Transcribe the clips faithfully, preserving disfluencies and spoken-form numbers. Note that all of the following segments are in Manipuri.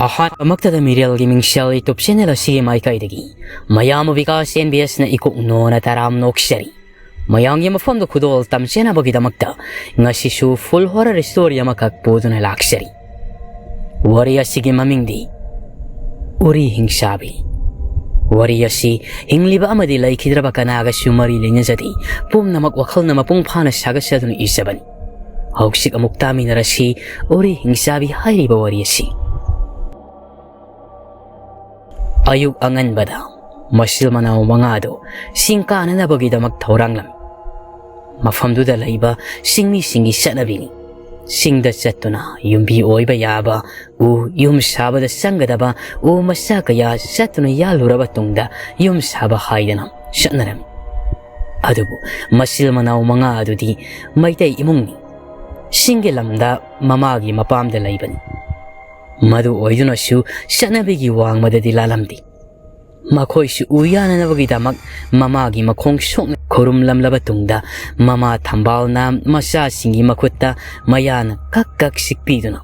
ꯑꯍꯥꯟꯕꯃꯛꯇꯗ ꯃꯤꯔꯦꯜꯒꯤ ꯃꯤꯡꯁꯦꯜ YouTube channel ꯑꯁꯤꯒꯤ ꯃꯥꯏꯀꯩꯗꯒꯤ ꯃꯌꯥꯝꯕꯨ ꯕꯤꯀꯥꯁ ꯑꯦꯟ ꯕꯤ ꯑꯦꯁꯅ ꯏꯀꯣꯛ ꯅꯣꯅ ꯇꯔꯥꯝ ꯅꯣꯛꯆꯔꯤ꯫ ꯃꯌꯥꯝꯒꯤ ꯃꯐꯝꯗ ꯈꯨꯗꯣꯜ ꯇꯝꯖꯅꯕꯒꯤꯗꯃꯛꯇ ꯉꯁꯤꯁꯨ full horror story ꯑꯃꯈꯛ ꯄꯨꯗꯨꯅ ꯂꯥꯛꯆꯔꯤ꯫ ꯋꯥꯔꯤ ꯑꯁꯤꯒꯤ ꯃꯃꯤꯡꯗꯤ ꯎꯔꯤ ꯍꯤꯡꯆꯥꯕꯤ꯫ ꯋꯥꯔꯤ ꯑꯁꯤ ꯍꯤꯡꯂꯤꯕ ꯑꯃꯗꯤ ꯂꯩꯈꯤꯗ꯭ꯔꯕ ꯀꯅꯥꯒꯁꯨ ꯃꯔꯤ ꯂꯩꯅꯖꯗꯦ꯫ ꯄꯨꯝꯅꯃꯛ ꯋꯥꯈꯜꯅ ꯃꯄꯨꯡ ꯐꯥꯅ ꯁꯥꯒꯠꯆꯗꯨꯅ ꯏꯖꯕꯅꯤ꯫ ꯍꯧꯖꯤꯛ ꯑꯃꯨꯛ ꯇꯥꯃꯤꯟꯅꯔꯁꯤ ꯎꯔꯤ ꯍꯤꯡꯆꯥꯕꯤ ꯍꯥꯏꯔꯤꯕ ꯋꯥꯔꯤ ꯑꯁꯤ꯫ ꯑꯌꯨꯛ ꯑꯉꯟꯕꯗ ꯃꯁꯤꯜ ꯃꯅꯥꯎ ꯃꯉꯥꯗꯨ ꯆꯤꯡ ꯀꯥꯅꯅꯕꯒꯤꯗꯃꯛ ꯊꯧꯔꯥꯡꯂꯝꯃꯤ꯫ ꯃꯐꯝꯗꯨꯗ ꯂꯩꯕ ꯆꯤꯡꯃꯤꯁꯤꯡꯒꯤ ꯆꯠꯅꯕꯤꯅꯤ꯫ ꯆꯤꯡꯗ ꯆꯠꯇꯨꯅ ꯌꯨꯝꯕꯤ ꯑꯣꯏꯕ ꯌꯥꯕ ꯎ ꯌꯨꯝ ꯁꯥꯕꯗ ꯆꯪꯒꯗꯕ ꯎ ꯃꯆꯥ ꯀꯌꯥ ꯆꯠꯇꯨꯅ ꯌꯥꯜꯂꯨꯔꯕ ꯇꯨꯡꯗ ꯌꯨꯝ ꯁꯥꯕ ꯍꯥꯏꯗꯅ ꯆꯠꯅꯔꯝꯃꯤ꯫ ꯑꯗꯨꯕꯨ ꯃꯁꯤꯜ ꯃꯅꯥꯎ ꯃꯉꯥ ꯑꯗꯨꯗꯤ ꯃꯩꯇꯩ ꯏꯃꯨꯡꯅꯤ꯫ ꯆꯤꯡꯒꯤ ꯂꯝꯗ ꯃꯃꯥꯒꯤ ꯃꯄꯥꯝꯗ ꯂꯩꯕꯅꯤ꯫ ꯃꯗꯨ ꯑꯣꯏꯗꯨꯅꯁꯨ ꯆꯠꯅꯕꯤꯒꯤ ꯋꯥꯡꯃꯗꯗꯤ ꯂꯥꯜꯂꯝꯗꯦ꯫ ꯃꯈꯣꯏꯁꯨ ꯎ ꯌꯥꯅꯅꯕꯒꯤꯗꯃꯛ ꯃꯃꯥꯒꯤ ꯃꯈꯣꯡ ꯁꯣꯛꯅ ꯈꯨꯔꯨꯝꯂꯝꯂꯕ ꯇꯨꯡꯗ ꯃꯃꯥ ꯊꯝꯕꯥꯜꯅ ꯃꯆꯥꯁꯤꯡꯒꯤ ꯃꯈꯨꯠꯇ ꯃꯌꯥꯅ ꯀꯛ ꯀꯛ ꯁꯤꯛꯄꯤꯗꯨꯅ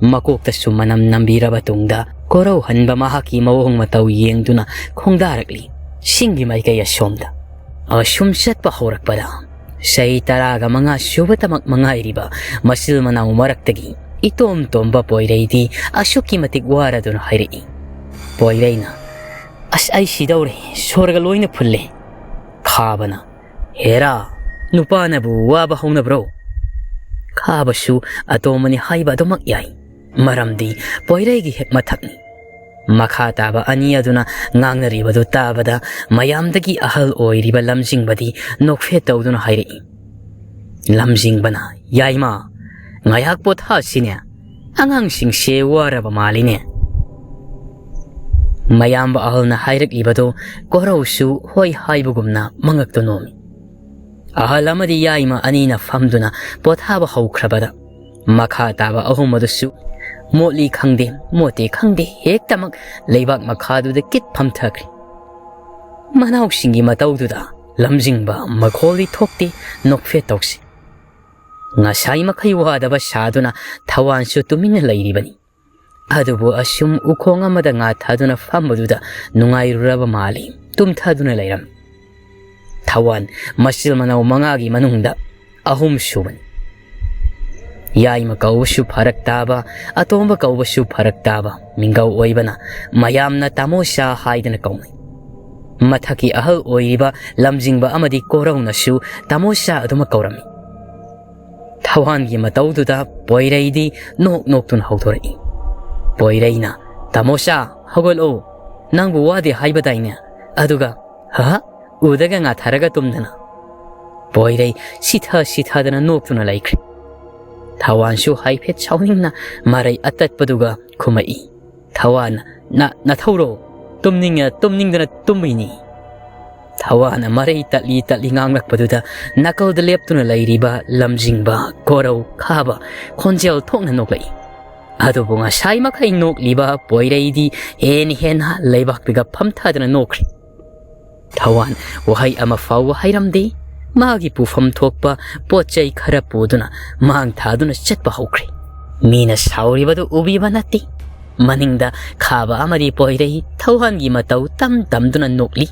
ꯃꯀꯣꯛꯇꯁꯨ ꯃꯅꯝ ꯅꯝꯕꯤꯔꯕ ꯇꯨꯡꯗ ꯀꯣꯔꯧꯍꯟꯕ ꯃꯍꯥꯛꯀꯤ ꯃꯑꯣꯡ ꯃꯇꯧ ꯌꯦꯡꯗꯨꯅ ꯈꯣꯡꯗꯥꯔꯛꯂꯤ꯫ ꯆꯤꯡꯒꯤ ꯃꯥꯏꯀꯩ ꯑꯁꯣꯝꯗ꯫ ꯑꯁꯨꯝ ꯆꯠꯄ ꯍꯧꯔꯛꯄꯗ ꯆꯍꯤ ꯇꯔꯥꯒ ꯃꯉꯥ ꯁꯨꯕꯇꯃꯛ ꯃꯉꯥꯏꯔꯤꯕ ꯃꯆꯤꯜ ꯃꯅꯥꯎ ꯃꯔꯛꯇꯒꯤ ꯏꯇꯣꯝ ꯇꯣꯝꯕ ꯄꯣꯏꯔꯩꯗꯤ ꯑꯁꯨꯛꯀꯤ ꯃꯇꯤꯛ ꯋꯥꯔꯗꯨꯅ ꯍꯥꯏꯔꯛꯏ꯫ ꯄꯣꯏꯔꯩꯅ, "ꯑꯁ, ꯑꯩ ꯁꯤꯗꯧꯔꯦ, ꯁꯣꯔꯒ ꯂꯣꯏꯅ ꯐꯨꯜꯂꯦ"꯫ ꯈꯥꯕꯅ, "ꯍꯦꯔꯥ, ꯅꯨꯄꯥꯅꯕꯨ ꯋꯥꯕ ꯍꯧꯅꯕ꯭ꯔꯣ?" ꯈꯥꯕꯁꯨ ꯑꯇꯣꯝꯕꯅꯤ ꯍꯥꯏꯕ ꯑꯗꯨꯃꯛ ꯌꯥꯏ, ꯃꯔꯝꯗꯤ ꯄꯣꯏꯔꯩꯒꯤ ꯍꯦꯛ ꯃꯊꯛꯅꯤ꯫ ꯃꯈꯥ ꯇꯥꯕ ꯑꯅꯤ ꯑꯗꯨꯅ ꯉꯥꯡꯅꯔꯤꯕꯗꯨ ꯇꯥꯕꯗ ꯃꯌꯥꯝꯗꯒꯤ ꯑꯍꯜ ꯑꯣꯏꯔꯤꯕ ꯂꯝꯖꯤꯡꯕꯗꯤ ꯅꯣꯛꯐꯦꯠ ꯇꯧꯗꯨꯅ ꯍꯥꯏꯔꯛꯏ꯫ ꯂꯝꯖꯤꯡꯕꯅ, "ꯌꯥꯏꯃ, ꯉꯥꯏꯍꯥꯛ ꯄꯣꯊꯥꯁꯤꯅꯦ, ꯑꯉꯥꯡꯁꯤꯡꯁꯦ ꯋꯥꯔꯕ ꯃꯥꯜꯂꯤꯅꯦ"꯫ ꯃꯌꯥꯝꯕ ꯑꯍꯜꯅ ꯍꯥꯏꯔꯛꯂꯤꯕꯗꯨ ꯀꯣꯔꯧꯁꯨ ꯍꯣꯏ ꯍꯥꯏꯕꯒꯨꯝꯅ ꯃꯉꯛꯇꯨ ꯅꯣꯝꯃꯤ꯫ ꯑꯍꯜ ꯑꯃꯗꯤ ꯌꯥꯏꯃ ꯑꯅꯤꯅ ꯐꯝꯗꯨꯅ ꯄꯣꯊꯥꯕ ꯍꯧꯈ꯭ꯔꯕꯗ ꯃꯈꯥ ꯇꯥꯕ ꯑꯍꯨꯝ ꯑꯗꯨꯁꯨ ꯃꯣꯠꯂꯤ ꯈꯪꯗꯦ, ꯃꯣꯠꯇꯦ ꯈꯪꯗꯦ, ꯍꯦꯛꯇꯃꯛ ꯂꯩꯕꯥꯛ ꯃꯈꯥꯗꯨꯗ ꯀꯤꯠ ꯐꯝꯊꯈ꯭ꯔꯦ꯫ ꯃꯅꯥꯎꯁꯤꯡꯒꯤ ꯃꯇꯧꯗꯨꯗ ꯂꯝꯖꯤꯡꯕ ꯃꯈꯣꯜꯗꯤ ꯊꯣꯛꯇꯦ, ꯅꯣꯛꯐꯦꯠ ꯇꯧꯁꯤ꯫ ꯉꯁꯥꯏ ꯃꯈꯩ ꯋꯥꯗꯕ ꯁꯥꯗꯨꯅ ꯊꯋꯥꯟꯁꯨ ꯇꯨꯃꯤꯟꯅ ꯂꯩꯔꯤꯕꯅꯤ꯫ ꯑꯗꯨꯕꯨ ꯑꯁꯨꯝ ꯎꯈꯣꯡ ꯑꯃꯗ ꯉꯥ ꯊꯥꯗꯨꯅ ꯐꯝꯕꯗꯨꯗ ꯅꯨꯡꯉꯥꯏꯔꯨꯔꯕ ꯃꯥꯜꯂꯤ꯫ ꯇꯨꯝꯊꯗꯨꯅ ꯂꯩꯔꯝꯃꯤ꯫ ꯊꯋꯥꯟ ꯃꯆꯤꯜ ꯃꯅꯥꯎ ꯃꯉꯥꯒꯤ ꯃꯅꯨꯡꯗ ꯑꯍꯨꯝ ꯁꯨꯕꯅꯤ꯫ ꯌꯥꯏꯃ ꯀꯧꯕꯁꯨ ꯐꯔꯛ ꯇꯥꯕ, ꯑꯇꯣꯝꯕ ꯀꯧꯕꯁꯨ ꯐꯔꯛ ꯇꯥꯕ ꯃꯤꯡꯒꯧ ꯑꯣꯏꯕꯅ ꯃꯌꯥꯝꯅ ꯇꯥꯃꯣꯆꯥ ꯍꯥꯏꯗꯅ ꯀꯧꯅꯩ꯫ ꯃꯊꯛꯀꯤ ꯑꯍꯜ ꯑꯣꯏꯔꯤꯕ ꯂꯝꯖꯤꯡꯕ ꯑꯃꯗꯤ ꯀꯣꯔꯧꯅꯁꯨ ꯇꯥꯃꯣꯆꯥ ꯑꯗꯨꯃꯛ ꯀꯧꯔꯝꯃꯤ꯫ ꯊꯋꯥꯟꯒꯤ ꯃꯇꯧꯗꯨꯗ ꯄꯣꯏꯔꯩꯗꯤ ꯅꯣꯛ ꯅꯣꯛꯇꯨꯅ ꯍꯧꯗꯣꯔꯛꯏ꯫ ꯄꯣꯏꯔꯩꯅ, "ꯇꯥꯃꯣꯆꯥ, ꯍꯧꯒꯠꯂꯣ꯫ ꯅꯪꯕꯨ ꯋꯥꯗꯦ ꯍꯥꯏꯕꯗꯥꯏꯅꯦ? ꯑꯗꯨꯒ, ꯍꯥ? ꯎꯗꯒ ꯉꯥꯊꯔꯒ ꯇꯨꯝꯗꯅ?" ꯄꯣꯏꯔꯩ ꯁꯤꯊ ꯁꯤꯊꯗꯅ ꯅꯣꯛꯇꯨꯅ ꯂꯩꯈ꯭ꯔꯦ꯫ ꯊꯋꯥꯟꯁꯨ ꯍꯥꯏꯐꯦꯠ ꯁꯥꯎꯅꯤꯡꯅ ꯃꯔꯩ ꯑꯇꯠꯄꯗꯨꯒ ꯈꯨꯝꯃꯛꯏ꯫ ꯊꯋꯥꯟ, "ꯅ-, ꯅꯊꯧꯔꯣ? ꯇꯨꯝꯅꯤꯡꯉ-, ꯇꯨꯝꯅꯤꯡꯗꯅ ꯇꯨꯝꯃꯤꯅꯤ꯫" ꯊꯋꯥꯟꯅ ꯃꯔꯩ ꯇꯠꯂꯤ ꯇꯠꯂꯤ ꯉꯥꯡꯂꯛꯄꯗꯨꯗ ꯅꯥꯀꯜꯗ ꯂꯦꯞꯇꯨꯅ ꯂꯩꯔꯤꯕ ꯂꯝꯖꯤꯡꯕ, ꯀꯣꯔꯧ, ꯈꯥꯕ ꯈꯣꯟꯖꯦꯜ ꯊꯣꯛꯅ ꯅꯣꯛꯂꯛꯏ꯫ ꯑꯗꯨꯕꯨ ꯉꯁꯥꯏ ꯃꯈꯩ ꯅꯣꯛꯂꯤꯕ ꯄꯣꯏꯔꯩꯗꯤ ꯍꯦꯟꯅ ꯍꯦꯟꯅ ꯂꯩꯕꯥꯛꯇꯒ ꯐꯝꯊꯗꯅ ꯅꯣꯛꯈ꯭ꯔꯦ꯫ ꯊꯋꯥꯟ ꯋꯥꯍꯩ ꯑꯃ ꯐꯥꯎꯕ ꯍꯥꯏꯔꯝꯗꯦ꯫ ꯃꯥꯒꯤ ꯄꯨꯐꯝ ꯊꯣꯛꯄ ꯄꯣꯠ ꯆꯩ ꯈꯔ ꯄꯨꯗꯨꯅ ꯃꯥꯡ ꯊꯥꯗꯨꯅ ꯆꯠꯄ ꯍꯧꯈ꯭ꯔꯦ꯫ ꯃꯤꯅ ꯁꯥꯎꯔꯤꯕꯗꯨ ꯎꯕꯤꯕ ꯅꯠꯇꯦ꯫ ꯃꯅꯤꯡꯗ ꯈꯥꯕ ꯑꯃꯗꯤ ꯄꯣꯏꯔꯩ ꯊꯋꯥꯟꯒꯤ ꯃꯇꯧ ꯇꯝ ꯇꯝꯗꯨꯅ ꯅꯣꯛꯂꯤ꯫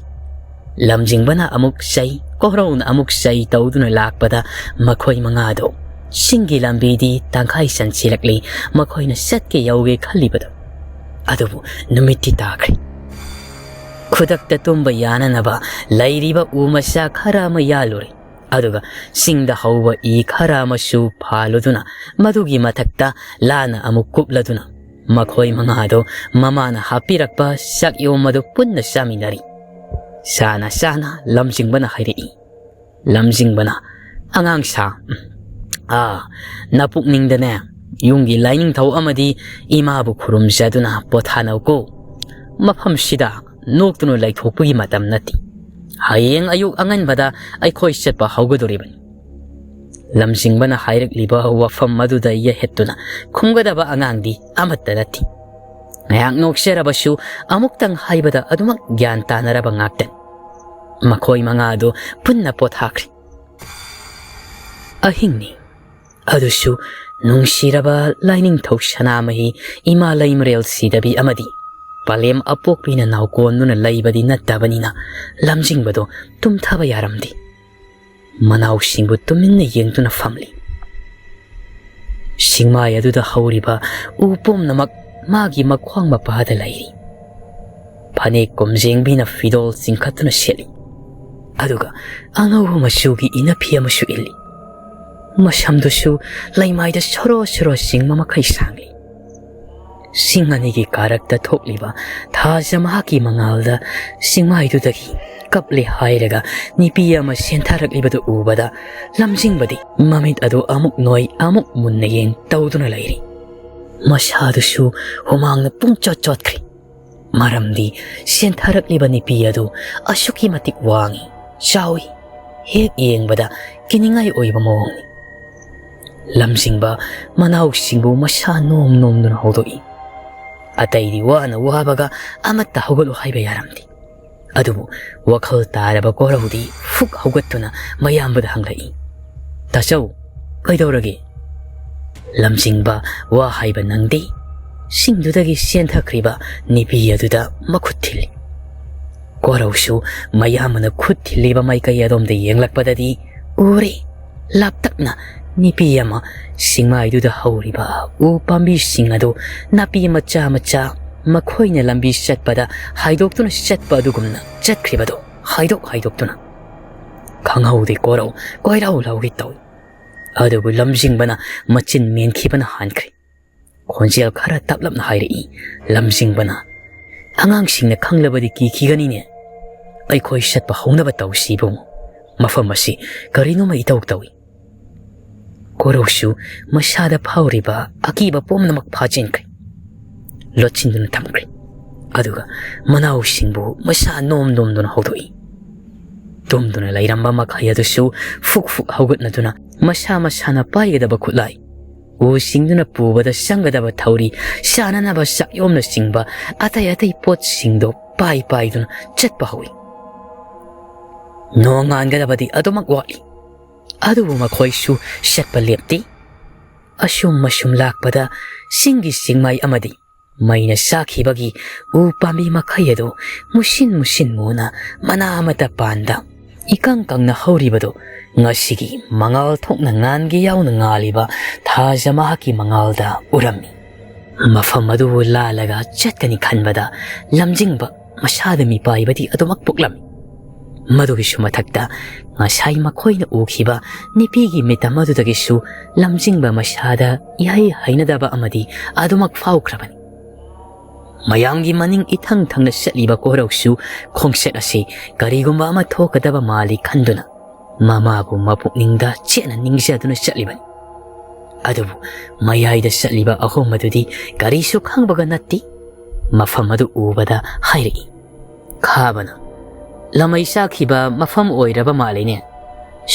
ꯂꯝꯖꯤꯡꯕꯅ ꯑꯃꯨꯛ ꯆꯩ, ꯀꯣꯔꯧꯅ ꯑꯃꯨꯛ ꯆꯩ ꯇꯧꯗꯨꯅ ꯂꯥꯛꯄꯗ ꯃꯈꯣꯏ ꯃꯉꯥꯗꯣ ꯆꯤꯡꯒꯤ ꯂꯝꯕꯤꯗꯤ ꯇꯪꯈꯥꯏ ꯆꯟꯁꯤꯜꯂꯛꯂꯤ꯫ ꯃꯈꯣꯏꯅ ꯆꯠꯀꯦ ꯌꯧꯒꯦ ꯈꯜꯂꯤꯕꯗꯣ꯫ ꯑꯗꯨꯕꯨ ꯅꯨꯃꯤꯠꯇꯤ ꯇꯥꯈ꯭ꯔꯦ꯫ ꯈꯨꯗꯛꯇ ꯇꯨꯝꯕ ꯌꯥꯅꯅꯕ ꯂꯩꯔꯤꯕ ꯎ ꯃꯆꯥ ꯈꯔ ꯑꯃ ꯌꯥꯜꯂꯨꯔꯦ꯫ ꯑꯗꯨꯒ ꯆꯤꯡꯗ ꯍꯧꯕ ꯏ ꯈꯔ ꯑꯃꯁꯨ ꯐꯥꯜꯂꯨꯗꯨꯅ ꯃꯗꯨꯒꯤ ꯃꯊꯛꯇ ꯂꯥꯅ ꯑꯃꯨꯛ ꯀꯨꯞꯂꯗꯨꯅ ꯃꯈꯣꯏ ꯃꯉꯥꯗꯣ ꯃꯃꯥꯅ ꯍꯥꯞꯄꯤꯔꯛꯄ ꯆꯥꯛꯌꯣꯝ ꯑꯗꯨ ꯄꯨꯟꯅ ꯆꯥꯃꯤꯟꯅꯔꯤ꯫ ꯆꯥꯅ ꯆꯥꯅ ꯂꯝꯖꯤꯡꯕꯅ ꯍꯥꯏꯔꯛꯏ꯫ ꯂꯝꯖꯤꯡꯕꯅ, "ꯑꯉꯥꯡ ꯁꯥ, ꯑꯥ, ꯅꯄꯨꯛꯅꯤꯡꯗꯅꯦ, ꯌꯨꯝꯒꯤ ꯂꯥꯏꯅꯤꯡꯊꯧ ꯑꯃꯗꯤ ꯏꯃꯥꯕꯨ ꯈꯨꯔꯨꯝꯖꯗꯨꯅ ꯄꯣꯊꯥꯅꯧꯀꯣ꯫ ꯃꯐꯝꯁꯤꯗ ꯅꯣꯛꯇꯨꯅ ꯂꯩꯊꯣꯛꯄꯒꯤ ꯃꯇꯝ ꯅꯠꯇꯦ꯫ ꯍꯌꯦꯡ ꯑꯌꯨꯛ ꯑꯉꯟꯕꯗ ꯑꯩꯈꯣꯏ ꯆꯠꯄ ꯍꯧꯒꯗꯧꯔꯤꯕꯅꯤ꯫" ꯂꯝꯖꯤꯡꯕꯅ ꯍꯥꯏꯔꯛꯂꯤꯕ ꯋꯥꯐꯝ ꯑꯗꯨꯗ ꯌꯦꯠꯍꯠꯇꯨꯅ ꯈꯨꯝꯒꯗꯕ ꯑꯉꯥꯡꯗꯤ ꯑꯃꯠꯇ ꯅꯠꯇꯦ꯫ ꯉꯥꯏꯍꯥꯛ ꯅꯣꯛꯆꯔꯕꯁꯨ ꯑꯃꯨꯛꯇꯪ ꯍꯥꯏꯕꯗ ꯑꯗꯨꯃꯛ ꯒ꯭ꯌꯥꯟ ꯇꯥꯅꯔꯕ ꯉꯥꯛꯇꯅꯤ꯫ ꯃꯈꯣꯏ ꯃꯉꯥꯗꯨ ꯄꯨꯟꯅ ꯄꯣꯊꯥꯈ꯭ꯔꯦ꯫ ꯑꯍꯤꯡꯅꯤ꯫ ꯑꯗꯨꯁꯨ ꯅꯨꯡꯁꯤꯔꯕ ꯂꯥꯏꯅꯤꯡꯊꯧ ꯁꯅꯥꯃꯍꯤ ꯏꯃꯥ ꯂꯩꯃꯔꯦꯜ ꯁꯤꯗꯕꯤ ꯑꯃꯗꯤ ꯄꯂꯦꯝ ꯑꯄꯣꯛꯄꯤꯅ ꯅꯥꯎꯀꯣꯟꯗꯨꯅ ꯂꯩꯕꯗꯤ ꯅꯠꯇꯕꯅꯤꯅ, ꯂꯝꯖꯤꯡꯕꯗꯣ ꯇꯨꯝꯊꯕ ꯌꯥꯔꯝꯗꯦ꯫ ꯃꯅꯥꯎꯁꯤꯡꯕꯨ ꯇꯨꯃꯤꯟꯅ ꯌꯦꯡꯗꯨꯅ ꯐꯝꯂꯤ꯫ ꯁꯤꯡꯃꯥꯏ ꯑꯗꯨꯗ ꯍꯧꯔꯤꯕ ꯎ ꯄꯨꯝꯅꯃꯛ ꯃꯥꯒꯤ ꯃꯈ꯭ꯋꯥꯡ ꯃꯄꯥꯗ ꯂꯩꯔꯤ꯫ ꯐꯅꯦꯛ ꯀꯨꯝꯖꯦꯡꯕꯤꯅ ꯐꯤꯗꯣꯜ ꯆꯤꯡꯈꯠꯇꯨꯅ ꯁꯦꯠꯂꯤ꯫ ꯑꯗꯨꯒ ꯑꯉꯧꯕ ꯃꯆꯨꯒꯤ ꯏꯅꯐꯤ ꯑꯃꯁꯨ ꯏꯜꯂꯤ꯫ ꯃꯁꯝꯗꯨꯁꯨ ꯂꯩꯃꯥꯏꯗ ꯁꯣꯔꯣ ꯁꯣꯔꯣ ꯆꯤꯡꯕ ꯃꯈꯩ ꯁꯥꯡꯂꯤ꯫ ꯁꯤꯡ ꯑꯅꯤꯒꯤ ꯀꯥꯔꯛꯇ ꯊꯣꯛꯂꯤꯕ ꯊꯥꯖ ꯃꯍꯥꯛꯀꯤ ꯃꯉꯥꯜꯗ ꯁꯤꯡꯃꯥꯏꯗꯨꯗꯒꯤ ꯀꯞꯂꯦ ꯍꯥꯏꯔꯒ ꯅꯨꯄꯤ ꯑꯃ ꯁꯦꯟꯊꯔꯛꯂꯤꯕꯗꯨ ꯎꯕꯗ ꯂꯝꯖꯤꯡꯕꯗꯤ ꯃꯃꯤꯠ ꯑꯗꯨ ꯑꯃꯨꯛ ꯅꯣꯏ ꯑꯃꯨꯛ ꯃꯨꯟꯅ ꯌꯦꯡ ꯇꯧꯗꯨꯅ ꯂꯩꯔꯤ꯫ ꯃꯁꯥꯗꯨꯁꯨ ꯍꯨꯃꯥꯡꯅ ꯄꯨꯡꯆꯣꯠ ꯆꯣꯠꯈ꯭ꯔꯦ꯫ ꯃꯔꯝꯗꯤ ꯁꯦꯟꯊꯔꯛꯂꯤꯕ ꯅꯨꯄꯤ ꯑꯗꯨ ꯑꯁꯨꯛꯀꯤ ꯃꯇꯤꯛ ꯋꯥꯡꯏ, ꯆꯥꯎꯏ, ꯍꯦꯛ ꯌꯦꯡꯕꯗ ꯀꯤꯅꯤꯡꯉꯥꯏ ꯑꯣꯏꯕ ꯃꯑꯣꯡꯅꯤ꯫ ꯂꯝꯖꯤꯡꯕ ꯃꯅꯥꯎꯁꯤꯡꯕꯨ ꯃꯁꯥ ꯅꯣꯝ ꯅꯣꯝꯗꯨꯅ ꯍꯧꯗꯣꯛꯏ꯫ ꯑꯇꯩꯗꯤ ꯋꯥꯅ ꯋꯥꯕꯒ ꯑꯃꯠꯇ ꯍꯧꯒꯠꯂꯨ ꯍꯥꯏꯕ ꯌꯥꯔꯝꯗꯦ꯫ ꯑꯗꯨꯕꯨ ꯋꯥꯈꯜ ꯇꯥꯔꯕ ꯀꯣꯔꯧꯗꯤ ꯐꯨꯛ ꯍꯧꯒꯠꯇꯨꯅ ꯃꯌꯥꯝꯕꯗ ꯍꯪꯂꯛꯏ, "ꯇꯥꯆꯧ, ꯀꯩꯗꯧꯔꯒꯦ?" ꯂꯝꯖꯤꯡꯕ ꯋꯥ ꯍꯥꯏꯕ ꯅꯪꯗꯦ꯫ ꯁꯤꯡꯗꯨꯗꯒꯤ ꯆꯦꯟꯊꯈ꯭ꯔꯤꯕ ꯅꯨꯄꯤ ꯑꯗꯨꯗ ꯃꯈꯨꯠ ꯊꯤꯜꯂꯤ꯫ ꯀꯣꯔꯧꯁꯨ ꯃꯌꯥꯝꯕꯅ ꯈꯨꯠ ꯊꯤꯜꯂꯤꯕ ꯃꯥꯏꯀꯩ ꯑꯗꯣꯝꯗ ꯌꯦꯡꯂꯛꯄꯗꯗꯤ ꯎꯔꯦ꯫ ꯂꯥꯞꯇꯛꯅ ꯅꯨꯄꯤ ꯑꯃ ꯁꯤꯡꯃꯥꯏꯗꯨꯗ ꯍꯧꯔꯤꯕ ꯎ ꯄꯥꯝꯕꯤꯁꯤꯡ ꯑꯗꯨ ꯅꯥꯄꯤ ꯃꯆꯥ ꯃꯆꯥ ꯃꯈꯣꯏꯅ ꯂꯝꯕꯤ ꯆꯠꯄꯗ ꯍꯥꯏꯗꯣꯛꯇꯨꯅ ꯆꯠꯄ ꯑꯗꯨꯒꯨꯝꯅ ꯆꯠꯈ꯭ꯔꯤꯕꯗꯨ ꯍꯥꯏꯗꯣꯛ ꯍꯥꯏꯗꯣꯛꯇꯨꯅ꯫ ꯈꯪꯍꯧꯗꯦ ꯀꯣꯔꯧ ꯀꯣꯏꯔꯥꯎ ꯂꯥꯎꯒꯦ ꯇꯧꯏ꯫ ꯑꯗꯨꯕꯨ ꯂꯝꯖꯤꯡꯕꯅ ꯃꯆꯤꯟ ꯃꯦꯟꯈꯤꯕꯅ ꯍꯥꯟꯈ꯭ꯔꯦ꯫ ꯈꯣꯟꯖꯦꯜ ꯈꯔ ꯇꯞꯂꯞꯅ ꯍꯥꯏꯔꯛꯏ ꯂꯝꯖꯤꯡꯕꯅ, "ꯑꯉꯥꯡꯁꯤꯡꯅ ꯈꯪꯂꯕꯗꯤ ꯀꯤꯈꯤꯒꯅꯤꯅꯦ꯫ ꯑꯩꯈꯣꯏ ꯆꯠꯄ ꯍꯧꯅꯕ ꯇꯧꯁꯤ ꯏꯕꯨꯡꯉꯣ꯫ ꯃꯐꯝ ꯑꯁꯤ ꯀꯔꯤꯅꯣꯃ ꯏꯇꯧ ꯇꯧꯏ꯫" ꯀꯣꯔꯧꯁꯨ ꯃꯁꯥꯗ ꯐꯥꯎꯔꯤꯕ ꯑꯀꯤꯕ ꯄꯨꯝꯅꯃꯛ ꯐꯥꯖꯤꯟꯈ꯭ꯔꯦ, ꯂꯣꯠꯁꯤꯟꯗꯨꯅ ꯊꯝꯈ꯭ꯔꯦ꯫ ꯑꯗꯨꯒ ꯃꯅꯥꯎꯁꯤꯡꯕꯨ ꯃꯁꯥ ꯅꯣꯝ ꯅꯣꯝꯗꯨꯅ ꯍꯧꯗꯣꯛꯏ꯫ ꯇꯨꯝꯗꯨꯅ ꯂꯩꯔꯝꯕ ꯃꯈꯩ ꯑꯗꯨꯁꯨ ꯐꯨꯛ ꯐꯨꯛ ꯍꯧꯒꯠꯅꯗꯨꯅ ꯃꯁꯥ ꯃꯁꯥꯅ ꯄꯥꯏꯒꯗꯕ ꯈꯨꯠꯂꯥꯏ, ꯎꯁꯤꯡꯗꯨꯅ ꯄꯨꯕꯗ ꯆꯪꯒꯗꯕ ꯊꯧꯔꯤ, ꯆꯥꯅꯅꯕ ꯆꯥꯛꯌꯣꯝꯅꯆꯤꯡꯕ ꯑꯇꯩ ꯑꯇꯩ ꯄꯣꯠꯁꯤꯡꯗꯣ ꯄꯥꯏ ꯄꯥꯏꯗꯨꯅ ꯆꯠꯄ ꯍꯧꯏ꯫ ꯅꯣꯡꯉꯥꯟꯒꯗꯕꯗꯤ ꯑꯗꯨꯃꯛ ꯋꯥꯠꯂꯤ꯫ ꯑꯗꯨꯕꯨ ꯃꯈꯣꯏꯁꯨ ꯆꯠꯄ ꯂꯦꯞꯇꯦ꯫ ꯑꯁꯨꯝ ꯑꯁꯨꯝ ꯂꯥꯛꯄꯗ ꯆꯤꯡꯒꯤ ꯆꯤꯡꯃꯥꯏ ꯑꯃꯗꯤ ꯃꯩꯅ ꯆꯥꯛꯈꯤꯕꯒꯤ ꯎ ꯄꯥꯝꯕꯤ ꯃꯈꯩ ꯑꯗꯨ ꯃꯨꯁꯤꯟ ꯃꯨꯁꯤꯟ ꯃꯨꯅ ꯃꯅꯥ ꯑꯃꯠꯇ ꯄꯥꯟꯗ ꯏꯀꯪ ꯀꯪꯅ ꯍꯧꯔꯤꯕꯗꯨ ꯉꯁꯤꯒꯤ ꯃꯉꯥꯜ ꯊꯣꯛꯅ ꯉꯥꯟꯒꯦ ꯌꯥꯎꯅ ꯉꯥꯜꯂꯤꯕ ꯊꯥꯖ ꯃꯍꯥꯛꯀꯤ ꯃꯉꯥꯜꯗ ꯎꯔꯝꯃꯤ꯫ ꯃꯐꯝ ꯑꯗꯨꯕꯨ ꯂꯥꯜꯂꯒ ꯆꯠꯀꯅꯤ ꯈꯟꯕꯗ ꯂꯝꯖꯤꯡꯕ ꯃꯁꯥꯗ ꯃꯤꯄꯥꯏꯕꯗꯤ ꯑꯗꯨꯃꯛ ꯄꯣꯛꯂꯝꯃꯤ꯫ ꯃꯗꯨꯒꯤꯁꯨ ꯃꯊꯛꯇ ꯉꯁꯥꯏ ꯃꯈꯣꯏꯅ ꯎꯈꯤꯕ ꯅꯨꯄꯤꯒꯤ ꯃꯤꯇꯝ ꯑꯗꯨꯗꯒꯤꯁꯨ ꯂꯝꯖꯤꯡꯕ ꯃꯁꯥꯗ ꯏꯍꯩ ꯍꯩꯅꯗꯕ ꯑꯃꯗꯤ ꯑꯗꯨꯃꯛ ꯐꯥꯎꯈ꯭ꯔꯕꯅꯤ꯫ ꯃꯌꯥꯝꯒꯤ ꯃꯅꯤꯡ ꯏꯊꯪ ꯊꯪꯅ ꯆꯠꯂꯤꯕ ꯀꯣꯔꯧꯁꯨ ꯈꯣꯡꯆꯠ ꯑꯁꯤ ꯀꯔꯤꯒꯨꯝꯕ ꯑꯃ ꯊꯣꯛꯀꯗꯕ ꯃꯥꯜꯂꯤ ꯈꯟꯗꯨꯅ ꯃꯃꯥꯕꯨ ꯃꯄꯨꯛꯅꯤꯡꯗ ꯆꯦꯠꯅ ꯅꯤꯡꯖꯗꯨꯅ ꯆꯠꯂꯤꯕꯅꯤ꯫ ꯑꯗꯨꯕꯨ ꯃꯌꯥꯏꯗ ꯆꯠꯂꯤꯕ ꯑꯍꯣꯝ ꯑꯗꯨꯗꯤ ꯀꯔꯤꯁꯨ ꯈꯪꯕꯒ ꯅꯠꯇꯦ꯫ ꯃꯐꯝ ꯑꯗꯨ ꯎꯕꯗ ꯍꯥꯏꯔꯛꯏ, "ꯈꯥꯕꯅ ꯂꯃꯩ ꯆꯥꯈꯤꯕ ꯃꯐꯝ ꯑꯣꯏꯔꯕ ꯃꯥꯜꯂꯤꯅꯦ꯫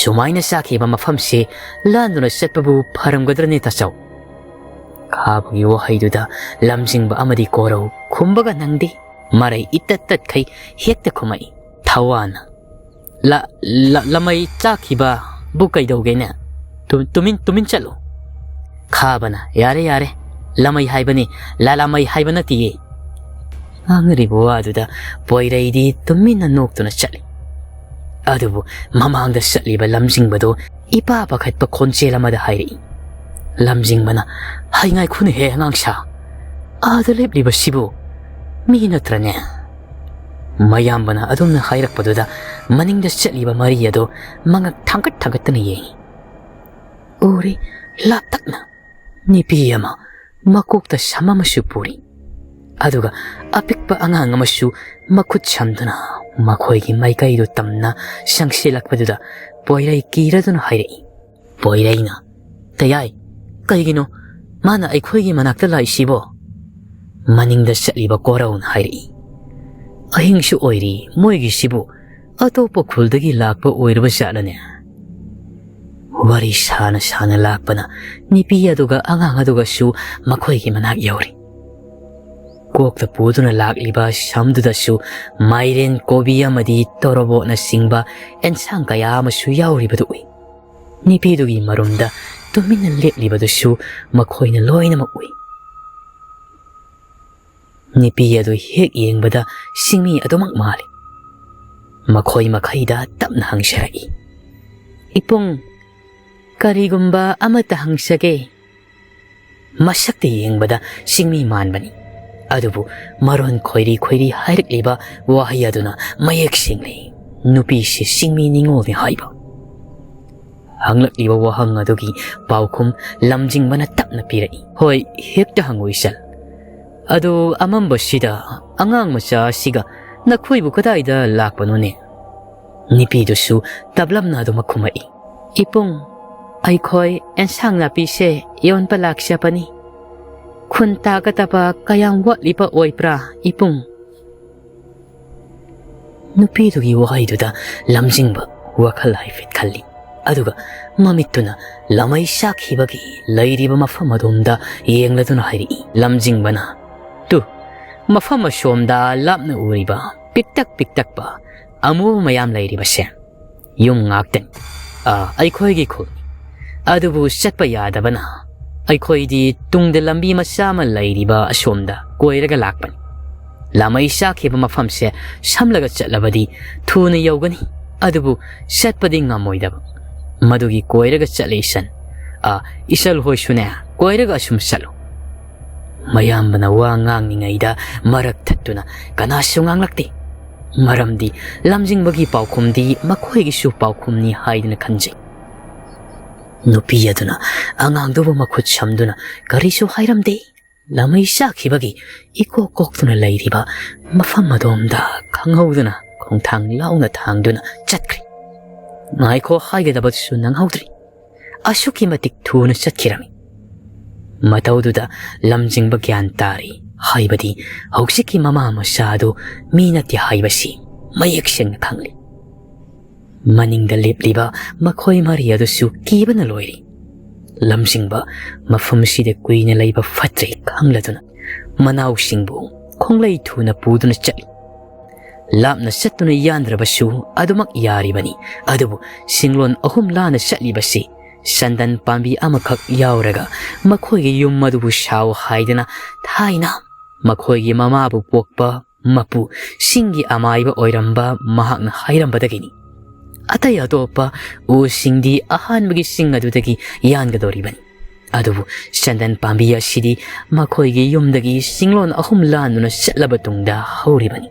ꯁꯨꯃꯥꯏꯅ ꯆꯥꯈꯤꯕ ꯃꯐꯝꯁꯤ ꯂꯥꯟꯗꯨꯅ ꯆꯠꯄꯕꯨ ꯐꯔꯝꯒꯗ꯭ꯔꯅꯦ ꯇꯥꯆꯧ?" ꯈꯥꯕꯒꯤ ꯋꯥꯍꯩꯗꯨꯗ ꯂꯝꯖꯤꯡꯕ ꯑꯃꯗꯤ ꯀꯣꯔꯧ ꯈꯨꯝꯕꯒ ꯅꯪꯗꯦ꯫ ꯃꯔꯩ ꯏꯇꯠ ꯇꯠꯈꯩ ꯍꯦꯛꯇ ꯈꯨꯝꯃꯛꯏ꯫ ꯊꯋꯥꯅ, "ꯂ-, ꯂ-, ꯂꯃꯩ ꯆꯥꯈꯤꯕꯕꯨ ꯀꯩꯗꯧꯒꯦꯅꯦ? ꯇꯨ-, ꯇꯨꯃꯤꯟ, ꯇꯨꯃꯤꯟ ꯆꯠꯂꯨ꯫" ꯈꯥꯕꯅ, "ꯌꯥꯔꯦ, ꯌꯥꯔꯦ, ꯂꯃꯩ ꯍꯥꯏꯕꯅꯤ, ꯂꯥꯂꯥꯃꯩ ꯍꯥꯏꯕ ꯅꯠꯇꯤꯌꯦ꯫" ꯉꯥꯡꯅꯔꯤꯕ ꯋꯥꯗꯨꯗ ꯄꯣꯏꯔꯩꯗꯤ ꯇꯨꯃꯤꯟꯅ ꯅꯣꯛꯇꯨꯅ ꯆꯠꯂꯤ꯫ ꯑꯗꯨꯕꯨ ꯃꯃꯥꯡꯗ ꯆꯠꯂꯤꯕ ꯂꯝꯖꯤꯡꯕꯗꯨ ꯏꯄꯥ ꯄꯥꯈꯠꯄ ꯈꯣꯟꯖꯦꯜ ꯑꯃꯗ ꯍꯥꯏꯔꯛꯏ, ꯂꯝꯖꯤꯡꯕꯅ, "ꯍꯩ, ꯉꯥꯏꯈꯣꯅꯦꯍꯦ ꯑꯉꯥꯡꯁꯥ, ꯑꯥꯗ ꯂꯦꯞꯂꯤꯕꯁꯤꯕꯨ ꯃꯤ ꯅꯠꯇ꯭ꯔꯅꯦ?" ꯃꯌꯥꯝꯕꯅ ꯑꯗꯨꯝꯅ ꯍꯥꯏꯔꯛꯄꯗꯨꯗ ꯃꯅꯤꯡꯗ ꯆꯠꯂꯤꯕ ꯃꯔꯤ ꯑꯗꯨ ꯃꯉꯛ ꯊꯥꯡꯒꯠ ꯊꯥꯡꯒꯠꯇꯅ ꯌꯦꯡꯏ꯫ ꯎꯔꯦ, ꯂꯥꯞꯇꯛꯅ ꯅꯨꯄꯤ ꯑꯃ ꯃꯀꯣꯛꯇ ꯁꯝ ꯑꯃꯁꯨ ꯄꯨꯔꯤ꯫ ꯑꯗꯨꯒ ꯑꯄꯤꯛꯄ ꯑꯉꯥꯡ ꯑꯃꯁꯨ ꯃꯈꯨꯠ ꯁꯝꯗꯨꯅ ꯃꯈꯣꯏꯒꯤ ꯃꯥꯏꯀꯩꯗꯨ ꯇꯝꯅ ꯆꯪꯁꯤꯜꯂꯛꯄꯗꯨꯗ ꯄꯣꯏꯔꯩ ꯀꯤꯔꯗꯨꯅ ꯍꯥꯏꯔꯛꯏ꯫ ꯄꯣꯏꯔꯩꯅ, "ꯇꯌꯥꯏ, ꯀꯩꯒꯤꯅꯣ ꯃꯥꯅ ꯑꯩꯈꯣꯏꯒꯤ ꯃꯅꯥꯛꯇ ꯂꯥꯛꯏꯁꯤꯕꯣ?" ꯃꯅꯤꯡꯗ ꯆꯠꯂꯤꯕ ꯀꯣꯔꯧꯅ ꯍꯥꯏꯔꯛꯏ, "ꯑꯍꯤꯡꯁꯨ ꯑꯣꯏꯔꯤ, ꯃꯣꯏꯒꯤꯁꯤꯕꯨ ꯑꯇꯣꯞꯄ ꯈꯨꯜꯗꯒꯤ ꯂꯥꯛꯄ ꯑꯣꯏꯔꯕ ꯖꯥꯠꯂꯅꯦ?" ꯋꯥꯔꯤ ꯁꯥꯅ ꯁꯥꯅ ꯂꯥꯛꯄꯅ ꯅꯨꯄꯤ ꯑꯗꯨꯒ ꯑꯉꯥꯡ ꯑꯗꯨꯒꯁꯨ ꯃꯈꯣꯏꯒꯤ ꯃꯅꯥꯛ ꯌꯧꯔꯤ꯫ ꯀꯣꯛꯇ ꯄꯨꯗꯨꯅ ꯂꯥꯛꯂꯤꯕ ꯁꯝꯗꯨꯗꯁꯨ ꯃꯥꯏꯔꯦꯟ, ꯀꯣꯕꯤ ꯑꯃꯗꯤ ꯇꯣꯔꯣꯕꯣꯠꯅꯆꯤꯡꯕ ꯑꯦꯟꯁꯥꯡ ꯀꯌꯥ ꯑꯃꯁꯨ ꯌꯥꯎꯔꯤꯕꯗꯨ ꯎꯏ꯫ ꯅꯨꯄꯤꯗꯨꯒꯤ ꯃꯔꯨꯝꯗ ꯇꯨꯃꯤꯟꯅ ꯂꯦꯞꯂꯤꯕꯗꯨꯁꯨ ꯃꯈꯣꯏꯅ ꯂꯣꯏꯅꯃꯛ ꯎꯏ꯫ ꯅꯨꯄꯤ ꯑꯗꯨ ꯍꯦꯛ ꯌꯦꯡꯕꯗ ꯁꯤꯡꯃꯤ ꯑꯗꯨꯃꯛ ꯃꯥꯜꯂꯤ꯫ ꯃꯈꯣꯏ ꯃꯈꯩꯗ ꯇꯞꯅ ꯍꯪꯖꯔꯛꯏ, "ꯏꯄꯨꯡ, ꯀꯔꯤꯒꯨꯝꯕ ꯑꯃꯠꯇ ꯍꯪꯖꯒꯦ?" ꯃꯁꯛꯇ ꯌꯦꯡꯕꯗ ꯁꯤꯡꯃꯤ ꯃꯥꯟꯕꯅꯤ, ꯑꯗꯨꯕꯨ ꯃꯔꯣꯟ ꯈꯣꯏꯔꯤ ꯈꯣꯏꯔꯤ ꯍꯥꯏꯔꯛꯂꯤꯕ ꯋꯥꯍꯩ ꯑꯗꯨꯅ ꯃꯌꯦꯛ ꯁꯦꯡꯂꯤ, ꯅꯨꯄꯤꯁꯤ ꯁꯤꯡꯃꯤ ꯅꯤꯉꯣꯜꯅꯤ ꯍꯥꯏꯕ꯫ ꯍꯪꯂꯛꯂꯤꯕ ꯋꯥꯍꯪ ꯑꯗꯨꯒꯤ ꯄꯥꯎꯈꯨꯝ ꯂꯝꯖꯤꯡꯕꯅ ꯇꯞꯅ ꯄꯤꯔꯛꯏ, "ꯍꯣꯏ, ꯍꯦꯛꯇ ꯍꯪꯉꯨ ꯏꯆꯜ꯫ ꯑꯗꯨ ꯑꯃꯝꯕꯁꯤꯗ ꯑꯉꯥꯡ ꯃꯆꯥ ꯑꯁꯤꯒ ꯅꯈꯣꯏꯕꯨ ꯀꯗꯥꯏꯗ ꯂꯥꯛꯄꯅꯣꯅꯦ?" ꯅꯨꯄꯤꯗꯨꯁꯨ ꯇꯞꯂꯞꯅ ꯑꯗꯨꯃꯛ ꯈꯨꯝꯃꯛꯏ, "ꯏꯄꯨꯡ, ꯑꯩꯈꯣꯏ ꯑꯦꯟꯁꯥꯡ ꯅꯥꯄꯤꯁꯦ ꯌꯣꯟꯕ ꯂꯥꯛꯆꯕꯅꯤ꯫ ꯈꯨꯟ ꯇꯥꯒꯗꯕ ꯀꯌꯥꯝ ꯋꯥꯠꯂꯤꯕ ꯑꯣꯏꯕ꯭ꯔꯥ, ꯏꯄꯨꯡ?" ꯅꯨꯄꯤꯗꯨꯒꯤ ꯋꯥꯍꯩꯗꯨꯗ ꯂꯝꯖꯤꯡꯕ ꯋꯥꯈꯜ ꯍꯥꯏꯐꯦꯠ ꯈꯜꯂꯤ꯫ ꯑꯗꯨꯒ ꯃꯃꯤꯠꯇꯨꯅ ꯂꯃꯩ ꯆꯥꯛꯈꯤꯕꯒꯤ ꯂꯩꯔꯤꯕ ꯃꯐꯝ ꯑꯗꯣꯝꯗ ꯌꯦꯡꯂꯗꯨꯅ ꯍꯥꯏꯔꯛꯏ꯫ ꯂꯝꯖꯤꯡꯕꯅ, "ꯇꯨ, ꯃꯐꯝ ꯑꯁꯣꯝꯗ ꯂꯥꯞꯅ ꯎꯔꯤꯕ ꯄꯤꯛꯇꯛ ꯄꯤꯛꯇꯛꯄ ꯑꯃꯨꯕ ꯃꯌꯥꯝ ꯂꯩꯔꯤꯕꯁꯦ ꯌꯨꯝ ꯉꯥꯛꯇꯅꯤ꯫ ꯑ, ꯑꯩꯈꯣꯏꯒꯤ ꯈꯨꯜꯅꯤ꯫ ꯑꯗꯨꯕꯨ ꯆꯠꯄ ꯌꯥꯗꯕꯅ ꯑꯩꯈꯣꯏꯗꯤ ꯇꯨꯡꯗ ꯂꯝꯕꯤ ꯃꯆꯥ ꯑꯃ ꯂꯩꯔꯤꯕ ꯑꯁꯣꯝꯗ ꯀꯣꯏꯔꯒ ꯂꯥꯛꯄꯅꯤ꯫ ꯂꯥꯃꯩ ꯆꯥꯛꯈꯤꯕ ꯃꯐꯝꯁꯦ ꯁꯝꯂꯒ ꯆꯠꯂꯕꯗꯤ ꯊꯨꯅ ꯌꯧꯒꯅꯤ, ꯑꯗꯨꯕꯨ ꯆꯠꯄꯗꯤ ꯉꯝꯃꯣꯏꯗꯕ꯫ ꯃꯗꯨꯒꯤ ꯀꯣꯏꯔꯒ ꯆꯠꯂꯤ ꯏꯆꯟ꯫ ꯑ, ꯏꯆꯜ ꯍꯣꯏꯁꯨꯅꯦ, ꯀꯣꯏꯔꯒ ꯑꯁꯨꯝ ꯆꯠꯂꯨ꯫" ꯃꯌꯥꯝꯕꯅ ꯋꯥ ꯉꯥꯡꯂꯤꯉꯩꯗ ꯃꯔꯛ ꯊꯠꯇꯨꯅ ꯀꯅꯥꯁꯨ ꯉꯥꯡꯂꯛꯇꯦ꯫ ꯃꯔꯝꯗꯤ ꯂꯝꯖꯤꯡꯕꯒꯤ ꯄꯥꯎꯈꯨꯝꯗꯤ ꯃꯈꯣꯏꯒꯤꯁꯨ ꯄꯥꯎꯈꯨꯝꯅꯤ ꯍꯥꯏꯗꯨꯅ ꯈꯟꯖꯩ꯫ ꯅꯨꯄꯤ ꯑꯗꯨꯅ ꯑꯉꯥꯡꯗꯨꯕꯨ ꯃꯈꯨꯠ ꯁꯝꯗꯨꯅ ꯀꯔꯤꯁꯨ ꯍꯥꯏꯔꯝꯗꯦ꯫ ꯂꯥꯃꯩ ꯆꯥꯛꯈꯤꯕꯒꯤ ꯏꯀꯣꯛ ꯀꯣꯛꯇꯨꯅ ꯂꯩꯔꯤꯕ ꯃꯐꯝ ꯑꯗꯣꯝꯗ ꯈꯪꯍꯧꯗꯅ ꯈꯣꯡꯊꯥꯡ ꯂꯥꯎꯅ ꯊꯥꯡꯗꯨꯅ ꯆꯠꯈ꯭ꯔꯦ꯫ ꯉꯥꯏꯈꯣ ꯍꯥꯏꯒꯗꯕꯗꯨꯁꯨ ꯅꯪꯍꯧꯗ꯭ꯔꯦ꯫ ꯑꯁꯨꯛꯀꯤ ꯃꯇꯤꯛ ꯊꯨꯅ ꯆꯠꯈꯤꯔꯝꯃꯤ꯫ ꯃꯇꯧꯗꯨꯗ ꯂꯝꯖꯤꯡꯕ ꯒ꯭ꯌꯥꯟ ꯇꯥꯔꯤ ꯍꯥꯏꯕꯗꯤ ꯍꯧꯖꯤꯛꯀꯤ ꯃꯃꯥ ꯃꯆꯥ ꯑꯗꯨ ꯃꯤ ꯅꯠꯇꯦ ꯍꯥꯏꯕꯁꯤ ꯃꯌꯦꯛ ꯁꯦꯡꯅ ꯈꯪꯂꯤ꯫ ꯃꯅꯤꯡꯗ ꯂꯦꯞꯂꯤꯕ ꯃꯈꯣꯏ ꯃꯔꯤ ꯑꯗꯨꯁꯨ ꯀꯤꯕꯅ ꯂꯣꯏꯔꯤ꯫ ꯂꯝꯖꯤꯡꯕ ꯃꯐꯝꯁꯤꯗ ꯀꯨꯏꯅ ꯂꯩꯕ ꯐꯠꯇ꯭ꯔꯦ ꯈꯪꯂꯗꯨꯅ ꯃꯅꯥꯎꯁꯤꯡꯕꯨ ꯈꯣꯡꯂꯩ ꯊꯨꯅ ꯄꯨꯗꯨꯅ ꯆꯠꯂꯤ꯫ ꯂꯥꯞꯅ ꯆꯠꯇꯨꯅ ꯌꯥꯟꯗ꯭ꯔꯕꯁꯨ ꯑꯗꯨꯃꯛ ꯌꯥꯔꯤꯕꯅꯤ, ꯑꯗꯨꯕꯨ ꯁꯤꯡꯂꯣꯟ ꯑꯍꯨꯝ ꯂꯥꯟꯅ ꯆꯠꯂꯤꯕꯁꯤ ꯁꯟꯗꯟ ꯄꯥꯝꯕꯤ ꯑꯃꯈꯛ ꯌꯥꯎꯔꯒ ꯃꯈꯣꯏꯒꯤ ꯌꯨꯝ ꯑꯗꯨꯕꯨ ꯁꯥꯎ ꯍꯥꯏꯗꯅ ꯊꯥꯏꯅ ꯃꯈꯣꯏꯒꯤ ꯃꯃꯥꯕꯨ ꯄꯣꯛꯄ ꯃꯄꯨ ꯁꯤꯡꯒꯤ ꯑꯃꯥꯏꯕ ꯑꯣꯏꯔꯝꯕ ꯃꯍꯥꯛꯅ ꯍꯥꯏꯔꯝꯕꯗꯒꯤꯅꯤ꯫ ꯑꯇꯩ ꯑꯇꯣꯞꯄ ꯎꯁꯤꯡꯗꯤ ꯑꯍꯥꯟꯕꯒꯤ ꯁꯤꯡ ꯑꯗꯨꯗꯒꯤ ꯌꯥꯟꯒꯗꯧꯔꯤꯕꯅꯤ꯫ ꯑꯗꯨꯕꯨ ꯁꯟꯗꯟ ꯄꯥꯝꯕꯤ ꯑꯁꯤꯗꯤ ꯃꯈꯣꯏꯒꯤ ꯌꯨꯝꯗꯒꯤ ꯁꯤꯡꯂꯣꯟ ꯑꯍꯨꯝ ꯂꯥꯟꯗꯨꯅ ꯆꯠꯂꯕ ꯇꯨꯡꯗ ꯍꯧꯔꯤꯕꯅꯤ꯫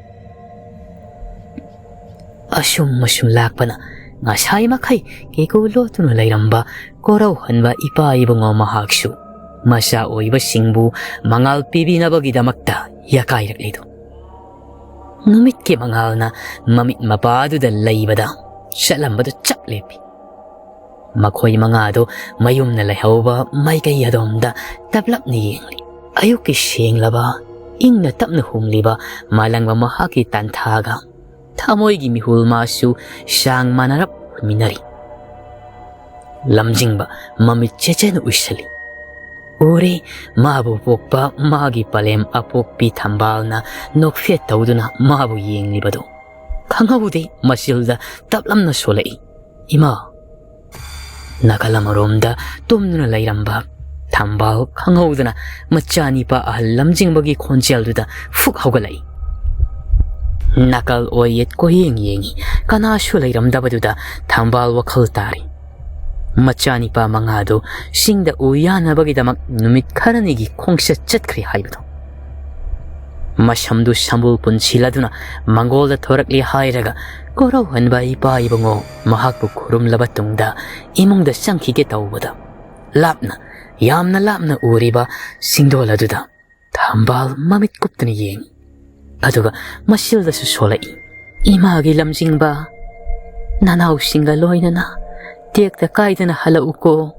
ꯑꯁꯨꯝ ꯑꯁꯨꯝ ꯂꯥꯛꯄꯅ ꯉꯁꯥꯏ ꯃꯈꯩ ꯀꯦꯀꯨ ꯂꯣꯠꯇꯨꯅ ꯂꯩꯔꯝꯕ ꯀꯣꯔꯧꯍꯟꯕ ꯏꯄꯥ ꯏꯕꯨꯡꯉꯣ ꯃꯍꯥꯛꯁꯨ ꯃꯆꯥ ꯑꯣꯏꯕꯁꯤꯡꯕꯨ ꯃꯉꯥꯜ ꯄꯤꯕꯤꯅꯕꯒꯤꯗꯃꯛꯇ ꯌꯥꯀꯥꯏꯔꯛꯂꯤꯗꯣ꯫ ꯅꯨꯃꯤꯠꯀꯤ ꯃꯉꯥꯜꯅ ꯃꯃꯤꯠ ꯃꯄꯥꯗꯨꯗ ꯂꯩꯕꯗ ꯆꯠꯂꯝꯕꯗꯨ ꯆꯞ ꯂꯦꯞꯄꯤ꯫ ꯃꯈꯣꯏ ꯃꯉꯥꯗꯨ ꯃꯌꯨꯝꯅ ꯂꯩꯍꯧꯕ ꯃꯥꯏꯀꯩ ꯑꯗꯣꯝꯗ ꯇꯞꯂꯞꯅ ꯌꯦꯡꯂꯤ꯫ ꯑꯌꯨꯛꯀꯤ ꯁꯦꯡꯂꯕ, ꯏꯪꯅ ꯇꯞꯅ ꯍꯨꯝꯂꯤꯕ ꯃꯥꯂꯪꯕ ꯃꯍꯥꯛꯀꯤ ꯇꯥꯟꯊꯥꯒ ꯊꯃꯣꯏꯒꯤ ꯃꯤꯍꯨꯜ ꯃꯥꯁꯨ ꯆꯥꯡ ꯃꯥꯟꯅꯔꯞ ꯍꯨꯝꯃꯤꯟꯅꯔꯤ꯫ ꯂꯝꯖꯤꯡꯕ ꯃꯃꯤꯠ ꯆꯦꯆꯦꯅ ꯎꯏꯁꯜꯂꯤ꯫ ꯎꯔꯦ, ꯃꯥꯕꯨ ꯄꯣꯛꯄ ꯃꯥꯒꯤ ꯄꯂꯦꯝ ꯑꯄꯣꯛꯄꯤ ꯊꯝꯕꯥꯜꯅ ꯅꯣꯛꯐꯦꯠ ꯇꯧꯗꯨꯅ ꯃꯥꯕꯨ ꯌꯦꯡꯂꯤꯕꯗꯨ꯫ ꯈꯪꯍꯧꯗꯦ, ꯃꯆꯤꯜꯗ ꯇꯞꯂꯝꯅ ꯁꯣꯜꯂꯛꯏ, "ꯏꯃꯥ!" ꯅꯥꯀꯜ ꯑꯃꯔꯣꯝꯗ ꯇꯨꯝꯗꯨꯅ ꯂꯩꯔꯝꯕ ꯊꯝꯕꯥꯜ ꯈꯪꯍꯧꯗꯅ ꯃꯆꯥꯅꯤꯄꯥ ꯑꯍꯜ ꯂꯝꯖꯤꯡꯕꯒꯤ ꯈꯣꯟꯖꯦꯜꯗꯨꯗ ꯐꯨꯛ ꯍꯧꯒꯠꯂꯛꯏ꯫ ꯅꯥꯀꯜ ꯑꯣꯏꯌꯦꯠ ꯀꯣꯏꯌꯦꯡ ꯌꯦꯡꯉꯤ꯫ ꯀꯅꯥꯁꯨ ꯂꯩꯔꯝꯗꯕꯗꯨꯗ ꯊꯝꯕꯥꯜ ꯋꯥꯈꯜ ꯇꯥꯔꯤ꯫ ꯃꯆꯥꯅꯤꯄꯥ ꯃꯉꯥꯗꯨ ꯆꯤꯡꯗ ꯎ ꯌꯥꯟꯅꯕꯒꯤꯗꯃꯛ ꯅꯨꯃꯤꯠ ꯈꯔꯅꯤꯒꯤ ꯈꯣꯡꯆꯠ ꯆꯠꯈ꯭ꯔꯦ ꯍꯥꯏꯕꯗꯨ꯫ ꯃꯁꯝꯗꯨ ꯁꯝꯕꯨꯜ ꯄꯨꯟꯁꯤꯜꯂꯗꯨꯅ ꯃꯪꯒꯣꯜꯗ ꯊꯣꯔꯛꯂꯦ ꯍꯥꯏꯔꯒ ꯀꯣꯔꯧꯍꯟꯕ ꯏꯄꯥ ꯏꯕꯨꯡꯉꯣ ꯃꯍꯥꯛꯄꯨ ꯈꯨꯔꯨꯝꯂꯕ ꯇꯨꯡꯗ ꯏꯃꯨꯡꯗ ꯆꯪꯈꯤꯒꯦ ꯇꯧꯕꯗ ꯂꯥꯞꯅ, ꯌꯥꯝꯅ ꯂꯥꯞꯅ ꯎꯔꯤꯕ ꯁꯤꯡꯗꯣꯜ ꯑꯗꯨꯗ ꯊꯝꯕꯥꯜ ꯃꯃꯤꯠ ꯀꯨꯞꯇꯨꯅ ꯌꯦꯡꯉꯤ꯫ ꯑꯗꯨꯒ ꯃꯆꯤꯜꯗꯁꯨ ꯁꯣꯜꯂꯛꯏ, "ꯏꯃꯥꯒꯤ ꯂꯝꯖꯤꯡꯕ, ꯅꯅꯥꯎꯁꯤꯡꯒ ꯂꯣꯏꯅꯅ ꯇꯦꯛꯇ ꯀꯥꯏꯗꯅ ꯍꯜꯂꯛꯎꯀꯣ꯫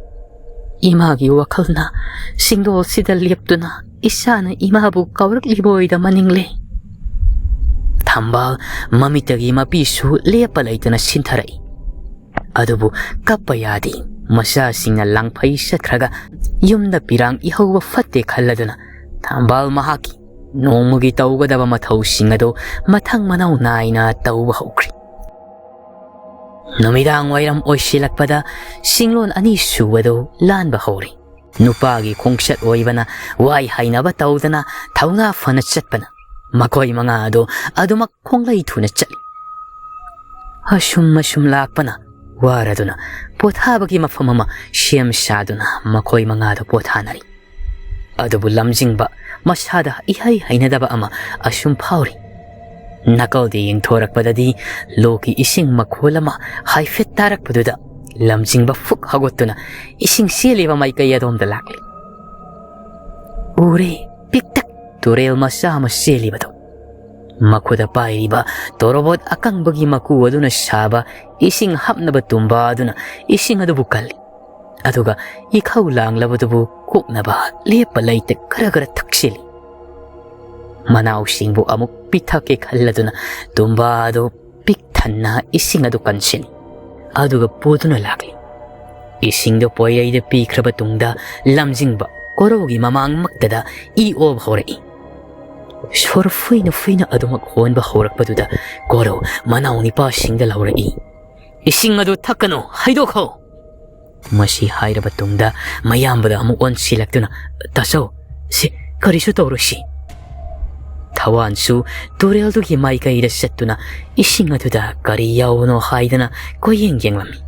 ꯏꯃꯥꯒꯤ ꯋꯥꯈꯜꯅ ꯁꯤꯡꯗꯣꯜꯁꯤꯗ ꯂꯦꯞꯇꯨꯅ ꯏꯆꯥꯅ ꯏꯃꯥꯕꯨ ꯀꯧꯔꯛꯂꯤꯕ ꯑꯣꯏꯗ ꯃꯅꯤꯡꯂꯦ꯫" ꯊꯝꯕꯥꯜ ꯃꯃꯤꯠꯇꯒꯤ ꯃꯄꯤꯁꯨ ꯂꯦꯞꯄ ꯂꯩꯇꯅ ꯁꯤꯟꯊꯔꯛꯏ꯫ ꯑꯗꯨꯕꯨ ꯀꯞꯄ ꯌꯥꯗꯦ꯫ ꯃꯆꯥꯁꯤꯡꯅ ꯂꯥꯡꯐꯩ ꯆꯠꯈ꯭ꯔꯒ ꯌꯨꯝꯗ ꯄꯤꯔꯥꯡ ꯏꯍꯧꯕ ꯐꯠꯇꯦ ꯈꯜꯂꯗꯨꯅ ꯊꯝꯕꯥꯜ ꯃꯍꯥꯛꯀꯤ ꯅꯣꯡꯃꯒꯤ ꯇꯧꯒꯗꯕ ꯃꯊꯧꯁꯤꯡ ꯑꯗꯨ ꯃꯊꯪ ꯃꯅꯥꯎ ꯅꯥꯏꯅ ꯇꯧꯕ ꯍꯧꯈ꯭ꯔꯦ꯫ ꯅꯨꯃꯤꯗꯥꯡ ꯋꯥꯏꯔꯝ ꯑꯣꯏꯁꯤꯜꯂꯛꯄꯗ ꯁꯤꯡꯂꯣꯟ ꯑꯅꯤ ꯁꯨꯕꯗꯨ ꯂꯥꯟꯕ ꯍꯧꯔꯦ꯫ ꯅꯨꯄꯥꯒꯤ ꯈꯣꯡꯆꯠ ꯑꯣꯏꯕꯅ ꯋꯥꯏ ꯍꯩꯅꯕ ꯇꯧꯗꯅ ꯊꯧꯅꯥ ꯐꯅ ꯆꯠꯄꯅ ꯃꯈꯣꯏ ꯃꯉꯥ ꯑꯗꯨ ꯑꯗꯨꯃꯛ ꯈꯣꯡꯂꯩ ꯊꯨꯅ ꯆꯠꯂꯤ꯫ ꯑꯁꯨꯝ ꯑꯁꯨꯝ ꯂꯥꯛꯄꯅ ꯋꯥꯔꯗꯨꯅ ꯄꯣꯊꯥꯕꯒꯤ ꯃꯐꯝ ꯑꯃ ꯁꯦꯝ ꯁꯥꯗꯨꯅ ꯃꯈꯣꯏ ꯃꯉꯥꯗꯨ ꯄꯣꯊꯥꯅꯔꯤ꯫ ꯑꯗꯨꯕꯨ ꯂꯝꯖꯤꯡꯕ ꯃꯁꯥꯗ ꯏꯍꯩ ꯍꯩꯅꯗꯕ ꯑꯃ ꯑꯁꯨꯝ ꯐꯥꯎꯔꯤ꯫ ꯅꯥꯀꯜꯗ ꯌꯦꯡꯊꯣꯔꯛꯄꯗꯗꯤ ꯂꯣꯛꯀꯤ ꯏꯁꯤꯡ ꯃꯈꯣꯜ ꯑꯃ ꯍꯥꯏꯐꯦꯠ ꯇꯥꯔꯛꯄꯗꯨꯗ ꯂꯝꯖꯤꯡꯕ ꯐꯨꯛ ꯍꯧꯒꯠꯇꯨꯅ ꯏꯁꯤꯡ ꯆꯦꯜꯂꯤꯕ ꯃꯥꯏꯀꯩ ꯑꯗꯣꯝꯗ ꯂꯥꯛꯂꯤ꯫ ꯎꯔꯦ, ꯄꯤꯛꯇꯛ ꯇꯨꯔꯦꯜ ꯃꯆꯥ ꯑꯃ ꯆꯦꯜꯂꯤꯕꯗꯨ꯫ ꯃꯈꯨꯗ ꯄꯥꯏꯔꯤꯕ ꯇꯣꯔꯣꯕꯣꯠ ꯑꯀꯪꯕꯒꯤ ꯃꯀꯨ ꯑꯗꯨꯅ ꯁꯥꯕ ꯏꯁꯤꯡ ꯍꯥꯞꯅꯕ ꯇꯨꯝꯕ ꯑꯗꯨꯅ ꯏꯁꯤꯡ ꯑꯗꯨꯕꯨ ꯀꯜꯂꯤ꯫ ꯑꯗꯨꯒ ꯏꯈꯧ ꯂꯥꯡꯂꯕꯗꯨꯕꯨ ꯀꯣꯛꯅꯕ ꯂꯦꯞꯄ ꯂꯩꯇ ꯈꯔ ꯈꯔ ꯊꯛꯆꯤꯜꯂꯤ꯫ ꯃꯅꯥꯎꯁꯤꯡꯕꯨ ꯑꯃꯨꯛ ꯄꯤꯊꯛꯀꯦ ꯈꯜꯂꯗꯨꯅ ꯇꯨꯝꯕ ꯑꯗꯨ ꯄꯤꯛ ꯊꯟꯅ ꯏꯁꯤꯡ ꯑꯗꯨ ꯀꯟꯁꯤꯜꯂꯤ꯫ ꯑꯗꯨꯒ ꯄꯨꯗꯨꯅ ꯂꯥꯛꯂꯤ꯫ ꯏꯁꯤꯡꯗꯨ ꯄꯣꯏꯔꯩꯗ ꯄꯤꯈ꯭ꯔꯕ ꯇꯨꯡꯗ ꯂꯝꯖꯤꯡꯕ ꯀꯣꯔꯧꯒꯤ ꯃꯃꯥꯡꯃꯛꯇꯗ ꯏ ꯑꯣꯕ ꯍꯧꯔꯛꯏ꯫ ꯁꯣꯔ ꯐꯨꯏꯅ ꯐꯨꯏꯅ ꯑꯗꯨꯃꯛ ꯍꯣꯟꯕ ꯍꯧꯔꯛꯄꯗꯨꯗ ꯀꯣꯔꯧ ꯃꯅꯥꯎ ꯅꯤꯄꯥꯁꯤꯡꯗ ꯂꯥꯎꯔꯛꯏ, "ꯏꯁꯤꯡ ꯑꯗꯨ ꯊꯛꯀꯅꯨ, ꯍꯩꯗꯣꯛꯈꯣ!" ꯃꯁꯤ ꯍꯥꯏꯔꯕ ꯇꯨꯡꯗ ꯃꯌꯥꯝꯕꯗ ꯑꯃꯨꯛ ꯑꯣꯟꯁꯤꯜꯂꯛꯇꯨꯅ, "ꯇꯥꯆꯧ, ꯁꯤ ꯀꯔꯤꯁꯨ ꯇꯧꯔꯣꯏꯁꯤ꯫" ꯊꯋꯥꯟꯁꯨ ꯇꯨꯔꯦꯜꯗꯨꯒꯤ ꯃꯥꯏꯀꯩꯗ ꯆꯠꯇꯨꯅ ꯏꯁꯤꯡ ꯑꯗꯨꯗ ꯀꯔꯤ ꯌꯥꯎꯕꯅꯣ ꯍꯥꯏꯗꯅ ꯀꯣꯏꯌꯦꯡ ꯌꯦꯡꯂꯝꯃꯤ꯫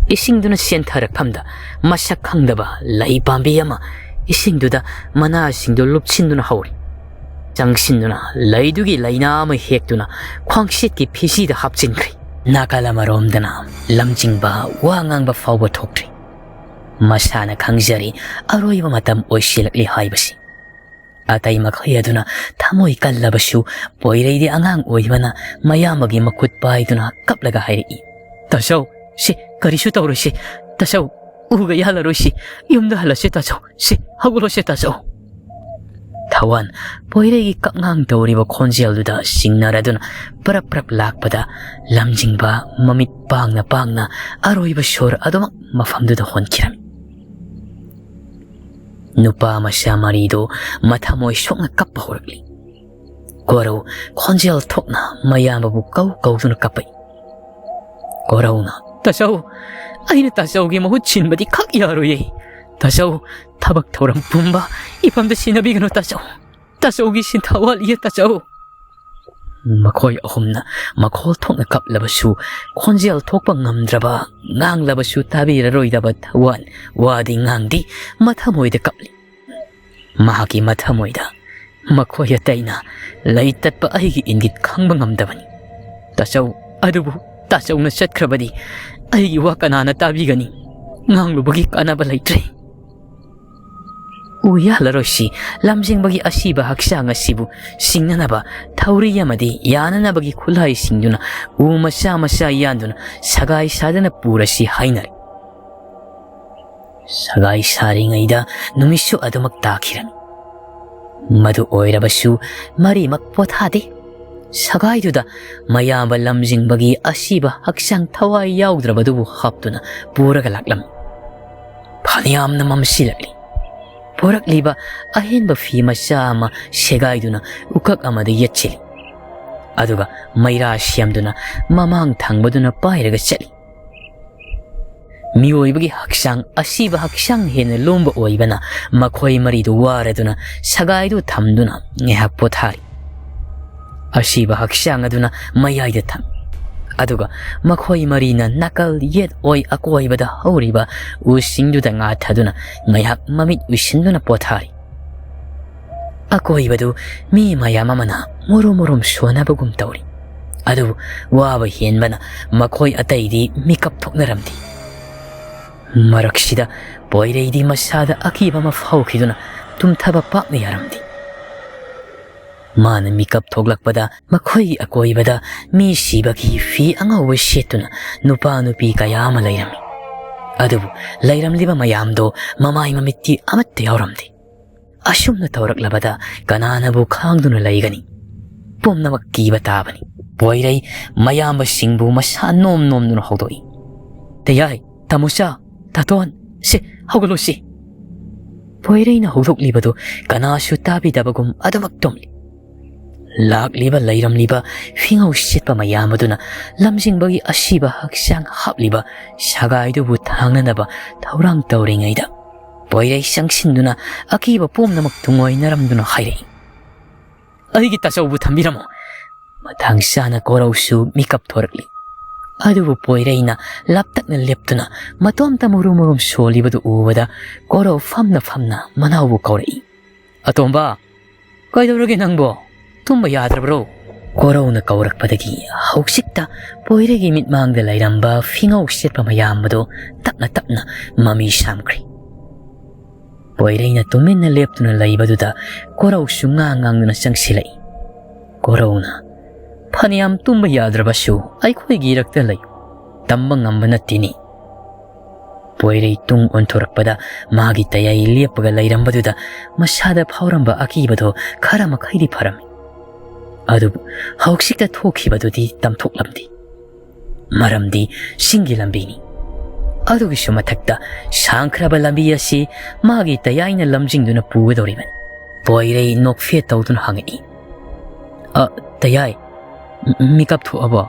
ꯏꯁꯤꯡꯗꯨꯅ ꯆꯦꯟꯊꯔꯛꯐꯝꯗ ꯃꯁꯛ ꯈꯪꯗꯕ ꯂꯩ ꯄꯥꯝꯕꯤ ꯑꯃ ꯏꯁꯤꯡꯗꯨꯗ ꯃꯅꯥꯁꯤꯡꯗꯨ ꯂꯨꯞꯁꯤꯟꯗꯨꯅ ꯍꯧꯔꯤ꯫ ꯆꯪꯁꯤꯟꯗꯨꯅ ꯂꯩꯗꯨꯒꯤ ꯂꯩꯅꯥ ꯑꯃ ꯍꯦꯛꯇꯨꯅ ꯈ꯭ꯋꯥꯡꯁꯤꯠꯀꯤ ꯐꯤꯖꯤꯗ ꯍꯥꯞꯆꯤꯟꯈ꯭ꯔꯦ꯫ ꯅꯥꯀꯜ ꯑꯃꯔꯣꯝꯗꯅ ꯂꯝꯖꯤꯡꯕ ꯋꯥ ꯉꯥꯡꯕ ꯐꯥꯎꯕ ꯊꯣꯛꯇ꯭ꯔꯤ꯫ ꯃꯁꯥꯅ ꯈꯪꯖꯔꯤ ꯑꯔꯣꯏꯕ ꯃꯇꯝ ꯑꯣꯏꯁꯤꯜꯂꯛꯂꯤ ꯍꯥꯏꯕꯁꯤ꯫ ꯑꯇꯩ ꯃꯈꯩ ꯑꯗꯨꯅ ꯊꯃꯣꯏ ꯀꯜꯂꯕꯁꯨ ꯄꯣꯏꯔꯩꯗꯤ ꯑꯉꯥꯡ ꯑꯣꯏꯕꯅ ꯃꯌꯥꯝꯕꯒꯤ ꯃꯈꯨꯠ ꯄꯥꯏꯗꯨꯅ ꯀꯞꯂꯒ ꯍꯥꯏꯔꯛꯏ, "ꯇꯥꯆꯧ, ꯁꯤ ꯀꯔꯤꯁꯨ ꯇꯧꯔꯣꯏꯁꯤ꯫ ꯇꯥꯆꯧ, ꯎꯒ ꯌꯥꯜꯂꯔꯣꯏꯁꯤ꯫ ꯌꯨꯝꯗ ꯍꯜꯂꯁꯤ ꯇꯥꯆꯧ꯫ ꯁꯤ ꯍꯧꯒꯠꯂꯣꯁꯦ ꯇꯥꯆꯧ꯫" ꯊꯋꯥꯟ ꯄꯣꯏꯔꯩꯒꯤ ꯀꯞꯉꯥꯡ ꯇꯧꯔꯤꯕ ꯈꯣꯟꯖꯦꯜꯗꯨꯗ ꯆꯤꯡꯅꯔꯗꯨꯅ ꯄ꯭ꯔꯞ ꯄ꯭ꯔꯞ ꯂꯥꯛꯄꯗ ꯂꯝꯖꯤꯡꯕ ꯃꯃꯤꯠ ꯄꯥꯡꯅ ꯄꯥꯡꯅ ꯑꯔꯣꯏꯕ ꯁꯣꯔ ꯑꯗꯨꯃꯛ ꯃꯐꯝꯗꯨꯗ ꯍꯣꯟꯈꯤꯔꯝꯃꯤ꯫ ꯅꯨꯄꯥ ꯃꯆꯥ ꯃꯔꯤꯗꯨ ꯃꯊꯃꯣꯏ ꯁꯣꯛꯅ ꯀꯞꯄ ꯍꯧꯔꯛꯂꯤ꯫ ꯀꯣꯔꯧ ꯈꯣꯟꯖꯦꯜ ꯊꯣꯛꯅ ꯃꯌꯥꯝꯕꯕꯨ ꯀꯧ ꯀꯧꯗꯨꯅ ꯀꯞꯄꯛꯏ꯫ ꯀꯣꯔꯧꯅ, "ꯇꯥꯆꯧ, ꯑꯩꯅ ꯇꯥꯆꯧꯒꯤ ꯃꯍꯨꯠ ꯁꯤꯟꯕꯗꯤ ꯈꯛ ꯌꯥꯔꯣꯏꯌꯦ꯫ ꯇꯥꯆꯧ, ꯊꯕꯛ ꯊꯧꯔꯝ ꯄꯨꯝꯕ ꯏꯐꯝꯗ ꯁꯤꯟꯅꯕꯤꯒꯅꯨ ꯇꯥꯆꯧ꯫ ꯇꯥꯆꯧꯒꯤ ꯁꯤꯟꯊꯥ ꯋꯥꯠꯂꯤꯌꯦ ꯇꯥꯆꯧ"꯫ ꯃꯈꯣꯏ ꯑꯍꯨꯝꯅ ꯃꯈꯣꯜ ꯊꯣꯛꯅ ꯀꯞꯂꯕꯁꯨ, ꯈꯣꯟꯖꯦꯜ ꯊꯣꯛꯄ ꯉꯝꯗ꯭ꯔꯕ, ꯉꯥꯡꯂꯕꯁꯨ ꯇꯥꯕꯤꯔꯔꯣꯏꯗꯕ ꯊꯋꯥꯟ ꯋꯥꯗꯤ ꯉꯥꯡꯗꯦ, ꯃꯊꯃꯣꯏꯗ ꯀꯞꯂꯤ꯫ ꯃꯍꯥꯛꯀꯤ ꯃꯊꯃꯣꯏꯗ, "ꯃꯈꯣꯏ ꯑꯇꯩꯅ ꯂꯩ ꯇꯠꯄ ꯑꯩꯒꯤ ꯏꯪꯒꯤꯠ ꯈꯪꯕ ꯉꯝꯗꯕꯅꯤ꯫ ꯇꯥꯆꯧ, ꯑꯗꯨꯕꯨ ꯇꯥꯆꯧꯅ ꯆꯠꯈ꯭ꯔꯕꯗꯤ ꯑꯩꯒꯤ ꯋꯥ ꯀꯅꯥꯅ ꯇꯥꯕꯤꯒꯅꯤ? ꯉꯥꯡꯂꯨꯕꯒꯤ ꯀꯥꯟꯅꯕ ꯂꯩꯇ꯭ꯔꯦ"꯫ ꯎ ꯌꯥꯜꯂꯔꯣꯏꯁꯤ ꯂꯝꯖꯤꯡꯕꯒꯤ ꯑꯁꯤꯕ ꯍꯛꯆꯥꯡ ꯑꯁꯤꯕꯨ ꯁꯤꯡꯅꯅꯕ ꯊꯧꯔꯤ ꯑꯃꯗꯤ ꯌꯥꯅꯅꯕꯒꯤ ꯈꯨꯠꯂꯥꯏꯁꯤꯡꯗꯨꯅ ꯎ ꯃꯆꯥ ꯃꯆꯥ ꯌꯥꯟꯗꯨꯅ ꯁꯒꯥꯏ ꯁꯥꯗꯅ ꯄꯨꯔꯁꯤ ꯍꯥꯏꯅꯔꯦ꯫ ꯁꯒꯥꯏ ꯁꯥꯔꯤꯉꯩꯗ ꯅꯨꯃꯤꯠꯁꯨ ꯑꯗꯨꯃꯛ ꯇꯥꯈꯤꯔꯝꯃꯤ꯫ ꯃꯗꯨ ꯑꯣꯏꯔꯕꯁꯨ ꯃꯔꯤꯃꯛ ꯄꯣꯊꯥꯗꯦ꯫ ꯁꯒꯥꯏꯗꯨꯗ ꯃꯌꯥꯝꯕ ꯂꯝꯖꯤꯡꯕꯒꯤ ꯑꯁꯤꯕ ꯍꯛꯆꯥꯡ ꯊꯋꯥꯏ ꯌꯥꯎꯗ꯭ꯔꯕꯗꯨꯕꯨ ꯍꯥꯞꯇꯨꯅ ꯄꯨꯔꯒ ꯂꯥꯛꯂꯝꯃꯤ꯫ ꯐꯅꯌꯥꯝꯅ ꯃꯝꯁꯤꯜꯂꯛꯂꯤ꯫ ꯄꯨꯔꯛꯂꯤꯕ ꯑꯍꯦꯟꯕ ꯐꯤ ꯃꯆꯥ ꯑꯃ ꯁꯦꯒꯥꯏꯗꯨꯅ ꯎꯀꯛ ꯑꯃꯗ ꯌꯦꯠꯁꯤꯜꯂꯤ꯫ ꯑꯗꯨꯒ ꯃꯩꯔꯥ ꯁꯦꯝꯗꯨꯅ ꯃꯃꯥꯡ ꯊꯪꯕꯗꯨꯅ ꯄꯥꯏꯔꯒ ꯆꯠꯂꯤ꯫ ꯃꯤꯑꯣꯏꯕꯒꯤ ꯍꯛꯆꯥꯡ ꯑꯁꯤꯕ ꯍꯛꯆꯥꯡ ꯍꯦꯟꯅ ꯂꯨꯝꯕ ꯑꯣꯏꯕꯅ ꯃꯈꯣꯏ ꯃꯔꯤꯗꯨ ꯋꯥꯔꯗꯨꯅ ꯁꯒꯥꯏꯗꯨ ꯊꯝꯗꯨꯅ ꯉꯥꯏꯍꯥꯛ ꯄꯣꯊꯥꯔꯤ꯫ ꯑꯁꯤꯕ ꯍꯛꯆꯥꯡ ꯑꯗꯨꯅ ꯃꯌꯥꯏꯗ ꯊꯝꯃꯤ꯫ ꯑꯗꯨꯒ ꯃꯈꯣꯏ ꯃꯔꯤꯅ ꯅꯥꯀꯜ ꯌꯦꯠ ꯑꯣꯏ ꯑꯀꯣꯏꯕꯗ ꯍꯧꯔꯤꯕ ꯎꯁꯤꯡꯗꯨꯗ ꯉꯥꯊꯗꯨꯅ ꯉꯥꯏꯍꯥꯛ ꯃꯃꯤꯠ ꯎꯏꯁꯤꯟꯗꯨꯅ ꯄꯣꯊꯥꯔꯤ꯫ ꯑꯀꯣꯏꯕꯗꯨ ꯃꯤ ꯃꯌꯥꯝ ꯑꯃꯅ ꯃꯨꯔꯨꯝ ꯃꯨꯔꯨꯝ ꯁꯣꯟꯅꯕꯒꯨꯝ ꯇꯧꯔꯤ꯫ ꯑꯗꯨꯕꯨ ꯋꯥꯕ ꯍꯦꯟꯕꯅ ꯃꯈꯣꯏ ꯑꯇꯩꯗꯤ ꯃꯤꯀꯞ ꯊꯣꯛꯅꯔꯝꯗꯦ꯫ ꯃꯔꯛꯁꯤꯗ ꯄꯣꯏꯔꯩꯗꯤ ꯃꯁꯥꯗ ꯑꯀꯤꯕ ꯑꯃ ꯐꯥꯎꯈꯤꯗꯨꯅ ꯇꯨꯝꯊꯕ ꯄꯥꯛꯅ ꯌꯥꯔꯝꯗꯦ꯫ ꯃꯥꯅ ꯃꯤꯀꯞ ꯊꯣꯛꯂꯛꯄꯗ ꯃꯈꯣꯏꯒꯤ ꯑꯀꯣꯏꯕꯗ ꯃꯤ ꯁꯤꯕꯒꯤ ꯐꯤ ꯑꯉꯧꯕ ꯁꯦꯠꯇꯨꯅ ꯅꯨꯄꯥ ꯅꯨꯄꯤ ꯀꯌꯥ ꯑꯃ ꯂꯩꯔꯝꯃꯤ꯫ ꯑꯗꯨꯕꯨ ꯂꯩꯔꯝꯂꯤꯕ ꯃꯌꯥꯝꯗꯣ ꯃꯃꯥꯏ ꯃꯃꯤꯠꯇꯤ ꯑꯃꯠꯇ ꯌꯥꯎꯔꯝꯗꯦ꯫ ꯑꯁꯨꯝꯅ ꯇꯧꯔꯛꯂꯕꯗ ꯀꯅꯥꯅꯕꯨ ꯈꯥꯡꯗꯨꯅ ꯂꯩꯒꯅꯤ? ꯄꯨꯝꯅꯃꯛ ꯀꯤꯕ ꯇꯥꯕꯅꯤ꯫ ꯄꯣꯏꯔꯩ ꯃꯌꯥꯝꯕꯁꯤꯡꯕꯨ ꯃꯁꯥ ꯅꯣꯝ ꯅꯣꯝꯗꯨꯅ ꯍꯧꯗꯣꯛꯏ꯫ "ꯇꯌꯥꯏ, ꯇꯥꯃꯣꯆꯥ, ꯇꯥꯇꯣꯟ, ꯁꯦ, ꯍꯧꯒꯠꯂꯣ ꯁꯦ"꯫ ꯄꯣꯏꯔꯩꯅ ꯍꯧꯗꯣꯛꯂꯤꯕꯗꯨ ꯀꯅꯥꯁꯨ ꯇꯥꯕꯤꯗꯕꯒꯨꯝ ꯑꯗꯨꯃꯛ ꯇꯨꯝꯂꯤ꯫ ꯂꯥꯛꯂꯤꯕ ꯂꯩꯔꯝꯂꯤꯕ ꯐꯤꯉꯧ ꯁꯦꯠꯄ ꯃꯌꯥꯝ ꯑꯗꯨꯅ ꯂꯝꯖꯤꯡꯕꯒꯤ ꯑꯁꯤꯕ ꯍꯛꯆꯥꯡ ꯍꯥꯞꯂꯤꯕ ꯁꯒꯥꯏꯗꯨꯕꯨ ꯊꯥꯡꯅꯅꯕ ꯊꯧꯔꯥꯡ ꯇꯧꯔꯤꯉꯩꯗ, ꯄꯣꯏꯔꯩ ꯆꯪꯁꯤꯟꯗꯨꯅ ꯑꯀꯤꯕ ꯄꯨꯝꯅꯃꯛ ꯇꯨꯡꯑꯣꯏꯅꯔꯝꯗꯨꯅ ꯍꯥꯏꯔꯛꯏ, "ꯑꯩꯒꯤ ꯇꯥꯆꯧꯕꯨ ꯊꯝꯕꯤꯔꯝꯃꯣ!" ꯃꯇꯥꯡ ꯆꯥꯅ ꯀꯣꯔꯧꯁꯨ ꯃꯤꯀꯞ ꯊꯣꯔꯛꯂꯤ꯫ ꯑꯗꯨꯕꯨ ꯄꯣꯏꯔꯩꯅ ꯂꯥꯞꯇꯛꯅ ꯂꯦꯞꯇꯨꯅ ꯃꯇꯣꯝꯇ ꯃꯨꯔꯨꯝ ꯃꯨꯔꯨꯝ ꯁꯣꯜꯂꯤꯕꯗꯨ ꯎꯕꯗ ꯀꯣꯔꯧ ꯐꯝꯅ ꯐꯝꯅ ꯃꯅꯥꯎꯕꯨ ꯀꯧꯔꯛꯏ, "ꯑꯇꯣꯝꯕ, ꯀꯩꯗꯧꯔꯒꯦ ꯅꯪꯕꯣ? ꯇꯨꯝꯕ ꯌꯥꯗ꯭ꯔꯕ꯭ꯔꯣ?" ꯀꯣꯔꯧꯅ ꯀꯧꯔꯛꯄꯗꯒꯤ ꯍꯧꯖꯤꯛꯇ ꯄꯣꯏꯔꯩꯒꯤ ꯃꯤꯠꯃꯥꯡꯗ ꯂꯩꯔꯝꯕ ꯐꯤꯉꯧ ꯁꯦꯠꯄ ꯃꯌꯥꯝ ꯑꯗꯨ ꯇꯞꯅ ꯇꯞꯅ ꯃꯃꯤ ꯁꯥꯝꯈ꯭ꯔꯦ꯫ ꯄꯣꯏꯔꯩꯅ ꯇꯨꯃꯤꯟꯅ ꯂꯦꯞꯇꯨꯅ ꯂꯩꯕꯗꯨꯗ ꯀꯣꯔꯧꯁꯨ ꯉꯥꯡ ꯉꯥꯡꯗꯨꯅ ꯆꯪꯁꯤꯜꯂꯛꯏ꯫ ꯀꯣꯔꯧꯅ, "ꯐꯅꯌꯥꯝ ꯇꯨꯝꯕ ꯌꯥꯗ꯭ꯔꯕꯁꯨ ꯑꯩꯈꯣꯏꯒꯤ ꯏꯔꯛꯇ ꯂꯩꯌꯨ, ꯇꯝꯕ ꯉꯝꯕ ꯅꯠꯇꯦꯅꯦ꯫" ꯄꯣꯏꯔꯩ ꯇꯨꯡ ꯑꯣꯟꯊꯣꯔꯛꯄꯗ ꯃꯥꯒꯤ ꯇꯌꯥꯏ ꯂꯦꯞꯄꯒ ꯂꯩꯔꯝꯕꯗꯨꯗ ꯃꯁꯥꯗ ꯐꯥꯎꯔꯝꯕ ꯑꯀꯤꯕꯗꯣ ꯈꯔ ꯃꯈꯩꯗꯤ ꯐꯔꯝꯃꯤ꯫ ꯑꯗꯨꯕꯨ ꯍꯧꯖꯤꯛꯇ ꯊꯣꯛꯈꯤꯕꯗꯨꯗꯤ ꯇꯝꯊꯣꯛꯂꯝꯗꯦ꯫ ꯃꯔꯝꯗꯤ ꯆꯤꯡꯒꯤ ꯂꯝꯕꯤꯅꯤ꯫ ꯑꯗꯨꯒꯤꯁꯨ ꯃꯊꯛꯇ ꯁꯥꯡꯈ꯭ꯔꯕ ꯂꯝꯕꯤ ꯑꯁꯤ ꯃꯥꯒꯤ ꯇꯌꯥꯏꯅ ꯂꯝꯖꯤꯡꯗꯨꯅ ꯄꯨꯒꯗꯧꯔꯤꯕꯅꯤ꯫ ꯄꯣꯏꯔꯩ ꯅꯣꯛꯐꯦꯠ ꯇꯧꯗꯨꯅ ꯍꯪꯉꯛꯏ, "ꯑ, ꯇꯌꯥꯏ, ꯃꯤꯀꯞ ꯊꯣꯛꯑꯕꯣ?"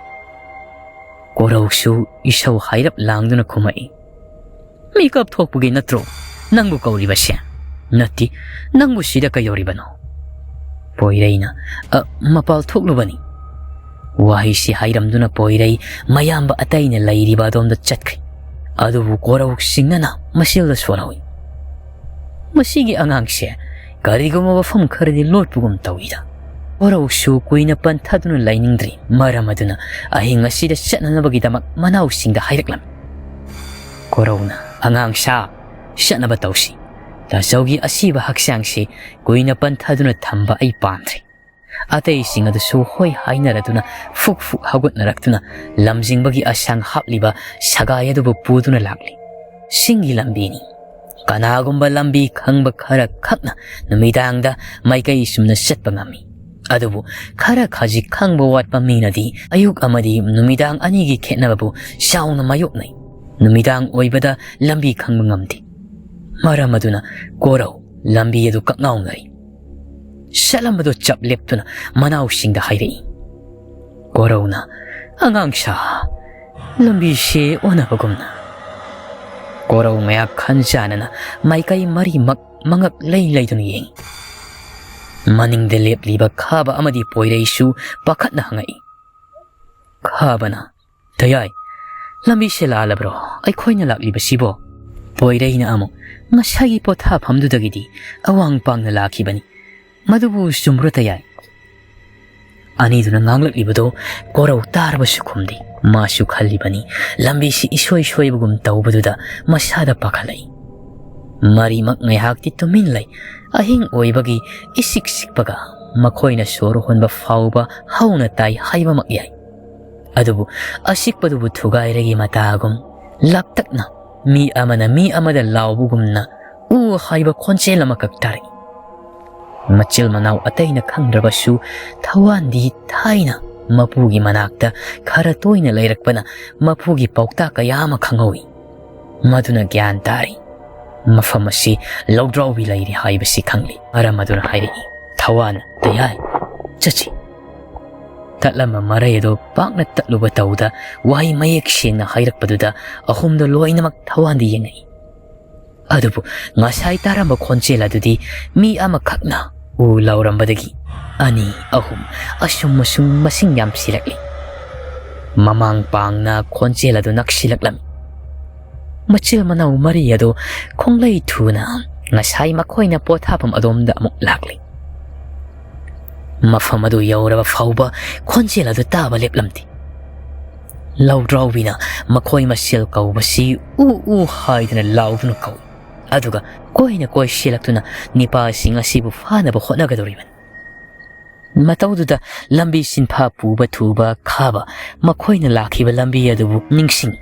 ꯀꯣꯔꯧꯁꯨ ꯏꯁꯧ ꯍꯥꯏꯔꯞ ꯂꯥꯡꯗꯨꯅ ꯈꯨꯝꯃꯛꯏ, "ꯃꯤꯀꯞ ꯊꯣꯛꯄꯒꯤ ꯅꯠꯇ꯭ꯔꯣ ꯅꯪꯕꯨ ꯀꯧꯔꯤꯕꯁꯦ? ꯅꯠꯇꯦ, ꯅꯪꯕꯨ ꯁꯤꯗ ꯀꯩꯗꯧꯔꯤꯕꯅꯣ?" ꯄꯣꯏꯔꯩꯅ, "ꯑ, ꯃꯄꯥꯜ ꯊꯣꯛꯂꯨꯕꯅꯤ꯫" ꯋꯥꯍꯩꯁꯤ ꯍꯥꯏꯔꯝꯗꯨꯅ ꯄꯣꯏꯔꯩ ꯃꯌꯥꯝꯕ ꯑꯇꯩꯅ ꯂꯩꯔꯤꯕ ꯑꯗꯣꯝꯗ ꯆꯠꯈ꯭ꯔꯦ꯫ ꯑꯗꯨꯕꯨ ꯀꯣꯔꯧ ꯁꯤꯡꯅꯅ ꯃꯁꯤꯜꯗ ꯁꯣꯟꯍꯧꯏ꯫ "ꯃꯁꯤꯒꯤ ꯑꯉꯥꯡꯁꯦ ꯀꯔꯤꯒꯨꯝꯕ ꯋꯥꯐꯝ ꯈꯔꯗꯤ ꯂꯣꯠꯄꯒꯨꯝ ꯇꯧꯏꯗ꯫" ꯀꯣꯔꯧꯁꯨ ꯀꯨꯏꯅ ꯄꯟꯊꯗꯨꯅ ꯂꯩꯅꯤꯡꯗ꯭ꯔꯤ꯫ ꯃꯔꯝ ꯑꯗꯨꯅ ꯑꯍꯤꯡ ꯑꯁꯤꯗ ꯆꯠꯅꯅꯕꯒꯤꯗꯃꯛ ꯃꯅꯥꯎꯁꯤꯡꯗ ꯍꯥꯏꯔꯛꯂꯝꯃꯤ꯫ ꯀꯣꯔꯧꯅ, "ꯑꯉꯥꯡ ꯁꯥ, ꯆꯠꯅꯕ ꯇꯧꯁꯤ꯫ ꯇꯥꯆꯧꯒꯤ ꯑꯁꯤꯕ ꯍꯛꯆꯥꯡꯁꯤ ꯀꯨꯏꯅ ꯄꯟꯊꯗꯨꯅ ꯊꯝꯕ ꯑꯩ ꯄꯥꯝꯗ꯭ꯔꯦ꯫ ꯑꯇꯩꯁꯤꯡ ꯑꯗꯨꯁꯨ ꯍꯣꯏ ꯍꯥꯏꯅꯔꯗꯨꯅ ꯐꯨꯛ ꯐꯨꯛ ꯍꯧꯒꯠꯅꯔꯛꯇꯨꯅ ꯂꯝꯖꯤꯡꯕꯒꯤ ꯑꯁꯥꯡ ꯍꯥꯞꯂꯤꯕ ꯁꯒꯥꯏ ꯑꯗꯨꯕꯨ ꯄꯨꯗꯨꯅ ꯂꯥꯛꯂꯤ꯫ ꯆꯤꯡꯒꯤ ꯂꯝꯕꯤꯅꯤ꯫ ꯀꯅꯥꯒꯨꯝꯕ ꯂꯝꯕꯤ ꯈꯪꯕ ꯈꯔ ꯈꯛꯅ ꯅꯨꯃꯤꯗꯥꯡꯗ ꯃꯥꯏꯀꯩ ꯆꯨꯝꯅ ꯆꯠꯄ ꯉꯝꯃꯤ꯫ ꯑꯗꯨꯕꯨ ꯈꯔ ꯈꯖꯤꯛ ꯈꯪꯕ ꯋꯥꯠꯄ ꯃꯤꯅꯗꯤ ꯑꯌꯨꯛ ꯑꯃꯗꯤ ꯅꯨꯃꯤꯗꯥꯡ ꯑꯅꯤꯒꯤ ꯈꯦꯠꯅꯕꯕꯨ ꯆꯥꯎꯅ ꯃꯥꯌꯣꯛꯅꯩ꯫ ꯅꯨꯃꯤꯗꯥꯡ ꯑꯣꯏꯕꯗ ꯂꯝꯕꯤ ꯈꯪꯕ ꯉꯝꯗꯦ꯫ ꯃꯔꯝ ꯑꯗꯨꯅ ꯀꯣꯔꯧ ꯂꯝꯕꯤ ꯑꯗꯨ ꯀꯛꯉꯥꯎꯅꯔꯤ꯫ ꯆꯠꯂꯝꯕꯗꯣ ꯆꯞ ꯂꯦꯞꯇꯨꯅ ꯃꯅꯥꯎꯁꯤꯡꯗ ꯍꯥꯏꯔꯛꯏ꯫ ꯀꯣꯔꯧꯅ, "ꯑꯉꯥꯡ ꯁꯥ, ꯂꯝꯕꯤꯁꯦ ꯑꯣꯟꯅꯕꯒꯨꯝꯅ"꯫ ꯀꯣꯔꯧ ꯉꯥꯏꯍꯥꯛ ꯈꯟꯖꯥꯟꯅꯅ ꯃꯥꯏꯀꯩ ꯃꯔꯤꯃꯛ ꯃꯉꯛ ꯂꯩ ꯂꯩꯗꯨꯅ ꯌꯦꯡꯉꯤ꯫ ꯃꯅꯤꯡꯗ ꯂꯦꯞꯂꯤꯕ ꯈꯥꯕ ꯑꯃꯗꯤ ꯄꯣꯏꯔꯩꯁꯨ ꯄꯥꯈꯠꯅ ꯍꯪꯉꯛꯏ꯫ ꯈꯥꯕꯅ, "ꯇꯌꯥꯏ, ꯂꯝꯕꯤꯁꯦ ꯂꯥꯜꯂꯕ꯭ꯔꯣ? ꯑꯩꯈꯣꯏꯅ ꯂꯥꯛꯂꯤꯕꯁꯤꯕꯣ?" ꯄꯣꯏꯔꯩꯅ ꯑꯃꯨꯛ, "ꯉꯁꯥꯏꯒꯤ ꯄꯣꯊꯥꯐꯝꯗꯨꯗꯒꯤꯗꯤ ꯑꯋꯥꯡ ꯄꯥꯡꯅ ꯂꯥꯛꯈꯤꯕꯅꯤ꯫ ꯃꯗꯨꯕꯨ ꯆꯨꯝꯕ꯭ꯔꯣ, ꯇꯌꯥꯏ?" ꯑꯅꯤꯗꯨꯅ ꯉꯥꯡꯂꯛꯂꯤꯕꯗꯣ ꯀꯣꯔꯧ ꯇꯥꯔꯕꯁꯨ ꯈꯨꯝꯗꯦ꯫ ꯃꯥꯁꯨ ꯈꯜꯂꯤꯕꯅꯤ, ꯂꯝꯕꯤꯁꯤ ꯏꯁꯣꯏ ꯁꯣꯏꯕꯒꯨꯝ ꯇꯧꯕꯗꯨꯗ ꯃꯁꯥꯗ ꯄꯥꯈꯠꯂꯛꯏ꯫ ꯃꯔꯤꯃꯛ ꯉꯥꯏꯍꯥꯛꯇꯤ ꯇꯨꯃꯤꯟ ꯂꯩ꯫ ꯑꯍꯤꯡ ꯑꯣꯏꯕꯒꯤ ꯏꯆꯤꯛ ꯆꯤꯛꯄꯒ ꯃꯈꯣꯏꯅ ꯁꯣꯔ ꯍꯣꯟꯕ ꯐꯥꯎꯕ ꯍꯧꯅ ꯇꯥꯏ ꯍꯥꯏꯕꯃꯛ ꯌꯥꯏ꯫ ꯑꯗꯨꯕꯨ ꯑꯆꯤꯛꯄꯗꯨꯕꯨ ꯊꯨꯒꯥꯏꯔꯒꯤ ꯃꯇꯥꯒꯨꯝ ꯂꯥꯛꯇꯛꯅ ꯃꯤ ꯑꯃꯅ ꯃꯤ ꯑꯃꯗ ꯂꯥꯎꯕꯒꯨꯝꯅ ꯎ ꯍꯥꯏꯕ ꯈꯣꯟꯖꯦꯜ ꯑꯃꯈꯛ ꯇꯥꯔꯛꯏ꯫ ꯃꯆꯤꯜ ꯃꯅꯥꯎ ꯑꯇꯩꯅ ꯈꯪꯗ꯭ꯔꯕꯁꯨ ꯊꯋꯥꯟꯗꯤ ꯊꯥꯏꯅ ꯃꯄꯨꯒꯤ ꯃꯅꯥꯛꯇ ꯈꯔ ꯇꯣꯏꯅ ꯂꯩꯔꯛꯄꯅ ꯃꯄꯨꯒꯤ ꯄꯥꯎꯇꯥꯛ ꯀꯌꯥ ꯑꯃ ꯈꯪꯍꯧꯏ꯫ ꯃꯗꯨꯅ ꯒ꯭ꯌꯥꯟ ꯇꯥꯔꯤ꯫ ꯃꯐꯝ ꯑꯁꯤ ꯂꯧꯗ꯭ꯔꯥꯎꯕꯤ ꯂꯩꯔꯤ ꯍꯥꯏꯕꯁꯤ ꯈꯪꯂꯤ꯫ ꯃꯔꯝ ꯑꯗꯨꯅ ꯍꯥꯏꯔꯛꯏ, "ꯊꯋꯥꯟ, ꯇꯌꯥꯏ, ꯆꯠꯁꯤ"꯫ ꯇꯠꯂꯝꯕ ꯃꯔꯩ ꯑꯗꯨ ꯄꯥꯛꯅ ꯇꯠꯂꯨꯕ ꯇꯧꯗ ꯋꯥꯍꯩ ꯃꯌꯦꯛ ꯁꯦꯡꯅ ꯍꯥꯏꯔꯛꯄꯗꯨꯗ ꯑꯍꯨꯝꯗꯨ ꯂꯣꯏꯅꯃꯛ ꯊꯋꯥꯟꯗ ꯌꯦꯡꯉꯛꯏ꯫ ꯑꯗꯨꯕꯨ ꯉꯁꯥꯏ ꯇꯥꯔꯝꯕ ꯈꯣꯟꯖꯦꯜ ꯑꯗꯨꯗꯤ ꯃꯤ ꯑꯃꯈꯛꯅ ꯎ ꯂꯥꯎꯔꯝꯕꯗꯒꯤ ꯑꯅꯤ, ꯑꯍꯨꯝ, ꯑꯁꯨꯝ ꯑꯁꯨꯝ ꯃꯁꯤꯡ ꯌꯥꯝꯁꯤꯜꯂꯛꯂꯤ꯫ ꯃꯃꯥꯡ ꯄꯥꯡꯅ ꯈꯣꯟꯖꯦꯜ ꯑꯗꯨ ꯅꯛꯁꯤꯜꯂꯛꯂꯝꯃꯤ꯫ ꯃꯆꯤꯜ ꯃꯅꯥꯎ ꯃꯔꯤ ꯑꯗꯨ ꯈꯣꯡꯂꯩ ꯊꯨꯅ ꯉꯁꯥꯏ ꯃꯈꯣꯏꯅ ꯄꯣꯊꯥꯐꯝ ꯑꯗꯣꯝꯗ ꯑꯃꯨꯛ ꯂꯥꯛꯂꯤ꯫ ꯃꯐꯝ ꯑꯗꯨ ꯌꯧꯔꯕ ꯐꯥꯎꯕ ꯈꯣꯟꯖꯦꯜ ꯑꯗꯨ ꯇꯥꯕ ꯂꯦꯞꯂꯝꯗꯦ꯫ ꯂꯧꯗ꯭ꯔꯥꯎꯕꯤꯅ ꯃꯈꯣꯏ ꯃꯁꯦꯜ ꯀꯧꯕꯁꯤ ꯎ ꯎ ꯍꯥꯏꯗꯨꯅ ꯂꯥꯎꯗꯨꯅ ꯀꯧꯏ꯫ ꯑꯗꯨꯒ ꯀꯣꯏꯅ ꯀꯣꯏ ꯁꯤꯜꯂꯛꯇꯨꯅ ꯅꯤꯄꯥꯁꯤꯡ ꯑꯁꯤꯕꯨ ꯐꯥꯅꯕ ꯍꯣꯠꯅꯒꯗꯧꯔꯤꯕꯅꯤ꯫ ꯃꯇꯧꯗꯨꯗ ꯂꯝꯕꯤ ꯁꯤꯟꯐꯥ ꯄꯨꯕ ꯊꯨꯕ ꯈꯥꯕ ꯃꯈꯣꯏꯅ ꯂꯥꯛꯈꯤꯕ ꯂꯝꯕꯤ ꯑꯗꯨꯕꯨ ꯅꯤꯡꯁꯤꯡ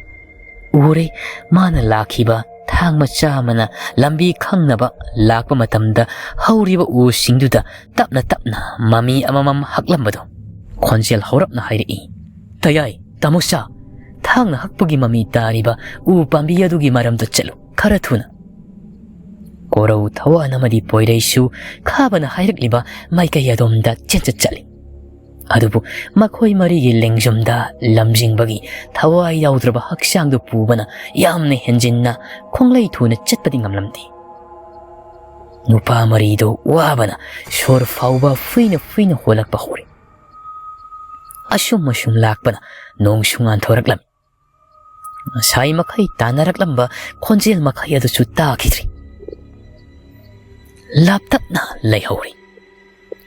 ꯎꯔꯦ꯫ ꯃꯥꯅ ꯂꯥꯛꯈꯤꯕ ꯊꯥꯡ ꯃꯆꯥ ꯑꯃꯅ ꯂꯝꯕꯤ ꯈꯪꯅꯕ ꯂꯥꯛꯄ ꯃꯇꯝꯗ ꯍꯧꯔꯤꯕ ꯎꯁꯤꯡꯗꯨꯗ ꯇꯞꯅ ꯇꯞꯅ ꯃꯃꯤ ꯑꯃꯃꯝ ꯍꯛꯂꯝꯕꯗꯣ꯫ ꯈꯣꯟꯖꯦꯜ ꯍꯧꯔꯞꯅ ꯍꯥꯏꯔꯛꯏ, "ꯇꯌꯥꯏ, ꯇꯥꯃꯣꯆꯥ, ꯊꯥꯡꯅ ꯍꯛꯄꯒꯤ ꯃꯃꯤ ꯇꯥꯔꯤꯕ ꯎ ꯄꯥꯝꯕꯤ ꯑꯗꯨꯒꯤ ꯃꯔꯝꯗ ꯆꯠꯂꯨ, ꯈꯔ ꯊꯨꯅ"꯫ ꯀꯣꯔꯧ ꯊꯋꯥꯟ ꯑꯃꯗꯤ ꯄꯣꯏꯔꯩꯁꯨ ꯈꯥꯕꯅ ꯍꯥꯏꯔꯛꯂꯤꯕ ꯃꯥꯏꯀꯩ ꯑꯗꯣꯝꯗ ꯆꯦꯟꯆꯠ ꯆꯠꯂꯤ꯫ ꯑꯗꯨꯕꯨ ꯃꯈꯣꯏ ꯃꯔꯤꯒꯤ ꯂꯦꯡꯖꯨꯝꯗ ꯂꯝꯖꯤꯡꯕꯒꯤ ꯊꯋꯥꯏ ꯌꯥꯎꯗ꯭ꯔꯕ ꯍꯛꯆꯥꯡꯗꯨ ꯄꯨꯕꯅ ꯌꯥꯝꯅ ꯍꯦꯟꯖꯤꯟꯅ ꯈꯣꯡꯂꯩ ꯊꯨꯅ ꯆꯠꯄꯗꯤ ꯉꯝꯂꯝꯗꯦ꯫ ꯅꯨꯄꯥ ꯃꯔꯤꯗꯨ ꯋꯥꯕꯅ ꯁꯣꯔ ꯐꯥꯎꯕ ꯐꯨꯏꯅ ꯐꯨꯏꯅ ꯍꯣꯜꯂꯛꯄ ꯍꯧꯔꯦ꯫ ꯑꯁꯨꯝ ꯑꯁꯨꯝ ꯂꯥꯛꯄꯅ ꯅꯣꯡꯁꯨ ꯉꯥꯟꯊꯣꯔꯛꯂꯝꯃꯤ꯫ ꯉꯁꯥꯏ ꯃꯈꯩ ꯇꯥꯟꯅꯔꯛꯂꯝꯕ ꯈꯣꯟꯖꯦꯜ ꯃꯈꯩ ꯑꯗꯨꯁꯨ ꯇꯥꯈꯤꯗ꯭ꯔꯤ꯫ ꯂꯥꯞꯇꯛꯅ ꯂꯩꯍꯧꯔꯤ꯫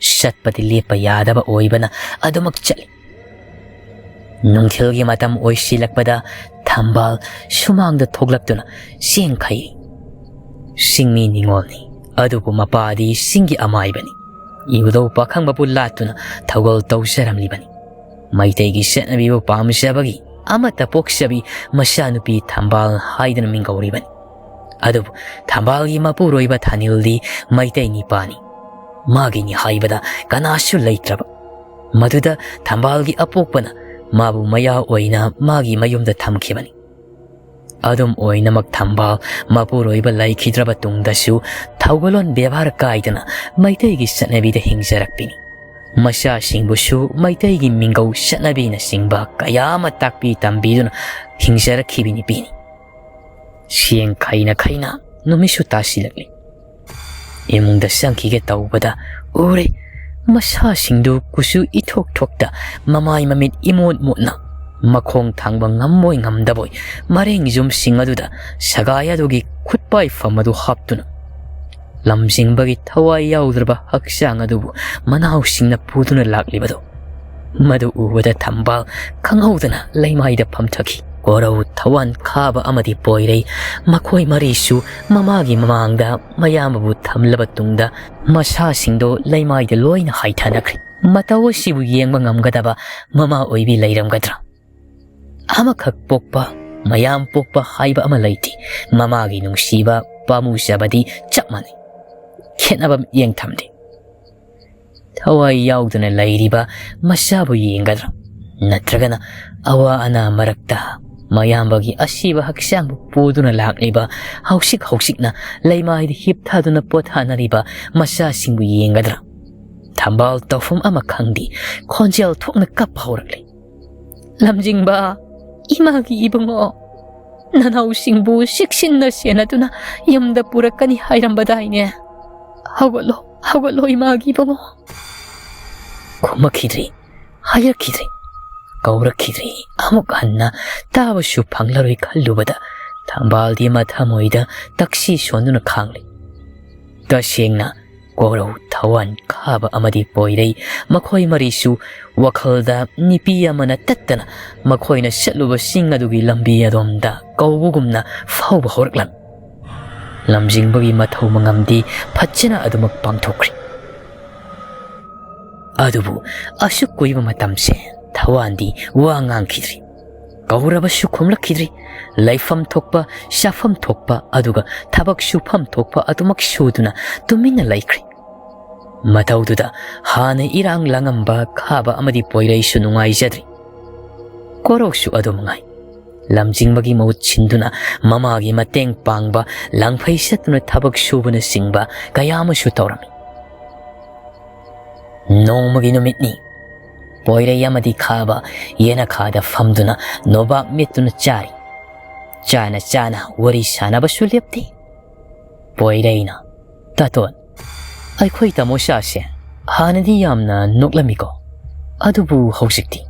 ꯆꯠꯄꯗꯤ ꯂꯦꯞꯄ ꯌꯥꯗꯕ ꯑꯣꯏꯕꯅ ꯑꯗꯨꯃꯛ ꯆꯠꯂꯤ꯫ ꯅꯨꯡꯊꯤꯜꯒꯤ ꯃꯇꯝ ꯑꯣꯏꯁꯤꯜꯂꯛꯄꯗ ꯊꯝꯕꯥꯜ ꯁꯨꯃꯥꯡꯗ ꯊꯣꯛꯂꯛꯇꯨꯅ ꯆꯦꯡ ꯈꯩꯔꯤ꯫ ꯆꯤꯡꯃꯤ ꯅꯤꯉꯣꯜꯅꯤ, ꯑꯗꯨꯕꯨ ꯃꯄꯥꯗꯤ ꯆꯤꯡꯒꯤ ꯑꯃꯥꯏꯕꯅꯤ꯫ ꯏꯕꯨꯙꯧ ꯄꯥꯈꯪꯕꯕꯨ ꯂꯥꯠꯇꯨꯅ ꯊꯧꯒꯜ ꯇꯧꯖꯔꯝꯂꯤꯕꯅꯤ꯫ ꯃꯩꯇꯩꯒꯤ ꯆꯠꯅꯕꯤꯕꯨ ꯄꯥꯝꯖꯕꯒꯤ ꯑꯃꯠꯇ ꯄꯣꯛꯆꯕꯤ ꯃꯆꯥꯅꯨꯄꯤ ꯊꯝꯕꯥꯜ ꯍꯥꯏꯗꯨꯅ ꯃꯤꯡꯒꯧꯔꯤꯕꯅꯤ꯫ ꯑꯗꯨꯕꯨ ꯊꯝꯕꯥꯜꯒꯤ ꯃꯄꯨꯔꯣꯏꯕ ꯊꯥꯅꯤꯜꯗꯤ ꯃꯩꯇꯩ ꯅꯤꯄꯥꯅꯤ꯫ ꯃꯥꯒꯤꯅꯤ ꯍꯥꯏꯕꯗ ꯀꯅꯥꯁꯨ ꯂꯩꯇ꯭ꯔꯕ꯫ ꯃꯗꯨꯗ ꯊꯝꯕꯥꯜꯒꯤ ꯑꯄꯣꯛꯄꯅ ꯃꯥꯕꯨ ꯃꯌꯥ ꯑꯣꯏꯅ ꯃꯥꯒꯤ ꯃꯌꯨꯝꯗ ꯊꯝꯈꯤꯕꯅꯤ꯫ ꯑꯗꯨꯝ ꯑꯣꯏꯅꯃꯛ ꯊꯝꯕꯥꯜ ꯃꯄꯨꯔꯣꯏꯕ ꯂꯩꯈꯤꯗ꯭ꯔꯕ ꯇꯨꯡꯗꯁꯨ ꯊꯧꯒꯜꯂꯣꯟ ꯕꯦꯕꯥꯔ ꯀꯥꯏꯗꯅ ꯃꯩꯇꯩꯒꯤ ꯆꯠꯅꯕꯤꯗ ꯍꯤꯡꯖꯔꯛꯄꯤꯅꯤ꯫ ꯃꯆꯥꯁꯤꯡꯕꯨꯁꯨ ꯃꯩꯇꯩꯒꯤ ꯃꯤꯡꯒꯧ ꯆꯠꯅꯕꯤꯅꯆꯤꯡꯕ ꯀꯌꯥ ꯑꯃ ꯇꯥꯛꯄꯤ ꯇꯝꯕꯤꯗꯨꯅ ꯍꯤꯡꯖꯔꯛꯈꯤꯕꯤ ꯅꯨꯄꯤꯅꯤ꯫ ꯁꯦꯡ ꯈꯩꯅ ꯈꯩꯅ ꯅꯨꯃꯤꯠꯁꯨ ꯇꯥꯁꯤꯜꯂꯛꯂꯤ꯫ ꯏꯃꯨꯡꯗ ꯆꯪꯈꯤꯒꯦ ꯇꯧꯕꯗ ꯎꯔꯦ, ꯃꯁꯥꯁꯤꯡꯗꯨ ꯀꯨꯆꯨ ꯏꯊꯣꯛ ꯊꯣꯛꯇ, ꯃꯃꯥꯏ ꯃꯃꯤꯠ ꯏꯃꯣꯠ ꯃꯣꯠꯅ, ꯃꯈꯣꯡ ꯊꯥꯡꯕ ꯉꯝꯕꯣꯏ ꯉꯝꯗꯕꯣꯏ ꯃꯔꯦꯡ ꯌꯨꯝꯁꯤꯡ ꯑꯗꯨꯗ ꯁꯒꯥꯏ ꯑꯗꯨꯒꯤ ꯈꯨꯠꯄꯥꯏꯐꯝ ꯑꯗꯨ ꯍꯥꯞꯇꯨꯅ ꯂꯝꯖꯤꯡꯕꯒꯤ ꯊꯋꯥꯏ ꯌꯥꯎꯗ꯭ꯔꯕ ꯍꯛꯆꯥꯡ ꯑꯗꯨꯕꯨ ꯃꯅꯥꯎꯁꯤꯡꯅ ꯄꯨꯗꯨꯅ ꯂꯥꯛꯂꯤꯕꯗꯨ, ꯃꯗꯨ ꯎꯕꯗ ꯊꯝꯕꯥꯜ ꯈꯪꯍꯧꯗꯅ ꯂꯩꯃꯥꯏꯗ ꯐꯝꯊꯈꯤ꯫ ꯀꯣꯔꯧ, ꯊꯋꯥꯟ ꯈꯥꯕ ꯑꯃꯗꯤ ꯄꯣꯏꯔꯩ, ꯃꯈꯣꯏ ꯃꯔꯤꯁꯨ ꯃꯃꯥꯒꯤ ꯃꯃꯥꯡꯗ ꯃꯌꯥꯝꯕꯕꯨ ꯊꯝꯂꯕ ꯇꯨꯡꯗ ꯃꯁꯥꯁꯤꯡꯗꯣ ꯂꯩꯃꯥꯏꯗ ꯂꯣꯏꯅ ꯍꯥꯏꯊꯅꯈ꯭ꯔꯦ꯫ ꯃꯇꯧ ꯑꯁꯤꯕꯨ ꯌꯦꯡꯕ ꯉꯝꯒꯗꯕ ꯃꯃꯥ ꯑꯣꯏꯕꯤ ꯂꯩꯔꯝꯒꯗ꯭ꯔꯥ? ꯑꯃꯈꯛ ꯄꯣꯛꯄ, ꯃꯌꯥꯝ ꯄꯣꯛꯄ ꯍꯥꯏꯕ ꯑꯃ ꯂꯩꯇꯦ꯫ ꯃꯃꯥꯒꯤ ꯅꯨꯡꯁꯤꯕ, ꯄꯥꯝꯃꯨꯖꯕꯗꯤ ꯆꯞ ꯃꯥꯟꯅꯩ꯫ ꯈꯦꯠꯅꯕ ꯃꯤꯠꯌꯦꯡ ꯊꯝꯗꯦ꯫ ꯊꯋꯥꯏ ꯌꯥꯎꯗꯅ ꯂꯩꯔꯤꯕ ꯃꯆꯥꯕꯨ ꯌꯦꯡꯒꯗ꯭ꯔꯥ? ꯅꯠꯇ꯭ꯔꯒꯅ ꯑꯋꯥ ꯑꯅꯥ ꯃꯔꯛꯇ ꯃꯌꯥꯝꯕꯒꯤ ꯑꯁꯤꯕ ꯍꯛꯆꯥꯡꯕꯨ ꯄꯨꯗꯨꯅ ꯂꯥꯛꯂꯤꯕ, ꯍꯧꯖꯤꯛ ꯍꯧꯖꯤꯛꯅ ꯂꯩꯃꯥꯏꯗ ꯍꯤꯞꯊꯗꯨꯅ ꯄꯣꯊꯥꯅꯔꯤꯕ ꯃꯆꯥꯁꯤꯡꯕꯨ ꯌꯦꯡꯒꯗ꯭ꯔꯥ? ꯊꯝꯕꯥꯜ ꯇꯧꯐꯝ ꯑꯃ ꯈꯪꯗꯦ, ꯈꯣꯟꯖꯦꯜ ꯊꯣꯛꯅ ꯀꯞꯄ ꯍꯧꯔꯛꯂꯦ꯫ "ꯂꯝꯖꯤꯡꯕ, ꯏꯃꯥꯒꯤ ꯏꯕꯨꯡꯉꯣ, ꯅꯅꯥꯎꯁꯤꯡꯕꯨ ꯆꯦꯛꯁꯤꯟꯅ ꯁꯦꯟꯅꯗꯨꯅ ꯌꯨꯝꯗ ꯄꯨꯔꯛꯀꯅꯤ ꯍꯥꯏꯔꯝꯕꯗꯥꯏꯅꯦ? ꯍꯧꯒꯠꯂꯣ, ꯍꯧꯒꯠꯂꯣ, ꯏꯃꯥꯒꯤ ꯏꯕꯨꯡꯉꯣ!" ꯈꯨꯝꯃꯛꯈꯤꯗ꯭ꯔꯦ, ꯍꯥꯏꯔꯛꯈꯤꯗ꯭ꯔꯦ, ꯀꯧꯔꯛꯈꯤꯗ꯭ꯔꯦ꯫ ꯑꯃꯨꯛ ꯍꯟꯅ ꯇꯥꯕꯁꯨ ꯐꯪꯂꯔꯣꯏ ꯈꯜꯂꯨꯕꯗ ꯊꯝꯕꯥꯜꯗꯤ ꯃꯊꯃꯣꯏꯗ ꯇꯛꯁꯤ ꯁꯣꯟꯗꯨꯅ ꯈꯥꯡꯂꯦ꯫ ꯇꯁꯦꯡꯅ ꯀꯣꯔꯧ, ꯊꯋꯥꯟ, ꯈꯥꯕ ꯑꯃꯗꯤ ꯄꯣꯏꯔꯩ, ꯃꯈꯣꯏ ꯃꯔꯤꯁꯨ ꯋꯥꯈꯜꯗ ꯅꯤꯄꯤ ꯑꯃꯅ ꯇꯠꯇꯅ ꯃꯈꯣꯏꯅ ꯆꯠꯂꯨꯕ ꯆꯤꯡ ꯑꯗꯨꯒꯤ ꯂꯝꯕꯤ ꯑꯗꯣꯝꯗ ꯀꯧꯕꯒꯨꯝꯅ ꯐꯥꯎꯕ ꯍꯧꯔꯛꯂꯝꯃꯤ꯫ ꯂꯝꯖꯤꯡꯕꯒꯤ ꯃꯊꯧ ꯃꯉꯝꯗꯤ ꯐꯖꯅ ꯑꯗꯨꯃꯛ ꯄꯥꯡꯊꯣꯛꯈ꯭ꯔꯦ꯫ ꯑꯗꯨꯕꯨ ꯑꯁꯨꯛ ꯀꯨꯏꯕ ꯃꯇꯝꯁꯦ ꯊꯋꯥꯟꯗꯤ ꯋꯥ ꯉꯥꯡꯈꯤꯗ꯭ꯔꯤ꯫ ꯀꯧꯔꯕꯁꯨ ꯈꯨꯝꯂꯛꯈꯤꯗ꯭ꯔꯤ꯫ ꯂꯩꯐꯝ ꯊꯣꯛꯄ, ꯆꯥꯐꯝ ꯊꯣꯛꯄ, ꯑꯗꯨꯒ ꯊꯕꯛ ꯁꯨꯐꯝ ꯊꯣꯛꯄ ꯑꯗꯨꯃꯛ ꯁꯨꯗꯨꯅ ꯇꯨꯃꯤꯟꯅ ꯂꯩꯈ꯭ꯔꯦ꯫ ꯃꯇꯧꯗꯨꯗ ꯍꯥꯟꯅ ꯏꯔꯥꯡ ꯂꯥꯡꯉꯝꯕ ꯈꯥꯕ ꯑꯃꯗꯤ ꯄꯣꯏꯔꯩꯁꯨ ꯅꯨꯡꯉꯥꯏꯖꯗ꯭ꯔꯤ꯫ ꯀꯣꯔꯧꯁꯨ ꯑꯗꯨ ꯃꯉꯥꯏ꯫ ꯂꯝꯖꯤꯡꯕꯒꯤ ꯃꯍꯨꯠ ꯁꯤꯟꯗꯨꯅ ꯃꯃꯥꯒꯤ ꯃꯇꯦꯡ ꯄꯥꯡꯕ, ꯂꯥꯡꯐꯩ ꯆꯠꯇꯨꯅ ꯊꯕꯛ ꯁꯨꯕꯅꯆꯤꯡꯕ ꯀꯌꯥ ꯑꯃꯁꯨ ꯇꯧꯔꯝꯃꯤ꯫ ꯅꯣꯡꯃꯒꯤ ꯅꯨꯃꯤꯠꯅꯤ꯫ ꯄꯣꯏꯔꯩ ꯑꯃꯗꯤ ꯈꯥꯕ ꯌꯦꯅꯈꯥꯗ ꯐꯝꯗꯨꯅ ꯅꯣꯕꯥꯞ ꯃꯦꯠꯇꯨꯅ ꯆꯥꯔꯤ꯫ ꯆꯥꯅ ꯆꯥꯅ ꯋꯥꯔꯤ ꯁꯥꯟꯅꯕꯁꯨ ꯂꯦꯞꯇꯦ꯫ ꯄꯣꯏꯔꯩꯅ, "ꯇꯥꯇꯣꯟ, ꯑꯩꯈꯣꯏ ꯇꯥꯃꯣ ꯁꯥꯁꯦ ꯍꯥꯟꯅꯗꯤ ꯌꯥꯝꯅ ꯅꯣꯛꯂꯝꯃꯤꯀꯣ, ꯑꯗꯨꯕꯨ ꯍꯧꯖꯤꯛꯇꯤ?"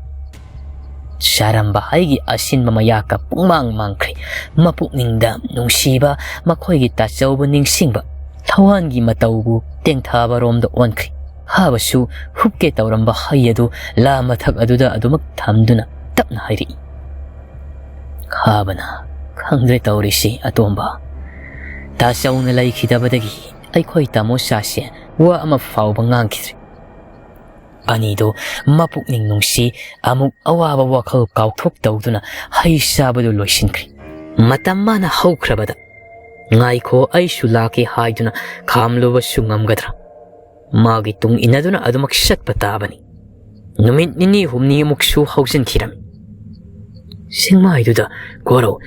ꯆꯥꯔꯝꯕ ꯍꯩꯒꯤ ꯑꯁꯤꯟꯕ ꯃꯌꯥꯛꯀ ꯄꯨꯡꯃꯥꯡ ꯃꯥꯡꯈ꯭ꯔꯦ꯫ ꯃꯄꯨꯛꯅꯤꯡꯗ ꯅꯨꯡꯁꯤꯕ, ꯃꯈꯣꯏꯒꯤ ꯇꯥꯆꯧꯕꯨ ꯅꯤꯡꯁꯤꯡꯕ, ꯊꯋꯥꯟꯒꯤ ꯃꯇꯧꯕꯨ ꯇꯦꯡꯊꯥꯕꯔꯣꯝꯗ ꯑꯣꯟꯈ꯭ꯔꯦ꯫ ꯈꯥꯕꯁꯨ ꯍꯨꯞꯀꯦ ꯇꯧꯔꯝꯕ ꯍꯩ ꯑꯗꯨ ꯂꯥ ꯃꯊꯛ ꯑꯗꯨꯗ ꯑꯗꯨꯃꯛ ꯊꯝꯗꯨꯅ ꯇꯞꯅ ꯍꯥꯏꯔꯛꯏ꯫ ꯈꯥꯕꯅ, "ꯈꯪꯗ꯭ꯔꯦ ꯇꯧꯔꯤꯁꯤ, ꯑꯇꯣꯝꯕ꯫ ꯇꯥꯆꯧꯅ ꯂꯩꯈꯤꯗꯕꯗꯒꯤ ꯑꯩꯈꯣꯏ ꯇꯥꯃꯣ ꯁꯥꯁꯦ ꯋꯥ ꯑꯃ ꯐꯥꯎꯕ ꯉꯥꯡꯈꯤꯗ꯭ꯔꯦ꯫" ꯑꯅꯤꯗꯨ ꯃꯄꯨꯛꯅꯤꯡ ꯅꯨꯡꯁꯤ, ꯑꯃꯨꯛ ꯑꯋꯥꯕ ꯋꯥꯈꯜ ꯀꯥꯎꯊꯣꯛ ꯇꯧꯗꯨꯅ ꯍꯩ ꯆꯥꯕꯗꯨ ꯂꯣꯏꯁꯤꯟꯈ꯭ꯔꯦ꯫ ꯃꯇꯝ ꯃꯥꯅ ꯍꯧꯈ꯭ꯔꯕꯗ, "ꯉꯥꯏꯈꯣ, ꯑꯩꯁꯨ ꯂꯥꯛꯀꯦ" ꯍꯥꯏꯗꯨꯅ ꯈꯥꯝꯂꯨꯕꯁꯨ ꯉꯝꯒꯗ꯭ꯔꯥ? ꯃꯥꯒꯤ ꯇꯨꯡ ꯏꯟꯅꯗꯨꯅ ꯑꯗꯨꯃꯛ ꯆꯠꯄ ꯇꯥꯕꯅꯤ꯫ ꯅꯨꯃꯤꯠ ꯅꯤꯅꯤ ꯍꯨꯝꯅꯤꯃꯨꯛꯁꯨ ꯍꯧꯖꯤꯟꯈꯤꯔꯝꯃꯤ꯫ ꯁꯤꯡꯃꯥꯏꯗꯨꯗ ꯀꯣꯔꯧ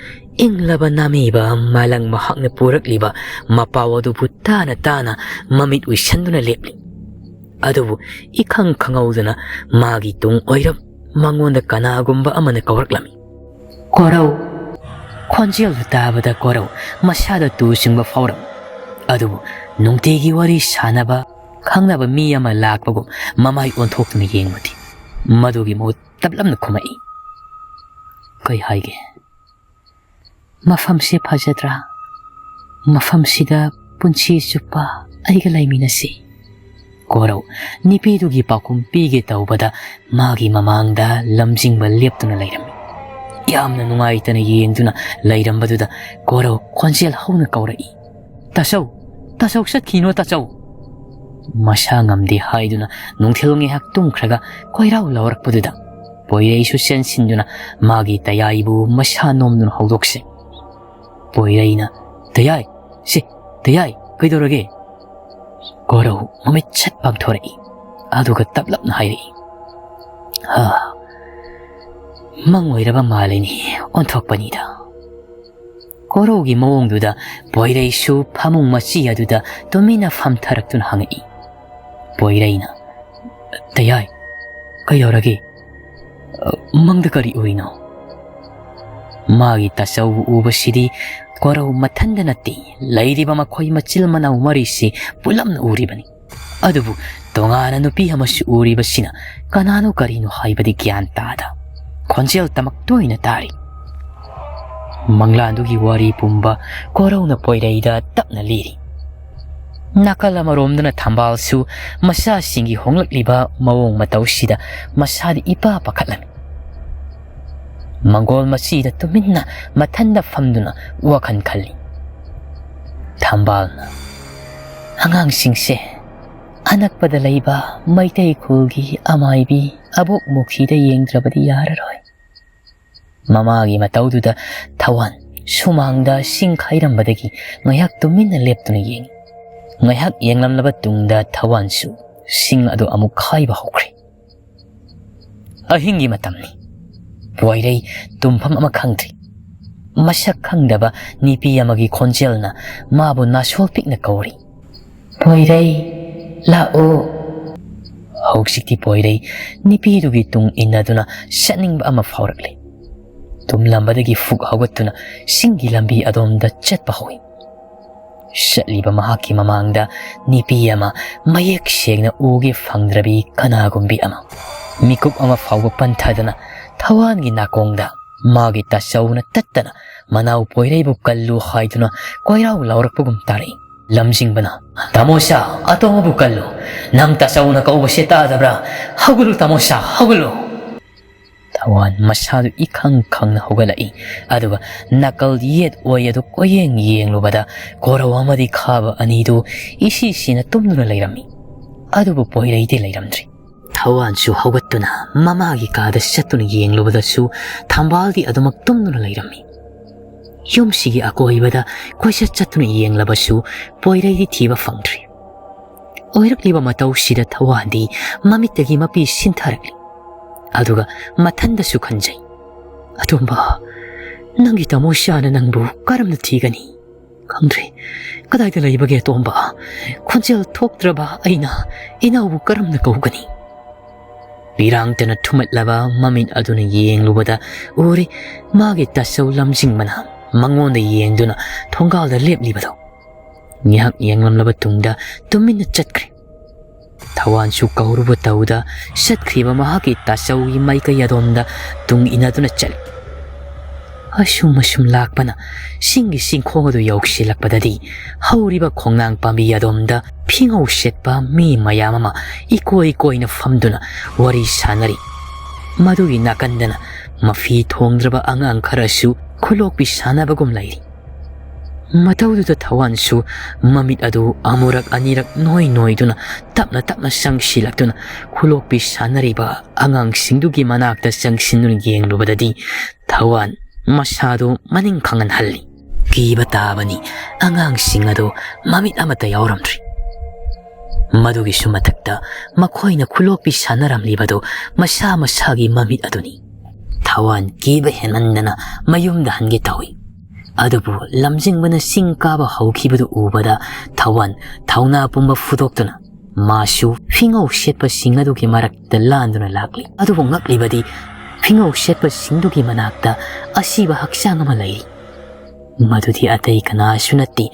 ꯏꯪꯂꯕ ꯅꯥꯃꯤꯕ ꯃꯥꯂꯪ ꯃꯍꯥꯛꯅ ꯄꯨꯔꯛꯂꯤꯕ ꯃꯄꯥꯎ ꯑꯗꯨꯕꯨ ꯇꯥꯅ ꯇꯥꯅ ꯃꯃꯤꯠ ꯎꯏꯁꯟꯗꯨꯅ ꯂꯦꯞꯂꯤ꯫ ꯑꯗꯨꯕꯨ ꯏꯈꯪ ꯈꯪꯍꯧꯗꯅ ꯃꯥꯒꯤ ꯇꯨꯡ ꯑꯣꯏꯔꯞ ꯃꯉꯣꯟꯗ ꯀꯅꯥꯒꯨꯝꯕ ꯑꯃꯅ ꯀꯧꯔꯛꯂꯝꯃꯤ꯫ "ꯀꯣꯔꯧ!" ꯈꯣꯟꯖꯦꯜꯗꯨ ꯇꯥꯕꯗ ꯀꯣꯔꯧ ꯃꯁꯥꯗ ꯇꯨ ꯆꯤꯡꯕ ꯐꯥꯎꯔꯝꯃꯤ꯫ ꯑꯗꯨꯕꯨ ꯅꯨꯡꯇꯤꯒꯤ ꯋꯥꯔꯤ ꯁꯥꯟꯅꯕ ꯈꯪꯅꯕ ꯃꯤ ꯑꯃ ꯂꯥꯛꯄꯒꯨꯝ ꯃꯃꯥꯏ ꯑꯣꯟꯊꯣꯛꯇꯨꯅ ꯌꯦꯡꯕꯗꯤ ꯃꯗꯨꯒꯤ ꯃꯍꯨꯠ ꯇꯞꯂꯞꯅ ꯈꯨꯝꯃꯛꯏ꯫ "ꯀꯩ ꯍꯥꯏꯒꯦ?" "ꯃꯐꯝꯁꯦ ꯐꯖꯗ꯭ꯔꯥ? ꯃꯐꯝꯁꯤꯗ ꯄꯨꯟꯁꯤ ꯆꯨꯞꯄ ꯑꯩꯒ ꯂꯩꯃꯤꯟꯅꯁꯤ꯫" ꯀꯣꯔꯧ ꯅꯨꯄꯤꯗꯨꯒꯤ ꯄꯥꯎꯈꯨꯝ ꯄꯤꯒꯦ ꯇꯧꯕꯗ ꯃꯥꯒꯤ ꯃꯃꯥꯡꯗ ꯂꯝꯖꯤꯡꯕ ꯂꯦꯞꯇꯨꯅ ꯂꯩꯔꯝꯃꯤ꯫ ꯌꯥꯝꯅ ꯅꯨꯡꯉꯥꯏꯇꯅ ꯌꯦꯡꯗꯨꯅ ꯂꯩꯔꯝꯕꯗꯨꯗ ꯀꯣꯔꯧ ꯈꯣꯟꯖꯦꯜ ꯍꯧꯅ ꯀꯧꯔꯛꯏ, "ꯇꯥꯆꯧ! ꯇꯥꯆꯧ, ꯆꯠꯈꯤꯅꯣ ꯇꯥꯆꯧ!" ꯃꯁꯥ ꯉꯝꯗꯦ ꯍꯥꯏꯗꯨꯅ ꯅꯨꯡꯊꯤꯜ ꯉꯥꯏꯍꯥꯛ ꯇꯨꯝꯈ꯭ꯔꯒ ꯀꯣꯏꯔꯥꯎ ꯂꯥꯎꯔꯛꯄꯗꯨꯗ ꯄꯣꯏꯔꯩꯁꯨ ꯆꯦꯟꯁꯤꯟꯗꯨꯅ ꯃꯥꯒꯤ ꯇꯌꯥꯏꯕꯨ ꯃꯁꯥ ꯅꯣꯝꯗꯨꯅ ꯍꯧꯗꯣꯛꯁꯦ꯫ ꯄꯣꯏꯔꯩꯅ, "ꯇꯌꯥꯏ! ꯁꯦ, ꯇꯌꯥꯏ, ꯀꯩꯗꯧꯔꯒꯦ?" ꯀꯣꯔꯧ ꯃꯃꯤꯠ ꯁꯠ ꯄꯥꯡꯊꯣꯔꯛꯏ꯫ ꯑꯗꯨꯒ ꯇꯞꯂꯞꯅ ꯍꯥꯏꯔꯛꯏ, "ꯍꯥ, ꯃꯪ ꯑꯣꯏꯔꯕ ꯃꯥꯜꯂꯤꯅꯤ, ꯑꯣꯟꯊꯣꯛꯄꯅꯤꯗ꯫" ꯀꯣꯔꯧꯒꯤ ꯃꯑꯣꯡꯗꯨꯗ ꯄꯣꯏꯔꯩꯁꯨ ꯐꯃꯨꯡ ꯃꯆꯤ ꯑꯗꯨꯗ ꯇꯨꯃꯤꯟꯅ ꯐꯝꯊꯔꯛꯇꯨꯅ ꯍꯪꯉꯛꯏ꯫ ꯄꯣꯏꯔꯩꯅ, "ꯇꯌꯥꯏ, ꯀꯩꯗꯧꯔꯒꯦ? ꯃꯪꯗ ꯀꯔꯤ ꯎꯔꯤꯅꯣ?" ꯃꯥꯒꯤ ꯇꯥꯆꯧꯕꯨ ꯎꯕꯁꯤꯗꯤ ꯀꯣꯔꯧ ꯃꯊꯟꯗ ꯅꯠꯇꯦ, ꯂꯩꯔꯤꯕ ꯃꯈꯣꯏ ꯃꯆꯤꯜ ꯃꯅꯥꯎ ꯃꯔꯤꯁꯤ ꯄꯨꯂꯞꯅ ꯎꯔꯤꯕꯅꯤ꯫ ꯑꯗꯨꯕꯨ ꯇꯣꯉꯥꯟꯅ ꯅꯨꯄꯤ ꯑꯃꯁꯨ ꯎꯔꯤꯕꯁꯤꯅ ꯀꯅꯥꯅꯣ ꯀꯔꯤꯅꯣ ꯍꯥꯏꯕꯗꯤ ꯒ꯭ꯌꯥꯟ ꯇꯥꯗ ꯈꯣꯟꯖꯦꯜ ꯇꯃꯛꯇ ꯑꯣꯏꯅ ꯇꯥꯔꯤ꯫ ꯃꯪꯂꯥꯟꯗꯨꯒꯤ ꯋꯥꯔꯤ ꯄꯨꯝꯕ ꯀꯣꯔꯧꯅ ꯄꯣꯏꯔꯩꯗ ꯇꯞꯅ ꯂꯤꯔꯤ꯫ ꯅꯥꯀꯜ ꯑꯃꯔꯣꯝꯗꯅ ꯊꯝꯕꯥꯜꯁꯨ ꯃꯆꯥꯁꯤꯡꯒꯤ ꯍꯣꯡꯂꯛꯂꯤꯕ ꯃꯑꯣꯡ ꯃꯇꯧꯁꯤꯗ ꯃꯁꯥꯗꯤ ꯏꯄꯥ ꯄꯥꯈꯠꯂꯝꯃꯤ꯫ ꯃꯪꯒꯣꯜ ꯃꯆꯤꯗ ꯇꯨꯃꯤꯟꯅ ꯃꯊꯟꯗ ꯐꯝꯗꯨꯅ ꯋꯥꯈꯜ ꯈꯜꯂꯤ꯫ ꯊꯝꯕꯥꯜꯅ, "ꯑꯉꯥꯡꯁꯤꯡꯁꯦ ꯑꯅꯛꯄꯗ ꯂꯩꯕ ꯃꯩꯇꯩ ꯈꯨꯜꯒꯤ ꯑꯃꯥꯏꯕꯤ ꯑꯕꯣꯛ ꯃꯨꯈꯤꯗ ꯌꯦꯡꯗ꯭ꯔꯕꯗꯤ ꯌꯥꯔꯔꯣꯏ꯫" ꯃꯃꯥꯒꯤ ꯃꯇꯧꯗꯨꯗ ꯊꯋꯥꯟ ꯁꯨꯃꯥꯡꯗ ꯁꯤꯡ ꯈꯥꯏꯔꯝꯕꯗꯒꯤ ꯉꯥꯏꯍꯥꯛ ꯇꯨꯃꯤꯟꯅ ꯂꯦꯞꯇꯨꯅ ꯌꯦꯡꯉꯤ꯫ ꯉꯥꯏꯍꯥꯛ ꯌꯦꯡꯂꯝꯂꯕ ꯇꯨꯡꯗ ꯊꯋꯥꯟꯁꯨ ꯁꯤꯡ ꯑꯗꯨ ꯑꯃꯨꯛ ꯈꯥꯏꯕ ꯍꯧꯈ꯭ꯔꯦ꯫ ꯑꯍꯤꯡꯒꯤ ꯃꯇꯝꯅꯤ꯫ ꯄꯣꯏꯔꯩ ꯇꯨꯝꯐꯝ ꯑꯃ ꯈꯪꯗ꯭ꯔꯤ꯫ ꯃꯁꯛ ꯈꯪꯗꯕ ꯅꯨꯄꯤ ꯑꯃꯒꯤ ꯈꯣꯟꯖꯦꯜꯅ ꯃꯥꯕꯨ ꯅꯥꯁꯣꯜ ꯄꯤꯛꯅ ꯀꯧꯔꯤ꯫ "ꯄꯣꯏꯔꯩ, ꯂꯥꯛꯑꯣ!" ꯍꯧꯖꯤꯛꯇꯤ ꯄꯣꯏꯔꯩ ꯅꯨꯄꯤꯗꯨꯒꯤ ꯇꯨꯡ ꯏꯟꯅꯗꯨꯅ ꯆꯠꯅꯤꯡꯕ ꯑꯃ ꯐꯥꯎꯔꯛꯂꯦ꯫ ꯇꯨꯝꯂꯝꯕꯗꯒꯤ ꯐꯨꯛ ꯍꯧꯒꯠꯇꯨꯅ ꯆꯤꯡꯒꯤ ꯂꯝꯕꯤ ꯑꯗꯣꯝꯗ ꯆꯠꯄ ꯍꯧꯏ꯫ ꯆꯠꯂꯤꯕ ꯃꯍꯥꯛꯀꯤ ꯃꯃꯥꯡꯗ ꯅꯨꯄꯤ ꯑꯃ, ꯃꯌꯦꯛ ꯁꯦꯡꯅ ꯎꯒꯦ ꯐꯪꯗ꯭ꯔꯕꯤ ꯀꯅꯥꯒꯨꯝꯕꯤ ꯑꯃ, ꯃꯤꯀꯨꯞ ꯑꯃ ꯐꯥꯎꯕ ꯄꯟꯊꯗꯅ ꯊꯋꯥꯟꯒꯤ ꯅꯥꯀꯣꯡꯗ ꯃꯥꯒꯤ ꯇꯥꯆꯧꯅ ꯇꯠꯇꯅ ꯃꯅꯥꯎ ꯄꯣꯏꯔꯩꯕꯨ ꯀꯜꯂꯨ ꯍꯥꯏꯗꯨꯅ ꯀꯣꯏꯔꯥꯎ ꯂꯥꯎꯔꯛꯄꯒꯨꯝ ꯇꯥꯔꯛꯏ꯫ ꯂꯝꯖꯤꯡꯕꯅ, "ꯇꯥꯃꯣ ꯁꯥ, ꯑꯇꯣꯝꯕꯕꯨ ꯀꯜꯂꯨ꯫ ꯅꯪ ꯇꯥꯆꯧꯅ ꯀꯧꯕꯁꯦ ꯇꯥꯗꯕ꯭ꯔꯥ? ꯍꯧꯒꯠꯂꯨ ꯇꯥꯃꯣ ꯁꯥ, ꯍꯧꯒꯠꯂꯨ!" ꯊꯋꯥꯟ ꯃꯁꯥꯗꯨ ꯏꯈꯪ ꯈꯪꯅ ꯍꯧꯒꯠꯂꯛꯏ꯫ ꯑꯗꯨꯒ ꯅꯥꯀꯜ ꯌꯦꯠ ꯑꯣꯏ ꯑꯗꯨ ꯀꯣꯏꯌꯦꯡ ꯌꯦꯡꯂꯨꯕꯗ ꯀꯣꯔꯧ ꯑꯃꯗꯤ ꯈꯥꯕ ꯑꯅꯤꯗꯨ ꯏꯁꯤ ꯁꯤꯅ ꯇꯨꯝꯗꯨꯅ ꯂꯩꯔꯝꯃꯤ꯫ ꯑꯗꯨꯕꯨ ꯄꯣꯏꯔꯩꯗꯤ ꯂꯩꯔꯝꯗ꯭ꯔꯤ꯫ ꯊꯋꯥꯟꯁꯨ ꯍꯧꯒꯠꯇꯨꯅ ꯃꯃꯥꯒꯤ ꯀꯥꯗ ꯆꯠꯇꯨꯅ ꯌꯦꯡꯂꯨꯕꯗꯁꯨ ꯊꯝꯕꯥꯜꯗꯤ ꯑꯗꯨꯃꯛ ꯇꯨꯝꯗꯨꯅ ꯂꯩꯔꯝꯃꯤ꯫ ꯌꯨꯝꯁꯤꯒꯤ ꯑꯀꯣꯏꯕꯗ ꯀꯣꯏꯆꯠ ꯆꯠꯇꯨꯅ ꯌꯦꯡꯂꯕꯁꯨ ꯄꯣꯏꯔꯩꯗꯤ ꯊꯤꯕ ꯐꯪꯗ꯭ꯔꯤ꯫ ꯑꯣꯏꯔꯛꯂꯤꯕ ꯃꯇꯧꯁꯤꯗ ꯊꯋꯥꯟꯗꯤ ꯃꯃꯤꯠꯇꯒꯤ ꯃꯄꯤ ꯁꯤꯟꯊꯔꯛꯂꯤ꯫ ꯑꯗꯨꯒ ꯃꯊꯟꯗꯁꯨ ꯈꯟꯖꯩ, "ꯑꯇꯣꯝꯕ, ꯅꯪꯒꯤ ꯇꯥꯃꯣ ꯁꯥꯅ ꯅꯪꯕꯨ ꯀꯔꯝꯅ ꯊꯤꯒꯅꯤ? ꯈꯪꯗ꯭ꯔꯦ꯫ ꯀꯗꯥꯏꯗ ꯂꯩꯕꯒꯦ ꯑꯇꯣꯝꯕ? ꯈꯣꯟꯖꯦꯜ ꯊꯣꯛꯇ꯭ꯔꯕ ꯑꯩꯅ ꯏꯅꯥꯎꯕꯨ ꯀꯔꯝꯅ ꯀꯧꯒꯅꯤ?" ꯄꯤꯔꯥꯡꯇꯅ ꯊꯨꯝꯃꯠꯂꯕ ꯃꯃꯤꯠ ꯑꯗꯨꯅ ꯌꯦꯡꯂꯨꯕꯗ ꯎꯔꯦ, ꯃꯥꯒꯤ ꯇꯥꯆꯧ ꯂꯝꯖꯤꯡꯕꯅ ꯃꯉꯣꯟꯗ ꯌꯦꯡꯗꯨꯅ ꯊꯣꯡꯒꯥꯜꯗ ꯂꯦꯞꯂꯤꯕꯗꯣ꯫ ꯉꯥꯏꯍꯥꯛ ꯌꯦꯡꯂꯝꯂꯕ ꯇꯨꯡꯗ ꯇꯨꯃꯤꯟꯅ ꯆꯠꯈ꯭ꯔꯦ꯫ ꯊꯋꯥꯟꯁꯨ ꯀꯧꯔꯨꯕ ꯇꯧꯗ ꯆꯠꯈ꯭ꯔꯤꯕ ꯃꯍꯥꯛꯀꯤ ꯇꯥꯆꯧꯒꯤ ꯃꯥꯏꯀꯩ ꯑꯗꯣꯝꯗ ꯇꯨꯡ ꯏꯟꯅꯗꯨꯅ ꯆꯠꯂꯤ꯫ ꯑꯁꯨꯝ ꯑꯁꯨꯝ ꯂꯥꯛꯄꯅ ꯆꯤꯡꯒꯤ ꯆꯤꯡꯈꯣꯡ ꯑꯗꯨ ꯌꯧꯁꯤꯜꯂꯛꯄꯗꯗꯤ ꯍꯧꯔꯤꯕ ꯈꯣꯡꯅꯥꯡ ꯄꯥꯝꯕꯤ ꯑꯗꯣꯝꯗ ꯐꯤꯉꯧ ꯁꯦꯠꯄ ꯃꯤ ꯃꯌꯥꯝ ꯑꯃ ꯏꯀꯣꯏ ꯀꯣꯏꯅ ꯐꯝꯗꯨꯅ ꯋꯥꯔꯤ ꯁꯥꯟꯅꯔꯤ꯫ ꯃꯗꯨꯒꯤ ꯅꯥꯀꯟꯗꯅ ꯃꯐꯤ ꯊꯣꯡꯗ꯭ꯔꯕ ꯑꯉꯥꯡ ꯈꯔꯁꯨ ꯈꯨꯂꯣꯛꯄꯤ ꯁꯥꯟꯅꯕꯒꯨꯝ ꯂꯩꯔꯤ꯫ ꯃꯇꯧꯗꯨꯗ ꯊꯋꯥꯟꯁꯨ ꯃꯃꯤꯠ ꯑꯗꯨ ꯑꯃꯨꯔꯛ ꯑꯅꯤꯔꯛ ꯅꯣꯏ ꯅꯣꯏꯗꯨꯅ ꯇꯞꯅ ꯇꯞꯅ ꯆꯪꯁꯤꯜꯂꯛꯇꯨꯅ ꯈꯨꯂꯣꯛꯄꯤ ꯁꯥꯟꯅꯔꯤꯕ ꯑꯉꯥꯡꯁꯤꯡꯗꯨꯒꯤ ꯃꯅꯥꯛꯇ ꯆꯪꯁꯤꯟꯗꯨꯅ ꯌꯦꯡꯂꯨꯕꯗꯗꯤ ꯊꯋꯥꯟ ꯃꯁꯥꯗꯨ ꯃꯅꯤꯡ ꯈꯪꯍꯟꯍꯜꯂꯤ꯫ ꯀꯤꯕ ꯇꯥꯕꯅꯤ, ꯑꯉꯥꯡꯁꯤꯡ ꯑꯗꯨ ꯃꯃꯤꯠ ꯑꯃꯠꯇ ꯌꯥꯎꯔꯝꯗ꯭ꯔꯤ꯫ ꯃꯗꯨꯒꯤꯁꯨ ꯃꯊꯛꯇ ꯃꯈꯣꯏꯅ ꯈꯨꯂꯣꯛꯄꯤ ꯁꯥꯟꯅꯔꯝꯂꯤꯕꯗꯨ ꯃꯁꯥ ꯃꯁꯥꯒꯤ ꯃꯃꯤꯠ ꯑꯗꯨꯅꯤ꯫ ꯊꯋꯥꯟ ꯀꯤꯕ ꯍꯦꯟꯃꯟꯗꯅ ꯃꯌꯨꯝꯗ ꯍꯟꯒꯦ ꯇꯧꯏ꯫ ꯑꯗꯨꯕꯨ ꯂꯝꯖꯤꯡꯕꯅ ꯆꯤꯡ ꯀꯥꯕ ꯍꯧꯈꯤꯕꯗꯨ ꯎꯕꯗ ꯊꯋꯥꯟ ꯊꯧꯅꯥ ꯄꯨꯝꯕ ꯐꯨꯗꯣꯛꯇꯨꯅ ꯃꯥꯁꯨ ꯐꯤꯉꯧ ꯁꯦꯠꯄꯁꯤꯡ ꯑꯗꯨꯒꯤ ꯃꯔꯛꯇ ꯂꯥꯟꯗꯨꯅ ꯂꯥꯛꯂꯤ꯫ ꯑꯗꯨꯕꯨ ꯉꯛꯂꯤꯕꯗꯤ ꯐꯤꯉꯧ ꯁꯦꯠꯄꯁꯤꯡꯗꯨꯒꯤ ꯃꯅꯥꯛꯇ ꯑꯁꯤꯕ ꯍꯛꯆꯥꯡ ꯑꯃ ꯂꯩꯔꯤ꯫ ꯃꯗꯨꯗꯤ ꯑꯇꯩ ꯀꯅꯥꯁꯨ ꯅꯠꯇꯦ,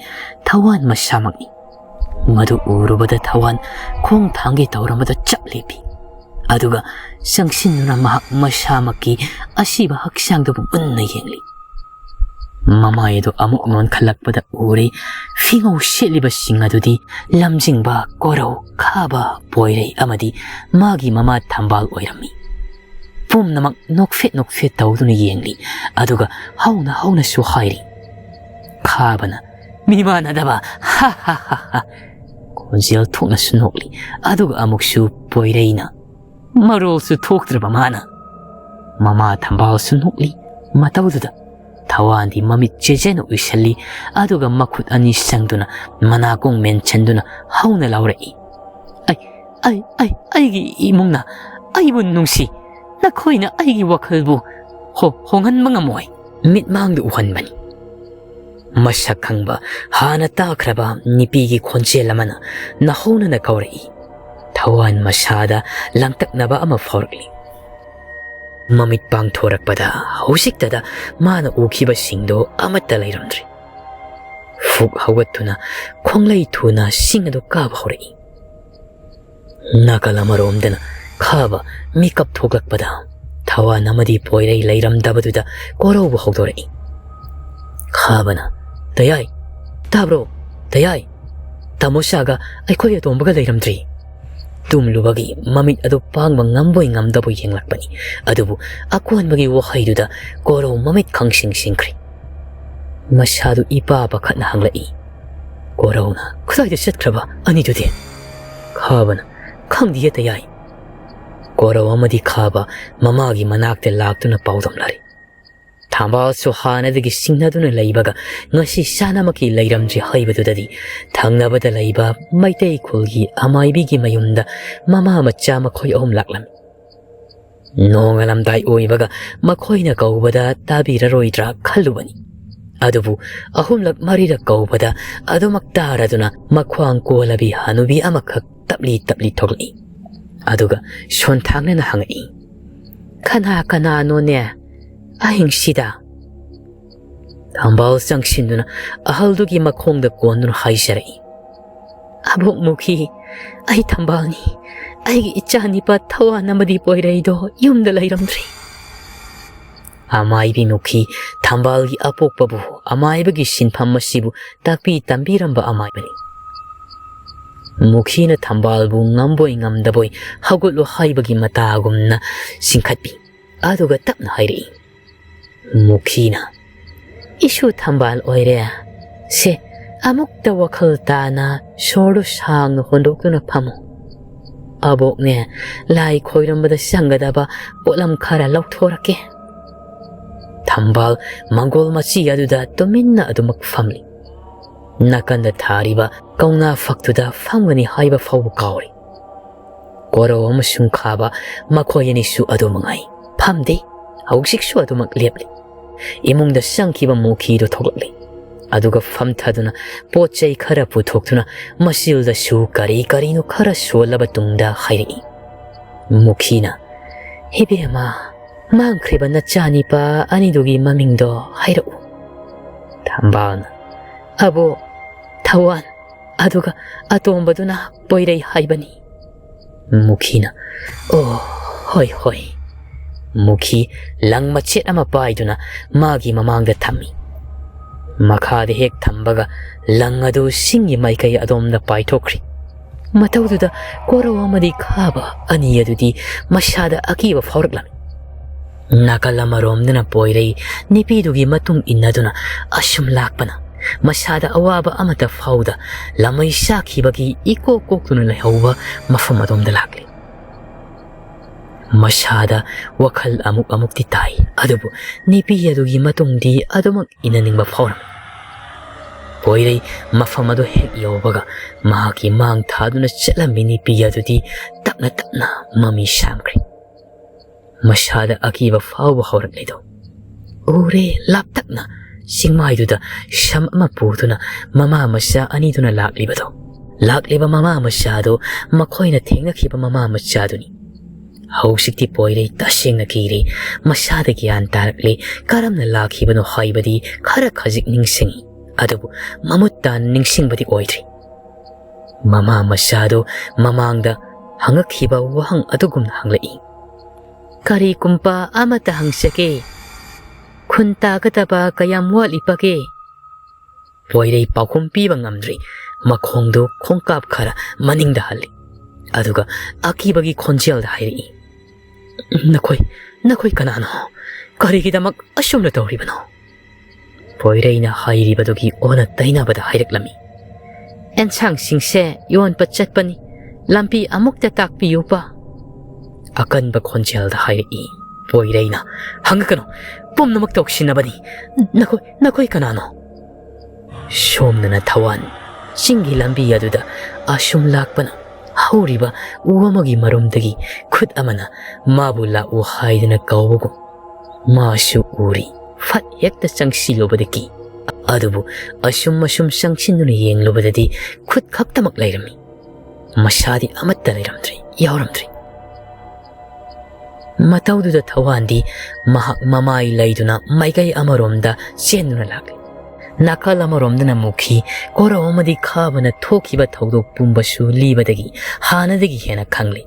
ꯊꯋꯥꯟ ꯃꯁꯥꯃꯛꯅꯤ꯫ ꯃꯗꯨ ꯎꯔꯨꯕꯗ ꯊꯋꯥꯟ ꯈꯣꯡ ꯊꯥꯡꯒꯦ ꯇꯧꯔꯝꯕꯗ ꯆꯞ ꯂꯦꯞꯄꯤ꯫ ꯑꯗꯨꯒ ꯆꯪꯁꯤꯟꯗꯨꯅ ꯃꯍꯥꯛ ꯃꯁꯥꯃꯛꯀꯤ ꯑꯁꯤꯕ ꯍꯛꯆꯥꯡꯗꯨꯕꯨ ꯃꯨꯟꯅ ꯌꯦꯡꯂꯤ꯫ ꯃꯃꯥꯏ ꯑꯗꯨ ꯑꯃꯨꯛ ꯅꯣꯟꯈꯠꯂꯛꯄꯗ ꯎꯔꯦ, ꯐꯤꯉꯧ ꯁꯦꯠꯂꯤꯕꯁꯤꯡ ꯑꯗꯨꯗꯤ ꯂꯝꯖꯤꯡꯕ, ꯀꯣꯔꯧ, ꯈꯥꯕ, ꯄꯣꯏꯔꯩ ꯑꯃꯗꯤ ꯃꯥꯒꯤ ꯃꯃꯥ ꯊꯝꯕꯥꯜ ꯑꯣꯏꯔꯝꯃꯤ꯫ ꯄꯨꯝꯅꯃꯛ ꯅꯣꯛꯐꯦꯠ ꯅꯣꯛꯐꯦꯠ ꯇꯧꯗꯨꯅ ꯌꯦꯡꯂꯤ, ꯑꯗꯨꯒ ꯍꯧꯅ ꯍꯧꯅꯁꯨ ꯍꯥꯏꯔꯤ꯫ ꯈꯥꯕꯅ, "ꯃꯤꯃꯥꯟꯅꯗꯕ, ꯍꯥ ꯍꯥ ꯍꯥ ꯍꯥ!" ꯈꯣꯟꯖꯦꯜ ꯊꯣꯛꯅꯁꯨ ꯅꯣꯛꯂꯤ, ꯑꯗꯨꯒ ꯑꯃꯨꯛꯁꯨ ꯄꯣꯏꯔꯩꯅ, "ꯃꯔꯣꯜꯁꯨ ꯊꯣꯛꯇ꯭ꯔꯕ ꯃꯥꯅ!" ꯃꯃꯥ ꯊꯝꯕꯥꯜꯁꯨ ꯅꯣꯛꯂꯤ꯫ ꯃꯇꯧꯗꯨꯗ ꯊꯋꯥꯟꯗꯤ ꯃꯃꯤꯠ ꯆꯦꯖꯦꯅ ꯎꯏꯁꯜꯂꯤ, ꯑꯗꯨꯒ ꯃꯈꯨꯠ ꯑꯅꯤ ꯁꯪꯗꯨꯅ ꯃꯅꯥꯀꯣꯡ ꯃꯦꯟꯁꯤꯟꯗꯨꯅ ꯍꯧꯅ ꯂꯥꯎꯔꯛꯏ, "ꯑꯩ, ꯑꯩ, ꯑꯩ, ꯑꯩꯒꯤ ꯏꯃꯨꯡꯅ ꯑꯩꯕꯨ ꯅꯨꯡꯁꯤ꯫ ꯅꯈꯣꯏꯅ ꯑꯩꯒꯤ ꯋꯥꯈꯜꯕꯨ ꯍꯣ-, ꯍꯣꯡꯍꯟꯕ ꯉꯝꯃꯣꯏ꯫" ꯃꯤꯠꯃꯥꯡꯗ ꯎꯍꯟꯕꯅꯤ꯫ ꯃꯁꯛ ꯈꯪꯕ, ꯍꯥꯟꯅ ꯇꯥꯈ꯭ꯔꯕ ꯅꯨꯄꯤꯒꯤ ꯈꯣꯟꯖꯦꯜ ꯑꯃꯅ ꯅꯧꯍꯧꯅꯅ ꯀꯧꯔꯛꯏ꯫ ꯊꯋꯥꯟ ꯃꯁꯥꯗ ꯂꯥꯡꯇꯛꯅꯕ ꯑꯃ ꯐꯥꯎꯔꯛꯂꯤ꯫ ꯃꯃꯤꯠ ꯄꯥꯡꯊꯣꯔꯛꯄꯗ ꯍꯧꯖꯤꯛꯇꯗ ꯃꯥꯅ ꯎꯈꯤꯕꯁꯤꯡꯗꯣ ꯑꯃꯠꯇ ꯂꯩꯔꯝꯗ꯭ꯔꯦ꯫ ꯐꯨꯛ ꯍꯧꯒꯠꯇꯨꯅ ꯈꯣꯡꯂꯩ ꯊꯨꯅ ꯆꯤꯡ ꯑꯗꯨ ꯀꯥꯕ ꯍꯧꯔꯛꯏ꯫ ꯅꯥꯀꯜ ꯑꯃꯔꯣꯝꯗꯅ ꯈꯥꯕ ꯃꯤꯀꯞ ꯊꯣꯛꯂꯛꯄꯗ ꯊꯋꯥꯟ ꯑꯃꯗꯤ ꯄꯣꯏꯔꯩ ꯂꯩꯔꯝꯗꯕꯗꯨꯗ ꯀꯣꯔꯧꯕ ꯍꯧꯗꯣꯔꯛꯏ꯫ ꯈꯥꯕꯅ, "ꯇꯌꯥꯏ, ꯇꯥꯕ꯭ꯔꯣ? ꯇꯌꯥꯏ, ꯇꯥꯃꯣ ꯁꯥꯒ ꯑꯩꯈꯣꯏ ꯑꯇꯣꯝꯕꯒ ꯂꯩꯔꯝꯗ꯭ꯔꯤ꯫" ꯇꯨꯝꯂꯨꯕꯒꯤ ꯃꯃꯤꯠ ꯑꯗꯨ ꯄꯥꯡꯕ ꯉꯝꯕꯣꯏ ꯉꯝꯗꯕꯣꯏ ꯌꯦꯡꯂꯛꯄꯅꯤ꯫ ꯑꯗꯨꯕꯨ ꯑꯀꯣꯟꯕꯒꯤ ꯋꯥꯍꯩꯗꯨꯗ ꯀꯣꯔꯧ ꯃꯃꯤꯠ ꯈꯪꯁꯤꯡ ꯁꯤꯡꯈ꯭ꯔꯦ꯫ ꯃꯁꯥꯗꯨ ꯏꯄꯥ ꯄꯥꯈꯠꯅ ꯍꯪꯂꯛꯏ꯫ ꯀꯣꯔꯧꯅ, "ꯀꯗꯥꯏꯗ ꯆꯠꯈ꯭ꯔꯕ ꯑꯅꯤꯗꯨꯗꯤ?" ꯈꯥꯕꯅ, "ꯈꯪꯗꯤꯌꯦ ꯇꯌꯥꯏ꯫" ꯀꯣꯔꯧ ꯑꯃꯗꯤ ꯈꯥꯕ ꯃꯃꯥꯒꯤ ꯃꯅꯥꯛꯇ ꯂꯥꯛꯇꯨꯅ ꯄꯥꯎꯗꯝꯅꯔꯤ꯫ ꯊꯝꯕꯥꯜꯁꯨ ꯍꯥꯟꯅꯗꯒꯤ ꯁꯤꯡꯅꯗꯨꯅ ꯂꯩꯕꯒ ꯉꯁꯤ ꯆꯥꯅꯃꯛꯀꯤ ꯂꯩꯔꯝꯗ꯭ꯔꯤ ꯍꯥꯏꯕꯗꯨꯗꯗꯤ ꯊꯪꯅꯕꯗ ꯂꯩꯕ ꯃꯩꯇꯩ ꯈꯨꯜꯒꯤ ꯑꯃꯥꯏꯕꯤꯒꯤ ꯃꯌꯨꯝꯗ ꯃꯃꯥ ꯃꯆꯥ ꯃꯈꯣꯏ ꯑꯍꯨꯝ ꯂꯥꯛꯂꯝꯃꯤ꯫ ꯅꯣꯡꯉꯥꯜꯂꯝꯗꯥꯏ ꯑꯣꯏꯕꯒ ꯃꯈꯣꯏꯅ ꯀꯧꯕꯗ ꯇꯥꯕꯤꯔꯔꯣꯏꯗ꯭ꯔꯥ ꯈꯜꯂꯨꯕꯅꯤ꯫ ꯑꯗꯨꯕꯨ ꯑꯍꯨꯝꯂꯛ ꯃꯔꯤꯔꯛ ꯀꯧꯕꯗ ꯑꯗꯨꯃꯛ ꯇꯥꯔꯗꯨꯅ ꯃꯈ꯭ꯋꯥꯡ ꯀꯣꯜꯂꯕꯤ ꯍꯅꯨꯕꯤ ꯑꯃꯈꯛ ꯇꯞꯂꯤ ꯇꯞꯂꯤ ꯊꯣꯛꯂꯛꯏ꯫ ꯑꯗꯨꯒ ꯁꯣꯟꯊꯥꯡꯅꯅ ꯍꯪꯉꯛꯏ, "ꯀꯅꯥ ꯀꯅꯥꯅꯣꯅꯦ ꯑꯍꯤꯡꯁꯤꯗ?" ꯊꯝꯕꯥꯜ ꯆꯪꯁꯤꯟꯗꯨꯅ ꯑꯍꯜꯗꯨꯒꯤ ꯃꯈꯣꯡꯗ ꯀꯣꯟꯗꯨꯅ ꯍꯥꯏꯖꯔꯛꯏ, "ꯑꯕꯣꯛ ꯃꯨꯈꯤ, ꯑꯩ ꯊꯝꯕꯥꯜꯅꯤ꯫ ꯑꯩꯒꯤ ꯏꯆꯥ ꯅꯤꯄꯥ ꯊꯋꯥꯟ ꯑꯃꯗꯤ ꯄꯣꯏꯔꯩꯗꯣ ꯌꯨꯝꯗ ꯂꯩꯔꯝꯗ꯭ꯔꯦ꯫" ꯑꯃꯥꯏꯕꯤ ꯃꯨꯈꯤ ꯊꯝꯕꯥꯜꯒꯤ ꯑꯄꯣꯛꯄꯕꯨ, ꯑꯃꯥꯏꯕꯒꯤ ꯁꯤꯟꯐꯝ ꯑꯁꯤꯕꯨ ꯇꯥꯛꯄꯤ ꯇꯝꯕꯤꯔꯝꯕ ꯑꯃꯥꯏꯕꯅꯤ꯫ ꯃꯨꯈꯤꯅ ꯊꯝꯕꯥꯜꯕꯨ ꯉꯝꯕꯣꯏ ꯉꯝꯗꯕꯣꯏ ꯍꯧꯒꯠꯂꯣ ꯍꯥꯏꯕꯒꯤ ꯃꯇꯥꯒꯨꯝꯅ ꯆꯤꯡꯈꯠꯄꯤ꯫ ꯑꯗꯨꯒ ꯇꯞꯅ ꯍꯥꯏꯔꯛꯏ꯫ ꯃꯨꯈꯤꯅ, "ꯏꯁꯨ ꯊꯝꯕꯥꯜ ꯑꯣꯏꯔꯦ꯫ ꯁꯦ, ꯑꯃꯨꯛꯇ ꯋꯥꯈꯜ ꯇꯥꯅ ꯁꯣꯔꯗꯨ ꯁꯥꯡꯅ ꯍꯣꯟꯗꯣꯛꯇꯨꯅ ꯐꯝꯃꯨ꯫ ꯑꯕꯣꯛꯅꯦ, ꯂꯥꯏ ꯈꯣꯏꯔꯝꯕꯗ ꯆꯪꯒꯗꯕ ꯄꯣꯠꯂꯝ ꯈꯔ ꯂꯧꯊꯣꯔꯛꯀꯦ꯫" ꯊꯝꯕꯥꯜ ꯃꯪꯒꯣꯜ ꯃꯆꯤ ꯑꯗꯨꯗ ꯇꯨꯃꯤꯟꯅ ꯑꯗꯨꯃꯛ ꯐꯝꯂꯤ꯫ ꯅꯥꯀꯟꯗ ꯊꯥꯔꯤꯕ ꯀꯧꯅꯥ ꯐꯛꯇꯨꯗ ꯐꯝꯒꯅꯤ ꯍꯥꯏꯕ ꯐꯥꯎꯕ ꯀꯥꯎꯔꯤ꯫ ꯀꯣꯔꯧ ꯑꯃꯁꯨꯡ ꯈꯥꯕ ꯃꯈꯣꯏ ꯑꯅꯤꯁꯨ ꯑꯗꯨ ꯃꯉꯥꯏ꯫ ꯐꯝꯗꯦ꯫ ꯍꯧꯖꯤꯛꯁꯨ ꯑꯗꯨꯃꯛ ꯂꯦꯞꯂꯤ꯫ ꯏꯃꯨꯡꯗ ꯆꯪꯈꯤꯕ ꯃꯨꯈꯤꯗꯨ ꯊꯣꯛꯂꯛꯂꯤ꯫ ꯑꯗꯨꯒ ꯐꯝꯊꯗꯨꯅ ꯄꯣꯠ ꯆꯩ ꯈꯔ ꯄꯨꯊꯣꯛꯇꯨꯅ ꯃꯆꯤꯜꯗꯁꯨ ꯀꯔꯤ ꯀꯔꯤꯅꯣ ꯈꯔ ꯁꯣꯜꯂꯕ ꯇꯨꯡꯗ ꯍꯥꯏꯔꯛꯏ꯫ ꯃꯨꯈꯤꯅ, "ꯏꯕꯦꯝꯃ, ꯃꯥꯡꯈ꯭ꯔꯤꯕ ꯅꯆꯥꯅꯤꯄꯥ ꯑꯅꯤꯗꯨꯒꯤ ꯃꯃꯤꯡꯗꯣ ꯍꯥꯏꯔꯛꯎ꯫" ꯊꯝꯕꯥꯜꯅ, "ꯑꯕꯣ, ꯊꯋꯥꯟ, ꯑꯗꯨꯒ ꯑꯇꯣꯝꯕꯗꯨꯅ ꯄꯣꯏꯔꯩ ꯍꯥꯏꯕꯅꯤ꯫" ꯃꯨꯈꯤꯅ, "ꯑꯣ, ꯍꯣꯏ, ꯍꯣꯏ꯫" ꯃꯨꯈꯤ ꯂꯪ ꯃꯆꯦꯠ ꯑꯃ ꯄꯥꯏꯗꯨꯅ ꯃꯥꯒꯤ ꯃꯃꯥꯡꯗ ꯊꯝꯃꯤ꯫ ꯃꯈꯥꯗ ꯍꯦꯛ ꯊꯝꯕꯒ ꯂꯪ ꯑꯗꯨ ꯁꯤꯡꯒꯤ ꯃꯥꯏꯀꯩ ꯑꯗꯣꯝꯗ ꯄꯥꯏꯊꯣꯛꯈ꯭ꯔꯤ꯫ ꯃꯇꯧꯗꯨꯗ ꯀꯣꯔꯧ ꯑꯃꯗꯤ ꯈꯥꯕ ꯑꯅꯤ ꯑꯗꯨꯗꯤ ꯃꯁꯥꯗ ꯑꯀꯤꯕ ꯐꯥꯎꯔꯛꯂꯝꯃꯤ꯫ ꯅꯥꯀꯜ ꯑꯃꯔꯣꯝꯗꯅ ꯄꯣꯏꯔꯩ ꯅꯤꯄꯤꯗꯨꯒꯤ ꯃꯇꯨꯡ ꯏꯟꯅꯗꯨꯅ ꯑꯁꯨꯝ ꯂꯥꯛꯄꯅ ꯃꯁꯥꯗ ꯑꯋꯥꯕ ꯑꯃꯠꯇ ꯐꯥꯎꯗ ꯂꯃꯩ ꯆꯥꯈꯤꯕꯒꯤ ꯏꯀꯣꯛ ꯀꯣꯛꯇꯨꯅ ꯂꯩꯍꯧꯕ ꯃꯐꯝ ꯑꯗꯣꯝꯗ ꯂꯥꯛꯂꯤ꯫ ꯃꯁꯥꯗ ꯋꯥꯈꯜ ꯑꯃꯨꯛ ꯑꯃꯨꯛꯇꯤ ꯇꯥꯏ, ꯑꯗꯨꯕꯨ ꯅꯤꯄꯤ ꯑꯗꯨꯒꯤ ꯃꯇꯨꯡꯗꯤ ꯑꯗꯨꯃꯛ ꯏꯟꯅꯅꯤꯡꯕ ꯐꯥꯎꯔꯝꯃꯤ꯫ ꯄꯣꯏꯔꯩ ꯃꯐꯝ ꯑꯗꯨ ꯍꯦꯛ ꯌꯧꯕꯒ ꯃꯍꯥꯛꯀꯤ ꯃꯥꯡ ꯊꯥꯗꯨꯅ ꯆꯠꯂꯝꯃꯤ ꯅꯤꯄꯤ ꯑꯗꯨꯗꯤ ꯇꯞꯅ ꯇꯞꯅ ꯃꯃꯤ ꯁꯥꯝꯈ꯭ꯔꯦ꯫ ꯃꯁꯥꯗ ꯑꯀꯤꯕ ꯐꯥꯎꯕ ꯍꯧꯔꯛꯂꯤꯗꯣ꯫ ꯎꯔꯦ, ꯂꯥꯞꯇꯛꯅ ꯆꯤꯡꯃꯥꯏꯗꯨꯗ ꯁꯝ ꯑꯃ ꯄꯨꯗꯨꯅ ꯃꯃꯥ ꯃꯆꯥ ꯑꯅꯤꯗꯨꯅ ꯂꯥꯛꯂꯤꯕꯗꯣ꯫ ꯂꯥꯛꯂꯤꯕ ꯃꯃꯥ ꯃꯆꯥꯗꯨ ꯃꯈꯣꯏꯅ ꯊꯦꯡꯅꯈꯤꯕ ꯃꯃꯥ ꯃꯆꯥꯗꯨꯅꯤ꯫ ꯍꯧꯖꯤꯛꯇꯤ ꯄꯣꯏꯔꯩ ꯇꯁꯦꯡꯅ ꯀꯤꯔꯦ꯫ ꯃꯁꯥꯗ ꯒ꯭ꯌꯥꯟ ꯇꯥꯔꯛꯂꯦ꯫ ꯀꯔꯝꯅ ꯂꯥꯛꯈꯤꯕꯅꯣ ꯍꯥꯏꯕꯗꯤ ꯈꯔ ꯈꯖꯤꯛ ꯅꯤꯡꯁꯤꯡꯉꯤ꯫ ꯑꯗꯨꯕꯨ ꯃꯃꯨꯠ ꯇꯥꯅ ꯅꯤꯡꯁꯤꯡꯕꯗꯤ ꯑꯣꯏꯗ꯭ꯔꯤ꯫ ꯃꯃꯥ ꯃꯆꯥꯗꯨ ꯃꯃꯥꯡꯗ ꯍꯪꯉꯛꯈꯤꯕ ꯋꯥꯍꯪ ꯑꯗꯨꯒꯨꯝꯅ ꯍꯪꯂꯛꯏ꯫ "ꯀꯔꯤꯒꯨꯝꯕ ꯑꯃꯠꯇ ꯍꯪꯖꯒꯦ꯫ ꯈꯨꯟ ꯇꯥꯒꯗꯕ ꯀꯌꯥꯝ ꯋꯥꯠꯂꯤꯕꯒꯦ?" ꯄꯣꯏꯔꯩ ꯄꯥꯎꯈꯨꯝ ꯄꯤꯕ ꯉꯝꯗ꯭ꯔꯤ꯫ ꯃꯈꯣꯡꯗꯨ ꯈꯣꯡꯀꯥꯞ ꯈꯔ ꯃꯅꯤꯡꯗ ꯍꯜꯂꯤ꯫ ꯑꯗꯨꯒ ꯑꯀꯤꯕꯒꯤ ꯈꯣꯟꯖꯦꯜꯗ ꯍꯥꯏꯔꯛꯏ, "ꯅꯈꯣꯏ, ꯅꯈꯣꯏ ꯀꯅꯥꯅꯣ? ꯀꯔꯤꯒꯤꯗꯃꯛ ꯑꯁꯨꯝꯅ ꯇꯧꯔꯤꯕꯅꯣ?" ꯄꯣꯏꯔꯩꯅ ꯍꯥꯏꯔꯤꯕꯗꯨꯒꯤ ꯑꯣꯟꯅ ꯇꯩꯅꯕꯗ ꯍꯥꯏꯔꯛꯂꯝꯃꯤ꯫ "ꯑꯦꯟꯁꯥꯡꯁꯤꯡꯁꯦ ꯌꯣꯟꯕ ꯆꯠꯄꯅꯤ, ꯂꯝꯕꯤ ꯑꯃꯨꯛꯇ ꯇꯥꯛꯄꯤꯌꯨꯕ?" ꯑꯀꯟꯕ ꯈꯣꯟꯖꯦꯜꯗ ꯍꯥꯏꯔꯛꯏ꯫ ꯄꯣꯏꯔꯩꯅ, "ꯍꯪꯉꯛꯀꯅꯨ, ꯄꯨꯝꯅꯃꯛ ꯇꯧꯁꯤꯟꯅꯕꯅꯤ꯫ ꯅꯈꯣꯏ, ꯅꯈꯣꯏ ꯀꯅꯥꯅꯣ?" ꯁꯣꯝꯗꯅ ꯊꯋꯥꯟ ꯆꯤꯡꯒꯤ ꯂꯝꯕꯤ ꯑꯗꯨꯗ ꯑꯁꯨꯝ ꯂꯥꯛꯄꯅ ꯍꯧꯔꯤꯕ ꯎ ꯑꯃꯒꯤ ꯃꯔꯨꯝꯗꯒꯤ ꯈꯨꯠ ꯑꯃꯅ ꯃꯥꯕꯨ ꯂꯥꯛꯎ ꯍꯥꯏꯗꯨꯅ ꯀꯧꯕꯒꯨꯝ ꯃꯥꯁꯨ ꯎꯔꯤ꯫ ꯐꯠ ꯍꯦꯛꯇ ꯆꯪꯁꯤꯜꯂꯨꯕꯗꯒꯤ, ꯑꯗꯨꯕꯨ ꯑꯁꯨꯝ ꯑꯁꯨꯝ ꯆꯪꯁꯤꯟꯗꯨꯅ ꯌꯦꯡꯂꯨꯕꯗꯗꯤ ꯈꯨꯠ ꯈꯛꯇꯃꯛ ꯂꯩꯔꯝꯃꯤ꯫ ꯃꯁꯥꯗꯤ ꯑꯃꯠꯇ ꯂꯩꯔꯝꯗ꯭ꯔꯤ, ꯌꯥꯎꯔꯝꯗ꯭ꯔꯤ꯫ ꯃꯇꯧꯗꯨꯗ ꯊꯋꯥꯟꯗꯤ ꯃꯍꯥꯛ ꯃꯃꯥꯏ ꯂꯩꯗꯨꯅ ꯃꯥꯏꯀꯩ ꯑꯃꯔꯣꯝꯗ ꯆꯦꯟꯗꯨꯅ ꯂꯥꯛꯂꯤ꯫ ꯅꯥꯀꯜ ꯑꯃꯔꯣꯝꯗꯅ ꯃꯨꯈꯤ ꯀꯣꯔꯧ ꯑꯃꯗꯤ ꯈꯥꯕꯅ ꯊꯣꯛꯈꯤꯕ ꯊꯧꯗꯣꯛ ꯄꯨꯝꯕꯁꯨ ꯂꯤꯕꯗꯒꯤ ꯍꯥꯟꯅꯗꯒꯤ ꯍꯦꯟꯅ ꯈꯪꯂꯤ꯫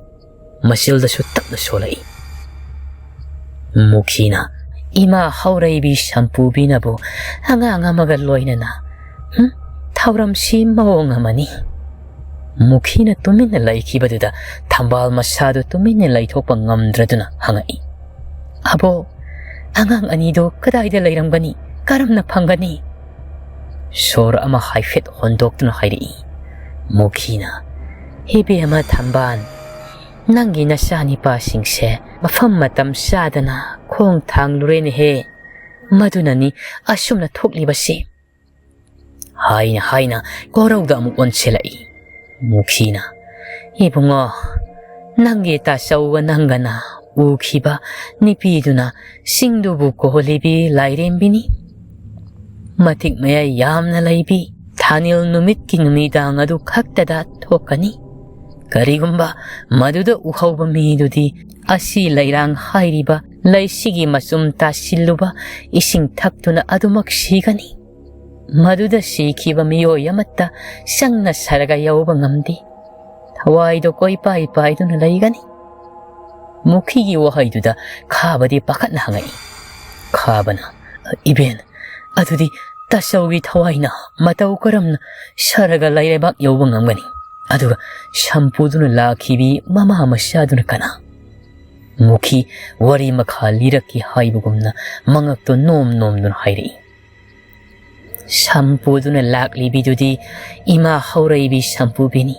ꯃꯆꯤꯜꯗꯁꯨ ꯇꯞꯅ ꯁꯣꯜꯂꯛꯏ꯫ ꯃꯨꯈꯤꯅ, "ꯏꯃꯥ ꯍꯧꯔꯩꯕꯤ ꯁꯝꯄꯨꯕꯤꯅꯕꯨ ꯑꯉꯥꯡ ꯑꯃꯒ ꯂꯣꯏꯅꯅ, ꯍꯨꯝ, ꯊꯧꯔꯝꯁꯤ ꯃꯑꯣꯡ ꯑꯃꯅꯤ꯫" ꯃꯨꯈꯤꯅ ꯇꯨꯃꯤꯟꯅ ꯂꯩꯈꯤꯕꯗꯨꯗ ꯊꯝꯕꯥꯜ ꯃꯁꯥꯗꯨ ꯇꯨꯃꯤꯟꯅ ꯂꯩꯊꯣꯛꯄ ꯉꯝꯗ꯭ꯔꯗꯨꯅ ꯍꯪꯉꯛꯏ, "ꯑꯕꯣ, ꯑꯉꯥꯡ ꯑꯅꯤꯗꯨ ꯀꯗꯥꯏꯗ ꯂꯩꯔꯝꯒꯅꯤ? ꯀꯔꯝꯅ ꯐꯪꯒꯅꯤ?" ꯁꯣꯔ ꯑꯃ ꯍꯥꯏꯐꯦꯠ ꯍꯣꯟꯗꯣꯛꯇꯨꯅ ꯍꯥꯏꯔꯛꯏ꯫ ꯃꯨꯈꯤꯅ, "ꯏꯕꯦꯝꯃ ꯊꯝꯕꯥꯜ, ꯅꯪꯒꯤ ꯅꯆꯥꯅꯤꯄꯥꯁꯤꯡꯁꯦ ꯃꯐꯝ ꯃꯇꯝ ꯆꯥꯗꯅ ꯈꯣꯡ ꯊꯥꯡꯂꯨꯔꯦꯅꯦꯍꯦ꯫ ꯃꯗꯨꯅꯅꯤ ꯑꯁꯨꯝꯅ ꯊꯣꯛꯂꯤꯕꯁꯤ꯫" ꯍꯥꯏꯅ ꯍꯥꯏꯅ ꯀꯣꯔꯧꯗ ꯑꯃꯨꯛ ꯑꯣꯟꯁꯤꯜꯂꯛꯏ꯫ ꯃꯨꯈꯤꯅ, "ꯏꯕꯨꯡꯉꯣ, ꯅꯪꯒꯤ ꯇꯥꯆꯧꯒ ꯅꯪꯒꯅ ꯎꯈꯤꯕ ꯅꯨꯄꯤꯗꯨꯅ ꯁꯤꯡꯗꯨꯕꯨ ꯀꯣꯜꯂꯤꯕꯤ ꯂꯥꯏꯔꯦꯝꯕꯤꯅꯤ꯫ ꯃꯇꯤꯛ ꯃꯌꯥꯏ ꯌꯥꯝꯅ ꯂꯩꯕꯤ, ꯊꯥꯅꯤꯜ ꯅꯨꯃꯤꯠꯀꯤ ꯅꯨꯃꯤꯗꯥꯡ ꯑꯗꯨ ꯈꯛꯇꯗ ꯊꯣꯛꯀꯅꯤ꯫ ꯀꯔꯤꯒꯨꯝꯕ ꯃꯗꯨꯗ ꯎꯍꯧꯕ ꯃꯤꯗꯨꯗꯤ ꯑꯁꯤ ꯂꯩꯔꯥꯡ ꯍꯥꯏꯔꯤꯕ ꯂꯩꯁꯤꯒꯤ ꯃꯆꯨꯝ ꯇꯥꯁꯤꯜꯂꯨꯕ ꯏꯁꯤꯡ ꯊꯛꯇꯨꯅ ꯑꯗꯨꯃꯛ ꯁꯤꯒꯅꯤ꯫ ꯃꯗꯨꯗ ꯁꯤꯈꯤꯕ ꯃꯤꯑꯣꯏ ꯑꯃꯠꯇ ꯆꯪꯅ ꯁꯔꯒ ꯌꯧꯕ ꯉꯝꯗꯦ꯫ ꯊꯋꯥꯏꯗꯣ ꯀꯣꯏꯄꯥꯏ ꯄꯥꯏꯗꯨꯅ ꯂꯩꯒꯅꯤ꯫ ꯃꯨꯈꯤꯒꯤ ꯋꯥꯍꯩꯗꯨꯗ ꯈꯥꯕꯗꯤ ꯄꯥꯈꯠꯅ ꯍꯪꯉꯛꯏ꯫ ꯈꯥꯕꯅ, "ꯏꯕꯦꯟ, ꯑꯗꯨꯗꯤ ꯇꯥꯆꯧꯒꯤ ꯊꯋꯥꯏꯅ ꯃꯇꯧ ꯀꯔꯝꯅ ꯁꯔꯒ ꯂꯩꯔꯩꯕꯥꯛ ꯌꯧꯕ ꯉꯝꯒꯅꯤ? ꯑꯗꯨꯒ ꯁꯝꯄꯨꯗꯨꯅ ꯂꯥꯛꯈꯤꯕꯤ ꯃꯃꯥ ꯃꯆꯥꯗꯨꯅ ꯀꯅꯥ?" ꯃꯨꯈꯤ ꯋꯥꯔꯤ ꯃꯈꯥ ꯂꯤꯔꯛꯈꯤ ꯍꯥꯏꯕꯒꯨꯝꯅ ꯃꯉꯛꯇꯣ ꯅꯣꯝ ꯅꯣꯝꯗꯨꯅ ꯍꯥꯏꯔꯛꯏ꯫ ꯁꯝꯄꯨꯗꯨꯅ ꯂꯥꯛꯂꯤꯕꯤꯗꯨꯗꯤ ꯏꯃꯥ ꯍꯧꯔꯩꯕꯤ ꯁꯝꯄꯨꯕꯤꯅꯤ꯫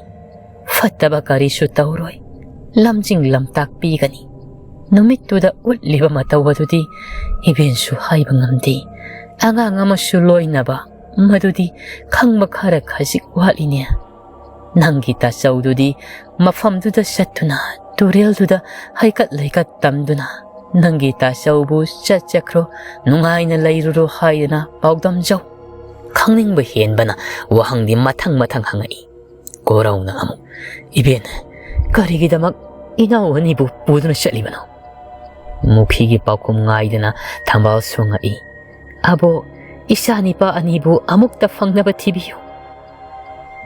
ꯐꯠꯇꯕ ꯀꯔꯤꯁꯨ ꯇꯧꯔꯣꯏ꯫ ꯂꯝꯖꯤꯡ ꯂꯝꯇꯥꯛ ꯄꯤꯒꯅꯤ꯫ ꯅꯨꯃꯤꯠꯇꯨꯗ ꯎꯠꯂꯤꯕ ꯃꯇꯧ ꯑꯗꯨꯗꯤ ꯏꯕꯦꯟꯁꯨ ꯍꯥꯏꯕ ꯉꯝꯗꯦ꯫ ꯑꯉꯥꯡ ꯑꯃꯁꯨ ꯂꯣꯏꯅꯕ, ꯃꯗꯨꯗꯤ ꯈꯪꯕ ꯈꯔ ꯈꯖꯤꯛ ꯋꯥꯠꯂꯤꯅꯦ꯫ ꯅꯪꯒꯤ ꯇꯥꯆꯧꯗꯨꯗꯤ ꯃꯐꯝꯗꯨꯗ ꯆꯠꯇꯨꯅ ꯇꯨꯔꯦꯜꯗꯨꯗ ꯍꯩꯀꯠ ꯂꯩꯀꯠ ꯇꯝꯗꯨꯅ ꯅꯪꯒꯤ ꯇꯥꯆꯧꯕꯨ ꯆꯠꯆꯈ꯭ꯔꯣ, ꯅꯨꯡꯉꯥꯏꯅ ꯂꯩꯔꯨꯔꯣ ꯍꯥꯏꯗꯅ ꯄꯥꯎꯗꯝꯖꯧ꯫ ꯈꯪꯅꯤꯡꯕ ꯍꯦꯟꯕꯅ ꯋꯥꯍꯪꯗꯤ ꯃꯊꯪ ꯃꯊꯪ ꯍꯪꯉꯛꯏ꯫ ꯀꯣꯔꯧꯅ ꯑꯃꯨꯛ, "ꯏꯕꯦꯟ, ꯀꯔꯤꯒꯤꯗꯃꯛ ꯏꯅꯥꯎ ꯑꯅꯤꯕꯨ ꯄꯨꯗꯨꯅ ꯆꯠꯂꯤꯕꯅꯣ?" ꯃꯨꯈꯤꯒꯤ ꯄꯥꯎꯈꯨꯝ ꯉꯥꯏꯗꯅ ꯊꯝꯕꯥꯜ ꯁꯣꯡꯉꯛꯏ꯫ "ꯑꯕꯣ, ꯏꯆꯥ ꯅꯤꯄꯥ ꯑꯅꯤꯕꯨ ꯑꯃꯨꯛꯇ ꯐꯪꯅꯕ ꯊꯤꯕꯤꯌꯨ꯫"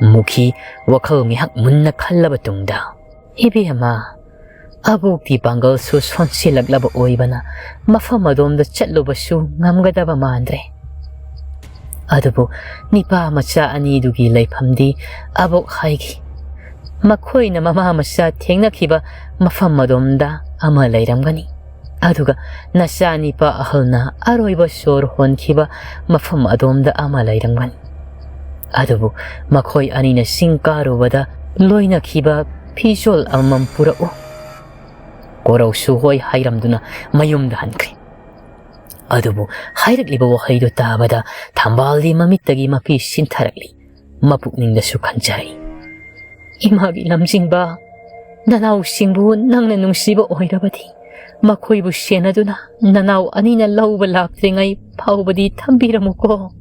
ꯃꯨꯈꯤ ꯋꯥꯈꯜ ꯉꯥꯏꯍꯥꯛ ꯃꯨꯟꯅ ꯈꯜꯂꯕ ꯇꯨꯡꯗ, "ꯏꯕꯦꯝꯃ, ꯑꯕꯣꯛꯇꯤ ꯄꯥꯡꯒꯜꯁꯨ ꯁꯣꯟꯁꯤꯜꯂꯛꯂꯕ ꯑꯣꯏꯕꯅ ꯃꯐꯝ ꯑꯗꯣꯝꯗ ꯆꯠꯂꯨꯕꯁꯨ ꯉꯝꯒꯗꯕ ꯃꯥꯟꯗ꯭ꯔꯦ꯫ ꯑꯗꯨꯕꯨ ꯅꯤꯄꯥ ꯃꯆꯥ ꯑꯅꯤꯗꯨꯒꯤ ꯂꯩꯐꯝꯗꯤ ꯑꯕꯣꯛ ꯍꯥꯏꯒꯤ꯫ ꯃꯈꯣꯏꯅ ꯃꯃꯥ ꯃꯆꯥ ꯊꯦꯡꯅꯈꯤꯕ ꯃꯐꯝ ꯑꯗꯣꯝꯗ ꯑꯃ ꯂꯩꯔꯝꯒꯅꯤ꯫ ꯑꯗꯨꯒ ꯅꯆꯥ ꯅꯤꯄꯥ ꯑꯍꯜꯅ ꯑꯔꯣꯏꯕ ꯁꯣꯔ ꯍꯣꯟꯈꯤꯕ ꯃꯐꯝ ꯑꯗꯣꯝꯗ ꯑꯃ ꯂꯩꯔꯝꯒꯅꯤ꯫ ꯑꯗꯨꯕꯨ ꯃꯈꯣꯏ ꯑꯅꯤꯅ ꯆꯤꯡ ꯀꯥꯔꯨꯕꯗ ꯂꯣꯏꯅꯈꯤꯕ ꯐꯤꯖꯣꯜ ꯑꯃꯃꯝ ꯄꯨꯔꯛꯎ꯫" ꯀꯣꯔꯧꯁꯨ ꯍꯣꯏ ꯍꯥꯏꯔꯝꯗꯨꯅ ꯃꯌꯨꯝꯗ ꯍꯟꯈ꯭ꯔꯦ꯫ ꯑꯗꯨꯕꯨ ꯍꯥꯏꯔꯛꯂꯤꯕ ꯋꯥꯍꯩꯗꯨ ꯇꯥꯕꯗ ꯊꯝꯕꯥꯜꯗꯤ ꯃꯃꯤꯠꯇꯒꯤ ꯃꯄꯤ ꯁꯤꯟꯊꯔꯛꯂꯤ꯫ ꯃꯄꯨꯛꯅꯤꯡꯗꯁꯨ ꯈꯟꯖꯔꯛꯏ, "ꯏꯃꯥꯒꯤ ꯂꯝꯖꯤꯡꯕ, ꯅꯅꯥꯎꯁꯤꯡꯕꯨ ꯅꯪꯅ ꯅꯨꯡꯁꯤꯕ ꯑꯣꯏꯔꯕꯗꯤ, ꯃꯈꯣꯏꯕꯨ ꯁꯦꯟꯅꯗꯨꯅ ꯅꯅꯥꯎ ꯑꯅꯤꯅ ꯂꯧꯕ ꯂꯥꯛꯇ꯭ꯔꯤꯉꯩ ꯐꯥꯎꯕꯗꯤ ꯊꯝꯕꯤꯔꯝꯃꯨꯀꯣ꯫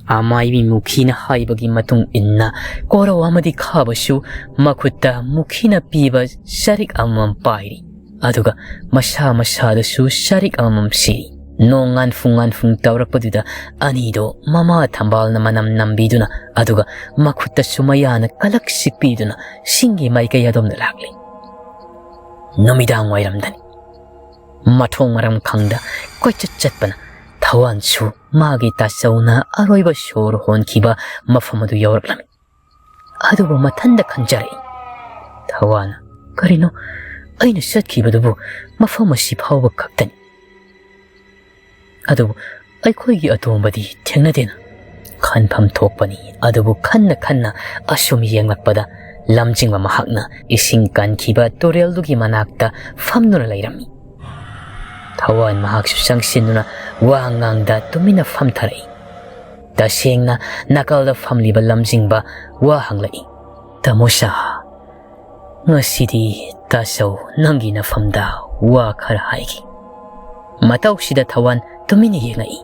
ꯑꯃꯥꯏꯕꯤ ꯃꯨꯈꯤꯅ ꯍꯥꯏꯕꯒꯤ ꯃꯇꯨꯡ ꯏꯟꯅ, ꯀꯣꯔꯧ ꯑꯃꯗꯤ ꯈꯥꯕꯁꯨ ꯃꯈꯨꯠꯇ ꯃꯨꯈꯤꯅ ꯄꯤꯕ ꯆꯔꯤꯛ ꯑꯃꯃꯝ ꯄꯥꯏꯔꯤ꯫ ꯑꯗꯨꯒ ꯃꯁꯥ ꯃꯁꯥꯗꯁꯨ ꯆꯔꯤꯛ ꯑꯃꯃꯝ ꯁꯤꯔꯤ꯫ ꯅꯣꯡ ꯉꯥꯟꯐꯨꯡ ꯉꯥꯟꯐꯨꯡ ꯇꯧꯔꯛꯄꯗꯨꯗ, ꯑꯅꯤꯗꯣ ꯃꯃꯥ ꯊꯝꯕꯥꯜꯅ ꯃꯅꯝ ꯅꯝꯕꯤꯗꯨꯅ, ꯑꯗꯨꯒ ꯃꯈꯨꯠꯇꯁꯨ ꯃꯌꯥꯅ ꯀꯂꯛ ꯁꯤꯛꯄꯤꯗꯨꯅ, ꯁꯤꯡꯒꯤ ꯃꯥꯏꯀꯩ ꯑꯗꯣꯝꯗ ꯂꯥꯛꯂꯤ꯫ ꯅꯨꯃꯤꯗꯥꯡ ꯋꯥꯏꯔꯝꯗꯅꯤ꯫ ꯃꯊꯣꯡ ꯃꯔꯝ ꯈꯪꯗ ꯀꯣꯏꯆꯠ ꯆꯠꯄꯅ, ꯊꯋꯥꯟꯁꯨ ꯃꯥꯒꯤ ꯇꯥꯆꯧꯅ ꯑꯔꯣꯏꯕ ꯁꯣꯔ ꯍꯣꯟꯈꯤꯕ ꯃꯐꯝ ꯑꯗꯨ ꯌꯧꯔꯛꯂꯝꯃꯤ꯫ ꯑꯗꯨꯕꯨ ꯃꯊꯟꯗ ꯈꯟꯖꯔꯛꯏ, "ꯊꯋꯥꯟ, ꯀꯔꯤꯅꯣ? ꯑꯩꯅ ꯆꯠꯈꯤꯕꯗꯨꯕꯨ ꯃꯐꯝ ꯑꯁꯤ ꯐꯥꯎꯕ ꯈꯛꯇꯅꯤ꯫ ꯑꯗꯨꯕꯨ ꯑꯩꯈꯣꯏꯒꯤ ꯑꯇꯣꯝꯕꯗꯤ ꯊꯦꯡꯅꯗꯦꯅ?" ꯈꯟꯐꯝ ꯊꯣꯛꯄꯅꯤ꯫ ꯑꯗꯨꯕꯨ ꯈꯟꯅ ꯈꯟꯅ ꯑꯁꯨꯝ ꯌꯦꯡꯂꯛꯄꯗ, ꯂꯝꯖꯤꯡꯕ ꯃꯍꯥꯛꯅ ꯏꯁꯤꯡ ꯀꯟꯈꯤꯕ ꯇꯨꯔꯦꯜꯗꯨꯒꯤ ꯃꯅꯥꯛꯇ ꯐꯝꯗꯨꯅ ꯂꯩꯔꯝꯃꯤ꯫ ꯊꯋꯥꯟ ꯃꯍꯥꯛꯁꯨ ꯆꯪꯁꯤꯟꯗꯨꯅ ꯋꯥ ꯉꯥꯡꯗ ꯇꯨꯃꯤꯟꯅ ꯐꯝꯊꯔꯛꯏ꯫ ꯇꯁꯦꯡꯅ ꯅꯥꯀꯜꯗ ꯐꯝꯂꯤꯕ ꯂꯝꯖꯤꯡꯕ ꯋꯥ ꯍꯪꯂꯛꯏ, "ꯇꯥꯃꯣ ꯁꯥꯍ, ꯉꯁꯤꯗꯤ ꯇꯥꯆꯧ ꯅꯪꯒꯤ ꯅꯐꯝꯗ ꯋꯥ ꯈꯔ ꯍꯥꯏꯒꯦ꯫" ꯃꯇꯧꯁꯤꯗ ꯊꯋꯥꯟ ꯇꯨꯃꯤꯟꯅ ꯌꯦꯡꯉꯛꯏ꯫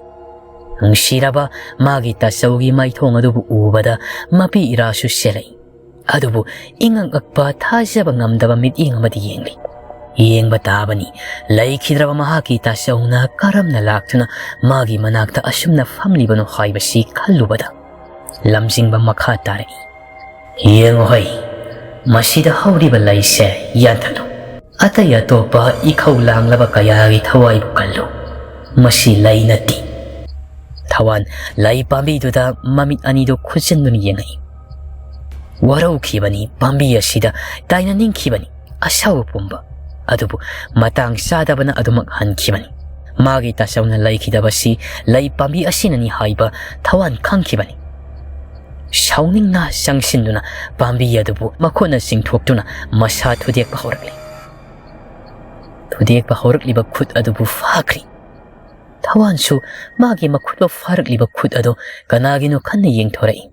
ꯅꯨꯡꯁꯤꯔꯕ ꯃꯥꯒꯤ ꯇꯥꯆꯧꯒꯤ ꯃꯥꯏꯊꯣꯡ ꯑꯗꯨꯕꯨ ꯎꯕꯗ ꯃꯄꯤ ꯏꯔꯥꯁꯨ ꯆꯦꯜꯂꯛꯏ꯫ ꯑꯗꯨꯕꯨ ꯏꯉꯛ ꯉꯛꯄ, ꯊꯥꯖꯕ ꯉꯝꯗꯕ ꯃꯤꯠꯌꯦꯡ ꯑꯃꯗꯤ ꯌꯦꯡꯂꯤ꯫ ꯌꯦꯡꯕ ꯇꯥꯕꯅꯤ, ꯂꯩꯈꯤꯗ꯭ꯔꯕ ꯃꯍꯥꯛꯀꯤ ꯇꯥꯆꯧꯅ ꯀꯔꯝꯅ ꯂꯥꯛꯇꯨꯅ ꯃꯥꯒꯤ ꯃꯅꯥꯛꯇ ꯑꯁꯨꯝꯅ ꯐꯝꯂꯤꯕꯅꯣ ꯍꯥꯏꯕꯁꯤ ꯈꯜꯂꯨꯕꯗ꯫ ꯂꯝꯖꯤꯡꯕ ꯃꯈꯥ ꯇꯥꯔꯛꯏ, "ꯌꯦꯡꯉꯨ ꯍꯩ, ꯃꯁꯤꯗ ꯍꯧꯔꯤꯕ ꯂꯩꯁꯦ ꯌꯥꯟꯊꯠꯂꯨ꯫ ꯑꯇꯩ ꯑꯇꯣꯞꯄ ꯏꯈꯧ ꯂꯥꯡꯂꯕ ꯀꯌꯥꯒꯤ ꯊꯋꯥꯏꯕꯨ ꯀꯜꯂꯨ꯫ ꯃꯁꯤ ꯂꯩ ꯅꯠꯇꯦ꯫" ꯊꯋꯥꯟ ꯂꯩ ꯄꯥꯝꯕꯤꯗꯨꯗ ꯃꯃꯤꯠ ꯑꯅꯤꯗꯨ ꯈꯨꯠꯆꯟꯗꯨꯅ ꯌꯦꯡꯉꯛꯏ꯫ ꯋꯥꯔꯧꯈꯤꯕꯅꯤ ꯄꯥꯝꯕꯤ ꯑꯁꯤꯗ ꯇꯥꯏꯅꯅꯤꯡꯈꯤꯕꯅꯤ ꯑꯁꯥꯎꯕ ꯄꯨꯝꯕ꯫ ꯑꯗꯨꯕꯨ ꯃꯇꯥꯡ ꯆꯥꯗꯕꯅ ꯑꯗꯨꯃꯛ ꯍꯟꯈꯤꯕꯅꯤ꯫ ꯃꯥꯒꯤ ꯇꯥꯆꯧꯅ ꯂꯩꯈꯤꯗꯕꯁꯤ ꯂꯩ ꯄꯥꯝꯕꯤ ꯑꯁꯤꯅꯅꯤ ꯍꯥꯏꯕ ꯊꯋꯥꯟ ꯈꯪꯈꯤꯕꯅꯤ꯫ ꯁꯥꯎꯅꯤꯡꯅ ꯆꯪꯁꯤꯟꯗꯨꯅ ꯄꯥꯝꯕꯤ ꯑꯗꯨꯕꯨ ꯃꯈꯨꯠꯅ ꯆꯤꯡꯊꯣꯛꯇꯨꯅ ꯃꯁꯥ ꯊꯨꯗꯦꯛꯄ ꯍꯧꯔꯛꯂꯤ꯫ ꯊꯨꯗꯦꯛꯄ ꯍꯧꯔꯛꯂꯤꯕ ꯈꯨꯠ ꯑꯗꯨꯕꯨ ꯐꯥꯈ꯭ꯔꯤ꯫ ꯊꯋꯥꯟꯁꯨ ꯃꯥꯒꯤ ꯃꯈꯨꯠꯇ ꯐꯥꯔꯛꯂꯤꯕ ꯈꯨꯠ ꯑꯗꯨ ꯀꯅꯥꯒꯤꯅꯣ ꯈꯟꯅ ꯌꯦꯡꯊꯣꯔꯛꯏ꯫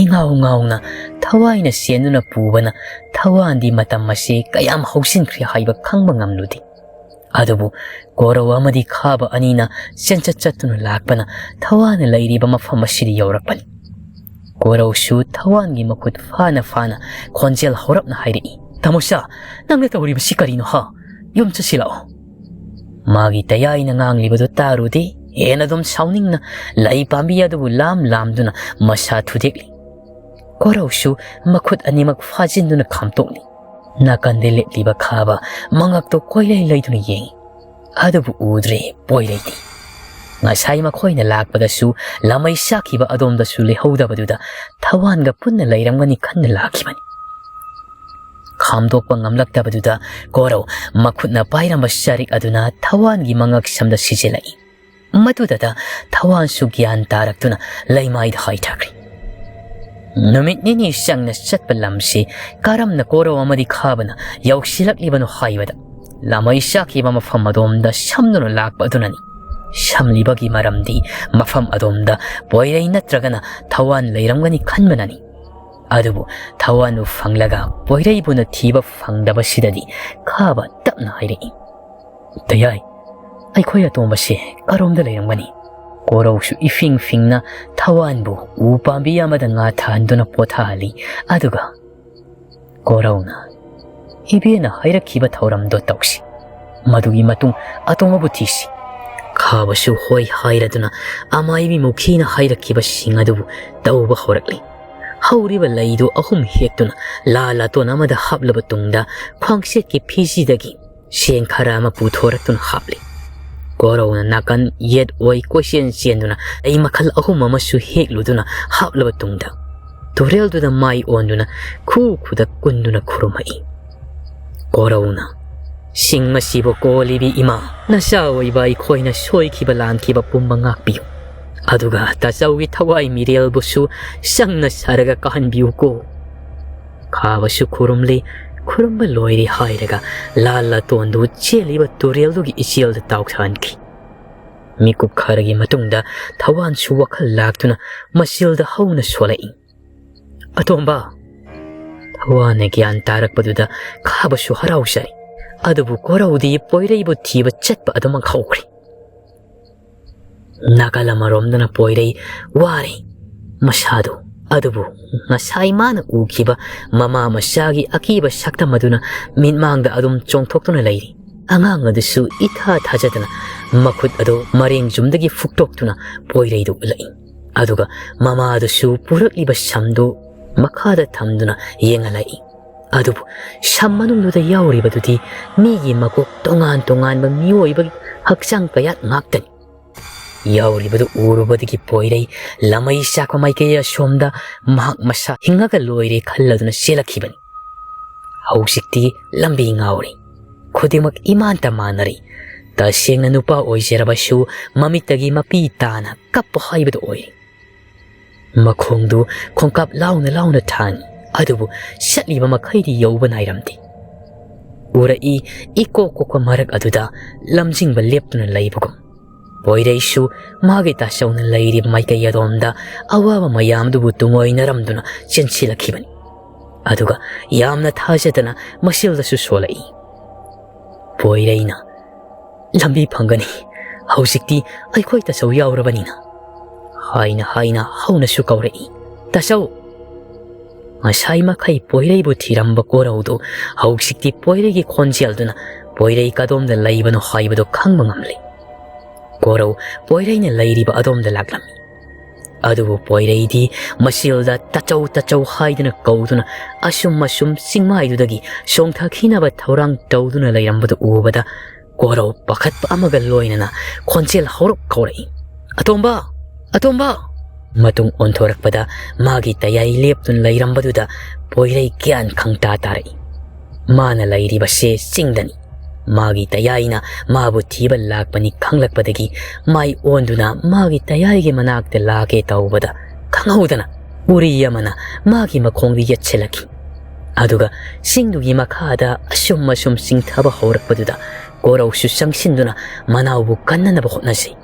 ꯏꯉꯥꯎ ꯉꯥꯎꯅ ꯊꯋꯥꯏꯅ ꯆꯦꯟꯗꯨꯅ ꯄꯨꯕꯅ ꯊꯋꯥꯟꯗꯤ ꯃꯇꯝ ꯑꯁꯤ ꯀꯌꯥꯝ ꯍꯧꯖꯤꯟꯈ꯭ꯔꯦ ꯍꯥꯏꯕ ꯈꯪꯕ ꯉꯝꯂꯨꯗꯦ꯫ ꯑꯗꯨꯕꯨ ꯀꯣꯔꯧ ꯑꯃꯗꯤ ꯈꯥꯕ ꯑꯅꯤꯅ ꯆꯦꯟꯆꯠ ꯆꯠꯇꯨꯅ ꯂꯥꯛꯄꯅ ꯊꯋꯥꯟꯅ ꯂꯩꯔꯤꯕ ꯃꯐꯝ ꯑꯁꯤꯗ ꯌꯧꯔꯛꯄꯅꯤ꯫ ꯀꯣꯔꯧꯁꯨ ꯊꯋꯥꯟꯒꯤ ꯃꯈꯨꯠ ꯐꯥꯅ ꯐꯥꯅ ꯈꯣꯟꯖꯦꯜ ꯍꯧꯔꯞꯅ ꯍꯥꯏꯔꯛꯏ, "ꯇꯥꯃꯣꯆꯥ, ꯅꯪꯅ ꯇꯧꯔꯤꯕꯁꯤ ꯀꯔꯤꯅꯣ ꯍꯥ? ꯌꯨꯝ ꯆꯠꯁꯤꯜꯂꯛꯑꯣ꯫" ꯃꯥꯒꯤ ꯇꯌꯥꯏꯅ ꯉꯥꯡꯂꯤꯕꯗꯨ ꯇꯥꯔꯨꯗꯦ꯫ ꯍꯦꯟꯅ ꯑꯗꯨꯝ ꯁꯥꯎꯅꯤꯡꯅ ꯂꯩ ꯄꯥꯝꯕꯤ ꯑꯗꯨꯕꯨ ꯂꯥꯝ ꯂꯥꯝꯗꯨꯅ ꯃꯁꯥ ꯊꯨꯗꯦꯛꯂꯤ꯫ ꯀꯣꯔꯧꯁꯨ ꯃꯈꯨꯠ ꯑꯅꯤꯃꯛ ꯐꯥꯖꯤꯟꯗꯨꯅ ꯈꯥꯝꯇꯣꯛꯂꯤ꯫ ꯅꯥꯀꯟꯗ ꯂꯦꯞꯂꯤꯕ ꯈꯥꯕ ꯃꯉꯛꯇꯣ ꯀꯣꯏꯂꯩ ꯂꯩꯗꯨꯅ ꯌꯦꯡꯏ꯫ ꯑꯗꯨꯕꯨ ꯎꯗ꯭ꯔꯦ ꯄꯣꯏꯔꯩꯗꯤ꯫ ꯉꯁꯥꯏ ꯃꯈꯣꯏꯅ ꯂꯥꯛꯄꯗꯁꯨ ꯂꯥꯃꯩ ꯁꯥꯈꯤꯕ ꯑꯗꯣꯝꯗꯁꯨ ꯂꯩꯍꯧꯗꯕꯗꯨꯗ ꯊꯋꯥꯟꯒ ꯄꯨꯟꯅ ꯂꯩꯔꯝꯒꯅꯤ ꯈꯟꯅ ꯂꯥꯛꯈꯤꯕꯅꯤ꯫ ꯈꯥꯝꯗꯣꯛꯄ ꯉꯝꯂꯛꯇꯕꯗꯨꯗ ꯀꯣꯔꯧ ꯃꯈꯨꯠꯅ ꯄꯥꯏꯔꯝꯕ ꯆꯔꯤꯛ ꯑꯗꯨꯅ ꯊꯋꯥꯟꯒꯤ ꯃꯉꯛ ꯁꯝꯗ ꯁꯤꯖꯤꯜꯂꯛꯏ꯫ ꯃꯗꯨꯗꯇ ꯊꯋꯥꯟꯁꯨ ꯒ꯭ꯌꯥꯟ ꯇꯥꯔꯛꯇꯨꯅ ꯂꯩꯃꯥꯏꯗ ꯍꯥꯏꯊꯈ꯭ꯔꯦ꯫ ꯅꯨꯃꯤꯠ ꯅꯤꯅꯤ ꯆꯪꯅ ꯆꯠꯄ ꯂꯝꯁꯤ ꯀꯔꯝꯅ ꯀꯣꯔꯧ ꯑꯃꯗꯤ ꯈꯥꯕꯅ ꯌꯧꯁꯤꯜꯂꯛꯂꯤꯕꯅꯣ ꯍꯥꯏꯕꯗ, ꯂꯥꯃꯩ ꯆꯥꯈꯤꯕ ꯃꯐꯝ ꯑꯗꯣꯝꯗ ꯁꯝꯗꯨꯅ ꯂꯥꯛꯄ ꯑꯗꯨꯅꯅꯤ꯫ ꯁꯝꯂꯤꯕꯒꯤ ꯃꯔꯝꯗꯤ ꯃꯐꯝ ꯑꯗꯣꯝꯗ ꯄꯣꯏꯔꯩ ꯅꯠꯇ꯭ꯔꯒꯅ ꯊꯋꯥꯟ ꯂꯩꯔꯝꯒꯅꯤ ꯈꯟꯕꯅꯅꯤ꯫ ꯑꯗꯨꯕꯨ ꯊꯋꯥꯟꯕꯨ ꯐꯪꯂꯒ ꯄꯣꯏꯔꯩꯕꯨꯅ ꯊꯤꯕ ꯐꯪꯗꯕꯁꯤꯗꯗꯤ ꯈꯥꯕ ꯇꯞꯅ ꯍꯥꯏꯔꯛꯏ, "ꯇꯌꯥꯏ, ꯑꯩꯈꯣꯏ ꯑꯇꯣꯝꯕꯁꯦ ꯀꯔꯣꯝꯗ ꯂꯩꯔꯝꯒꯅꯤ?" ꯀꯣꯔꯧꯁꯨ ꯏꯐꯤꯡ ꯐꯤꯡꯅ ꯊꯋꯥꯟꯕꯨ ꯎ ꯄꯥꯝꯕꯤ ꯑꯃꯗ ꯉꯥ ꯊꯥꯍꯟꯗꯨꯅ ꯄꯣꯊꯥꯍꯜꯂꯤ꯫ ꯑꯗꯨꯒ ꯀꯣꯔꯧꯅ, "ꯏꯕꯦꯅ ꯍꯥꯏꯔꯛꯈꯤꯕ ꯊꯧꯔꯝꯗꯣ ꯇꯧꯁꯤ꯫ ꯃꯗꯨꯒꯤ ꯃꯇꯨꯡ ꯑꯇꯣꯝꯕꯕꯨ ꯊꯤꯁꯤ꯫" ꯈꯥꯕꯁꯨ ꯍꯣꯏ ꯍꯥꯏꯔꯗꯨꯅ ꯑꯃꯥꯏꯕꯤ ꯃꯨꯈꯤꯅ ꯍꯥꯏꯔꯛꯈꯤꯕꯁꯤꯡ ꯑꯗꯨꯕꯨ ꯇꯧꯕ ꯍꯧꯔꯛꯂꯤ꯫ ꯍꯧꯔꯤꯕ ꯂꯩꯗꯨ ꯑꯍꯨꯝ ꯍꯦꯛꯇꯨꯅ ꯂꯥ ꯂꯥꯇꯣꯟ ꯑꯃꯗ ꯍꯥꯞꯂꯕ ꯇꯨꯡꯗ ꯈ꯭ꯋꯥꯡꯆꯦꯠꯀꯤ ꯐꯤꯖꯤꯗꯒꯤ ꯁꯦꯡ ꯈꯔ ꯑꯃ ꯄꯨꯊꯣꯔꯛꯇꯨꯅ ꯍꯥꯞꯂꯤ꯫ ꯀꯣꯔꯧꯅ ꯅꯥꯀꯟ ꯌꯦꯠ ꯑꯣꯏ ꯀꯣꯏꯆꯦꯟ ꯆꯦꯟꯗꯨꯅ ꯂꯩ ꯃꯈꯜ ꯑꯍꯨꯝ ꯑꯃꯁꯨ ꯍꯦꯛꯂꯨꯗꯨꯅ ꯍꯥꯞꯂꯕ ꯇꯨꯡꯗ ꯇꯨꯔꯦꯜꯗꯨꯗ ꯃꯥꯏ ꯑꯣꯟꯗꯨꯅ ꯈꯨ ꯈꯨꯗ ꯀꯨꯟꯗꯨꯅ ꯈꯨꯔꯨꯝꯃꯛꯏ꯫ ꯀꯣꯔꯧꯅ, "ꯁꯤꯡ ꯑꯁꯤꯕꯨ ꯀꯣꯜꯂꯤꯕꯤ ꯏꯃꯥ, ꯅꯆꯥ ꯑꯣꯏꯕ ꯑꯩꯈꯣꯏꯅ ꯁꯣꯏꯈꯤꯕ ꯂꯥꯟꯈꯤꯕ ꯄꯨꯝꯕ ꯉꯥꯛꯄꯤꯌꯨ꯫ ꯑꯗꯨꯒ ꯇꯥꯆꯧꯒꯤ ꯊꯋꯥꯏ ꯃꯤꯔꯦꯜꯕꯨꯁꯨ ꯆꯪꯅ ꯁꯥꯔꯒ ꯀꯥꯍꯟꯕꯤꯌꯨꯀꯣ꯫" ꯈꯥꯕꯁꯨ ꯈꯨꯔꯨꯝꯂꯤ꯫ ꯈꯨꯔꯨꯝꯕ ꯂꯣꯏꯔꯦ ꯍꯥꯏꯔꯒ ꯂꯥ ꯂꯥꯇꯣꯟꯗꯨ ꯆꯦꯜꯂꯤꯕ ꯇꯨꯔꯦꯜꯗꯨꯒꯤ ꯏꯆꯦꯜꯗ ꯇꯥꯎꯊꯍꯟꯈꯤ꯫ ꯃꯤꯀꯨꯞ ꯈꯔꯒꯤ ꯃꯇꯨꯡꯗ ꯊꯋꯥꯟꯁꯨ ꯋꯥꯈꯜ ꯂꯥꯛꯇꯨꯅ ꯃꯆꯤꯜꯗ ꯍꯧꯅ ꯁꯣꯜꯂꯛꯏ꯫ "ꯑꯇꯣꯝꯕ!" ꯊꯋꯥꯟꯅ ꯒ꯭ꯌꯥꯟ ꯇꯥꯔꯛꯄꯗꯨꯗ ꯈꯥꯕꯁꯨ ꯍꯔꯥꯎꯖꯔꯦ꯫ ꯑꯗꯨꯕꯨ ꯀꯣꯔꯧꯗꯤ ꯄꯣꯏꯔꯩꯕꯨ ꯊꯤꯕ ꯆꯠꯄ ꯑꯗꯨꯃꯛ ꯍꯧꯈ꯭ꯔꯦ꯫ ꯅꯥꯀꯜ ꯑꯃꯔꯣꯝꯗꯅ ꯄꯣꯏꯔꯩ ꯋꯥꯔꯦ ꯃꯁꯥꯗꯨ꯫ ꯑꯗꯨꯕꯨ ꯉꯁꯥꯏ ꯃꯥꯅ ꯎꯈꯤꯕ ꯃꯃꯥ ꯃꯆꯥꯒꯤ ꯑꯀꯤꯕ ꯁꯛꯇꯝ ꯑꯗꯨꯅ ꯃꯤꯠꯃꯥꯡꯗ ꯑꯗꯨꯝ ꯆꯣꯡꯊꯣꯛꯇꯨꯅ ꯂꯩꯔꯤ꯫ ꯑꯉꯥꯡ ꯑꯗꯨꯁꯨ ꯏꯊꯥ ꯊꯥꯖꯗꯅ ꯃꯈꯨꯠ ꯑꯗꯨ ꯃꯔꯦꯡ ꯌꯨꯝꯗꯒꯤ ꯐꯨꯛꯇꯣꯛꯇꯨꯅ ꯄꯣꯏꯔꯩꯗꯨ ꯎꯠꯂꯛꯏ꯫ ꯑꯗꯨꯒ ꯃꯃꯥ ꯑꯗꯨꯁꯨ ꯄꯨꯔꯛꯂꯤꯕ ꯁꯝꯗꯨ ꯃꯈꯥꯗ ꯊꯝꯗꯨꯅ ꯌꯦꯡꯍꯜꯂꯛꯏ꯫ ꯑꯗꯨꯕꯨ ꯁꯝ ꯃꯅꯨꯡꯗꯨꯗ ꯌꯥꯎꯔꯤꯕꯗꯨꯗꯤ ꯃꯤꯒꯤ ꯃꯀꯣꯛ ꯇꯣꯉꯥꯟ ꯇꯣꯉꯥꯟꯕ ꯃꯤꯑꯣꯏꯕꯒꯤ ꯍꯛꯆꯥꯡ ꯀꯌꯥꯠ ꯉꯥꯛꯇꯅꯤ꯫ ꯌꯥꯎꯔꯤꯕꯗꯨ ꯎꯔꯨꯕꯗꯒꯤ ꯄꯣꯏꯔꯩ ꯂꯃꯩ ꯆꯥꯛꯄ ꯃꯥꯏꯀꯩ ꯑꯁꯣꯝꯗ ꯃꯍꯥꯛ ꯃꯁꯥ ꯍꯤꯡꯉꯒ ꯂꯣꯏꯔꯦ ꯈꯜꯂꯗꯨꯅ ꯆꯦꯜꯂꯛꯈꯤꯕꯅꯤ꯫ ꯍꯧꯖꯤꯛꯇꯤ ꯂꯝꯕꯤ ꯉꯥꯎꯔꯦ꯫ ꯈꯨꯗꯤꯡꯃꯛ ꯏꯃꯥꯟꯇ ꯃꯥꯟꯅꯔꯦ꯫ ꯇꯁꯦꯡꯅ ꯅꯨꯄꯥ ꯑꯣꯏꯖꯔꯕꯁꯨ ꯃꯃꯤꯠꯇꯒꯤ ꯃꯄꯤ ꯇꯥꯅ ꯀꯞꯄ ꯍꯥꯏꯕꯗꯨ ꯑꯣꯏꯔꯦ꯫ ꯃꯈꯣꯡꯗꯨ ꯈꯣꯡꯀꯥꯞ ꯂꯥꯎꯅ ꯂꯥꯎꯅ ꯊꯥꯡꯏ, ꯑꯗꯨꯕꯨ ꯆꯠꯂꯤꯕ ꯃꯈꯩꯗꯤ ꯌꯧꯕ ꯅꯥꯏꯔꯝꯗꯦ꯫ ꯎꯔꯛꯏ, ꯏꯀꯣꯛ ꯀꯣꯛꯄ ꯃꯔꯛ ꯑꯗꯨꯗ ꯂꯝꯖꯤꯡꯕ ꯂꯦꯞꯇꯨꯅ ꯂꯩꯕꯒꯨꯝ꯫ ꯄꯣꯏꯔꯩꯁꯨ ꯃꯥꯒꯤ ꯇꯥꯆꯧꯅ ꯂꯩꯔꯤꯕ ꯃꯥꯏꯀꯩ ꯑꯗꯣꯝꯗ ꯑꯋꯥꯕ ꯃꯌꯥꯝꯗꯨꯕꯨ ꯇꯨꯡꯑꯣꯏꯅꯔꯝꯗꯨꯅ ꯆꯦꯟꯁꯤꯜꯂꯛꯈꯤꯕꯅꯤ꯫ ꯑꯗꯨꯒ ꯌꯥꯝꯅ ꯊꯥꯖꯗꯅ ꯃꯁꯤꯜꯗꯁꯨ ꯁꯣꯜꯂꯛꯏ꯫ ꯄꯣꯏꯔꯩꯅ, "ꯂꯝꯕꯤ ꯐꯪꯒꯅꯤ, ꯍꯧꯖꯤꯛꯇꯤ ꯑꯩꯈꯣꯏ ꯇꯥꯆꯧ ꯌꯥꯎꯔꯕꯅꯤꯅ" ꯍꯥꯏꯅ ꯍꯥꯏꯅ ꯍꯧꯅꯁꯨ ꯀꯧꯔꯛꯏ꯫ "ꯇꯥꯆꯧ!" ꯉꯁꯥꯏ ꯃꯈꯩ ꯄꯣꯏꯔꯩꯕꯨ ꯊꯤꯔꯝꯕ ꯀꯣꯔꯧꯗꯨ ꯍꯧꯖꯤꯛꯇꯤ ꯄꯣꯏꯔꯩꯒꯤ ꯈꯣꯟꯖꯦꯜꯗꯨꯅ ꯄꯣꯏꯔꯩ ꯀꯗꯣꯝꯗ ꯂꯩꯕꯅꯣ ꯍꯥꯏꯕꯗꯨ ꯈꯪꯕ ꯉꯝꯂꯦ꯫ ꯀꯣꯔꯧ ꯄꯣꯏꯔꯩꯅ ꯂꯩꯔꯤꯕ ꯑꯗꯣꯝꯗ ꯂꯥꯛꯂꯝꯃꯤ꯫ ꯑꯗꯨꯕꯨ ꯄꯣꯏꯔꯩꯗꯤ ꯃꯁꯤꯜꯗ "ꯇꯥꯆꯧ, ꯇꯥꯆꯧ" ꯍꯥꯏꯗꯨꯅ ꯀꯧꯗꯨꯅ ꯑꯁꯨꯝ ꯑꯁꯨꯝ ꯆꯤꯡꯃꯥꯏꯗꯨꯗꯒꯤ ꯆꯣꯡꯊꯈꯤꯅꯕ ꯊꯧꯔꯥꯡ ꯇꯧꯗꯨꯅ ꯂꯩꯔꯝꯕꯗꯨ ꯎꯕꯗ ꯀꯣꯔꯧ ꯄꯥꯈꯠꯄ ꯑꯃꯒ ꯂꯣꯏꯅꯅ ꯈꯣꯟꯖꯦꯜ ꯍꯧꯔꯞ ꯀꯧꯔꯛꯏ, "ꯑꯇꯣꯝꯕ! ꯑꯇꯣꯝꯕ!" ꯃꯇꯨꯡ ꯑꯣꯟꯊꯣꯔꯛꯄꯗ ꯃꯥꯒꯤ ꯇꯌꯥꯏ ꯂꯦꯞꯇꯨꯅ ꯂꯩꯔꯝꯕꯗꯨꯗ ꯄꯣꯏꯔꯩ ꯒ꯭ꯌꯥꯟ ꯈꯪꯇꯥ ꯇꯥꯔꯛꯏ꯫ ꯃꯥꯅ ꯂꯩꯔꯤꯕꯁꯦ ꯆꯤꯡꯗꯅꯤ꯫ ꯃꯥꯒꯤ ꯇꯌꯥꯏꯅ ꯃꯥꯕꯨ ꯊꯤꯕ ꯂꯥꯛꯄꯅꯤ ꯈꯪꯂꯛꯄꯗꯒꯤ ꯃꯥꯏ ꯑꯣꯟꯗꯨꯅ ꯃꯥꯒꯤ ꯇꯌꯥꯏꯒꯤ ꯃꯅꯥꯛꯇ ꯂꯥꯛꯀꯦ ꯇꯧꯕꯗ ꯈꯪꯍꯧꯗꯅ ꯎꯔꯤ ꯑꯃꯅ ꯃꯥꯒꯤ ꯃꯈꯣꯡꯗ ꯌꯦꯠꯁꯤꯜꯂꯛꯈꯤ꯫ ꯑꯗꯨꯒ ꯆꯤꯡꯗꯨꯒꯤ ꯃꯈꯥꯗ ꯑꯁꯨꯝ ꯑꯁꯨꯝ ꯆꯤꯡꯊꯕ ꯍꯧꯔꯛꯄꯗꯨꯗ ꯀꯣꯔꯧꯁꯨ ꯆꯪꯁꯤꯟꯗꯨꯅ ꯃꯅꯥꯎꯕꯨ ꯀꯟꯅꯅꯕ ꯍꯣꯠꯅꯖꯩ꯫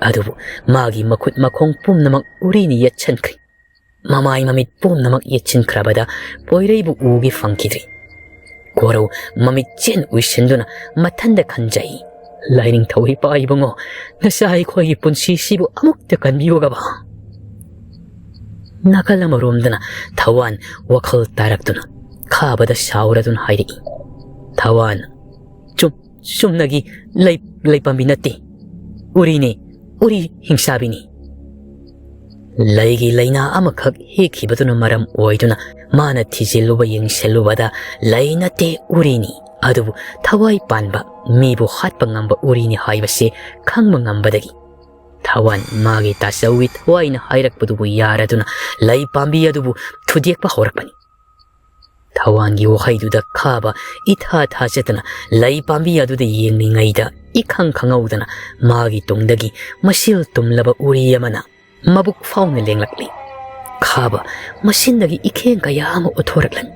ꯑꯗꯨꯕꯨ ꯃꯥꯒꯤ ꯃꯈꯨꯠ ꯃꯈꯣꯡ ꯄꯨꯝꯅꯃꯛ ꯎꯔꯤꯅ ꯌꯦꯠꯁꯟꯈ꯭ꯔꯦ꯫ ꯃꯃꯥꯏ ꯃꯃꯤꯠ ꯄꯨꯝꯅꯃꯛ ꯌꯦꯠꯁꯤꯟꯈ꯭ꯔꯕꯗ ꯄꯣꯏꯔꯩꯕꯨ ꯎꯒꯦ ꯐꯪꯈꯤꯗ꯭ꯔꯦ꯫ ꯀꯣꯔꯧ ꯃꯃꯤꯠ ꯆꯦꯟ ꯎꯏꯁꯤꯟꯗꯨꯅ ꯃꯊꯟꯗ ꯈꯟꯖꯩ, "ꯂꯥꯏꯅꯤꯡꯊꯧ ꯏꯄꯥ ꯏꯕꯨꯡꯉꯣ, ꯅꯆꯥ ꯑꯩꯈꯣꯏꯒꯤ ꯄꯨꯟꯁꯤꯁꯤꯕꯨ ꯑꯃꯨꯛꯇ ꯀꯟꯕꯤꯌꯨꯒꯕ?" ꯅꯥꯀꯜ ꯑꯃꯔꯣꯝꯗꯅ ꯊꯋꯥꯟ ꯋꯥꯈꯜ ꯇꯥꯔꯛꯇꯨꯅ ꯈꯥꯕꯗ ꯁꯥꯎꯔꯗꯨꯅ ꯍꯥꯏꯔꯛꯏ, "ꯊꯋꯥꯟ, ꯆꯨꯝ-, ꯆꯨꯝꯅꯒꯤ ꯂꯩ, ꯂꯩ ꯄꯥꯝꯕꯤ ꯅꯠꯇꯦ, ꯎꯔꯤꯅꯤ, ꯎꯔꯤ ꯍꯤꯡꯁꯥꯕꯤꯅꯤ꯫ ꯂꯩꯒꯤ ꯂꯥꯏꯅꯥ ꯑꯃꯈꯛ ꯍꯦꯛꯈꯤꯕꯗꯨꯅ ꯃꯔꯝ ꯑꯣꯏꯗꯨꯅ ꯃꯥꯅ ꯊꯤꯖꯤꯜꯂꯨꯕ ꯌꯦꯡꯁꯤꯜꯂꯨꯕꯗ ꯂꯩ ꯅꯠꯇꯦ, ꯎꯔꯤꯅꯤ꯫ ꯑꯗꯨꯕꯨ ꯊꯋꯥꯏ ꯄꯥꯟꯕ, ꯃꯤꯕꯨ ꯍꯥꯠꯄ ꯉꯝꯕ ꯎꯔꯤꯅꯤ ꯍꯥꯏꯕꯁꯦ ꯈꯪꯕ ꯉꯝꯕꯗꯒꯤ ꯊꯋꯥꯟ ꯃꯥꯒꯤ ꯇꯥꯆꯧꯒꯤ ꯊꯋꯥꯏꯅ ꯍꯥꯏꯔꯛꯄꯗꯨꯕꯨ ꯌꯥꯔꯗꯨꯅ ꯂꯩ ꯄꯥꯝꯕꯤ ꯑꯗꯨꯕꯨ ꯊꯨꯗꯦꯛꯄ ꯍꯧꯔꯛꯄꯅꯤ꯫" ꯊꯋꯥꯟꯒꯤ ꯋꯥꯍꯩꯗꯨꯗ ꯈꯥꯕ ꯏꯊꯥ ꯊꯥꯖꯗꯅ ꯂꯩ ꯄꯥꯝꯕꯤ ꯑꯗꯨꯗ ꯌꯦꯡꯂꯤꯉꯩꯗ ꯏꯈꯪ ꯈꯪꯍꯧꯗꯅ ꯃꯥꯒꯤ ꯇꯨꯡꯗꯒꯤ ꯃꯁꯤꯜ ꯇꯨꯝꯂꯕ ꯎꯔꯤ ꯑꯃꯅ ꯃꯕꯨꯛ ꯐꯥꯎꯅ ꯂꯦꯡꯂꯛꯂꯤ꯫ ꯈꯥꯕ ꯃꯁꯤꯟꯗꯒꯤ ꯏꯈꯦꯡ ꯀꯌꯥ ꯑꯃ ꯎꯠꯊꯣꯔꯛꯂꯝꯃꯤ꯫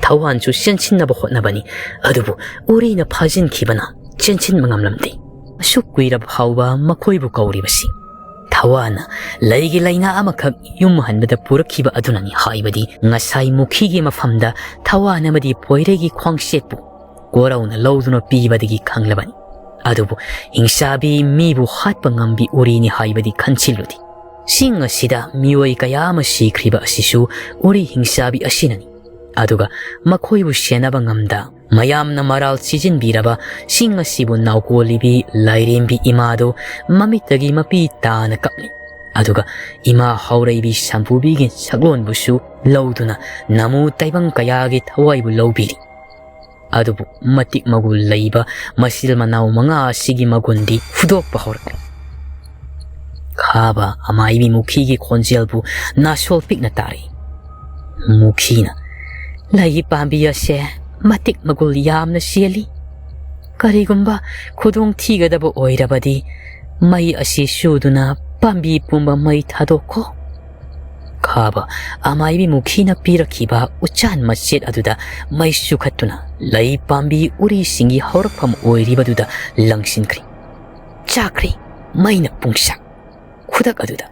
ꯊꯋꯥꯟꯁꯨ ꯆꯦꯟꯁꯤꯟꯅꯕ ꯍꯣꯠꯅꯕꯅꯤ, ꯑꯗꯨꯕꯨ ꯎꯔꯤꯅ ꯐꯥꯖꯤꯟꯈꯤꯕꯅ ꯆꯦꯟꯁꯤꯟꯕ ꯉꯝꯂꯝꯗꯦ꯫ ꯑꯁꯨꯛ ꯀꯨꯏꯔꯕ ꯐꯥꯎꯕ ꯃꯈꯣꯏꯕꯨ ꯀꯧꯔꯤꯕꯁꯤ ꯊꯋꯥꯟꯅ ꯂꯩꯒꯤ ꯂꯥꯏꯅꯥ ꯑꯃꯈꯛ ꯌꯨꯝ ꯍꯟꯕꯗ ꯄꯨꯔꯛꯈꯤꯕ ꯑꯗꯨꯅꯅꯤ ꯍꯥꯏꯕꯗꯤ ꯉꯁꯥꯏ ꯃꯨꯈꯤꯒꯤ ꯃꯐꯝꯗ ꯊꯋꯥꯟ ꯑꯃꯗꯤ ꯄꯣꯏꯔꯩꯒꯤ ꯈ꯭ꯋꯥꯡꯁꯦꯠꯄꯨ ꯀꯣꯔꯧꯅ ꯂꯧꯗꯨꯅ ꯄꯤꯕꯗꯒꯤ ꯈꯪꯂꯕꯅꯤ꯫ ꯑꯗꯨꯕꯨ ꯍꯤꯡꯁꯥꯕꯤ ꯃꯤꯕꯨ ꯍꯥꯠꯄ ꯉꯝꯕꯤ ꯎꯔꯤꯅꯤ ꯍꯥꯏꯕꯗꯤ ꯈꯟꯁꯤꯜꯂꯨꯗꯦ꯫ ꯆꯤꯡ ꯑꯁꯤꯗ ꯃꯤꯑꯣꯏ ꯀꯌꯥ ꯑꯃ ꯁꯤꯈ꯭ꯔꯤꯕ ꯑꯁꯤꯁꯨ ꯎꯔꯤ ꯍꯤꯡꯁꯥꯕꯤ ꯑꯁꯤꯅꯅꯤ꯫ ꯑꯗꯨꯒ ꯃꯈꯣꯏꯕꯨ ꯁꯦꯟꯅꯕ ꯉꯝꯗ ꯃꯌꯥꯝꯅ ꯃꯔꯥꯜ ꯁꯤꯖꯤꯟꯕꯤꯔꯕ ꯆꯤꯡ ꯑꯁꯤꯕꯨ ꯅꯥꯎꯀꯣꯜꯂꯤꯕꯤ ꯂꯥꯏꯔꯦꯝꯕꯤ ꯏꯃꯥꯗꯨ ꯃꯃꯤꯠꯇꯒꯤ ꯃꯄꯤ ꯇꯥꯅ ꯀꯞꯂꯤ꯫ ꯑꯗꯨꯒ ꯏꯃꯥ ꯍꯥꯎꯔꯩꯕꯤ ꯁꯝꯄꯨꯕꯤꯒꯤ ꯁꯛꯂꯣꯟꯕꯨꯁꯨ ꯂꯧꯗꯨꯅ ꯅꯃꯨ ꯇꯥꯏꯕꯪ ꯀꯌꯥꯒꯤ ꯊꯋꯥꯏꯕꯨ ꯂꯧꯕꯤꯔꯤ꯫ ꯑꯗꯨꯕꯨ ꯃꯇꯤꯛ ꯃꯒꯨꯟ ꯂꯩꯕ ꯃꯆꯤꯜ ꯃꯅꯥꯎ ꯃꯉꯥ ꯑꯁꯤꯒꯤ ꯃꯒꯨꯟꯗꯤ ꯐꯨꯗꯣꯛꯄ ꯍꯧꯔꯛꯂꯦ꯫ ꯈꯥꯕ ꯑꯃꯥꯏꯕꯤ ꯃꯨꯈꯤꯒꯤ ꯈꯣꯟꯖꯦꯜꯕꯨ ꯅꯥꯁꯣꯜ ꯄꯤꯛꯅ ꯇꯥꯔꯤ꯫ ꯃꯨꯈꯤꯅ, "ꯂꯩꯒꯤ ꯄꯥꯝꯕꯤ ꯑꯁꯦ ꯃꯇꯤꯛ ꯃꯒꯨꯜ ꯌꯥꯝꯅ ꯆꯦꯜꯂꯤ꯫ ꯀꯔꯤꯒꯨꯝꯕ ꯈꯨꯗꯣꯡ ꯊꯤꯒꯗꯕ ꯑꯣꯏꯔꯕꯗꯤ ꯃꯩ ꯑꯁꯤ ꯆꯨꯗꯨꯅ ꯄꯥꯝꯕꯤ ꯄꯨꯝꯕ ꯃꯩ ꯊꯥꯗꯣꯛꯈꯣ꯫" ꯈꯥꯕ ꯑꯃꯥꯏꯕꯤ ꯃꯨꯈꯤꯅ ꯄꯤꯔꯛꯈꯤꯕ ꯎꯆꯥꯟ ꯃꯆꯦꯠ ꯑꯗꯨꯗ ꯃꯩ ꯆꯨꯈꯠꯇꯨꯅ ꯂꯩ ꯄꯥꯝꯕꯤ ꯎꯔꯤꯁꯤꯡꯒꯤ ꯍꯧꯔꯛꯐꯝ ꯑꯣꯏꯔꯤꯕꯗꯨꯗ ꯂꯪꯁꯤꯟꯈ꯭ꯔꯤ꯫ ꯆꯥꯛꯈ꯭ꯔꯤ ꯃꯩꯅ ꯄꯨꯡꯁꯥꯛ꯫ ꯈꯨꯗꯛ ꯑꯗꯨꯗ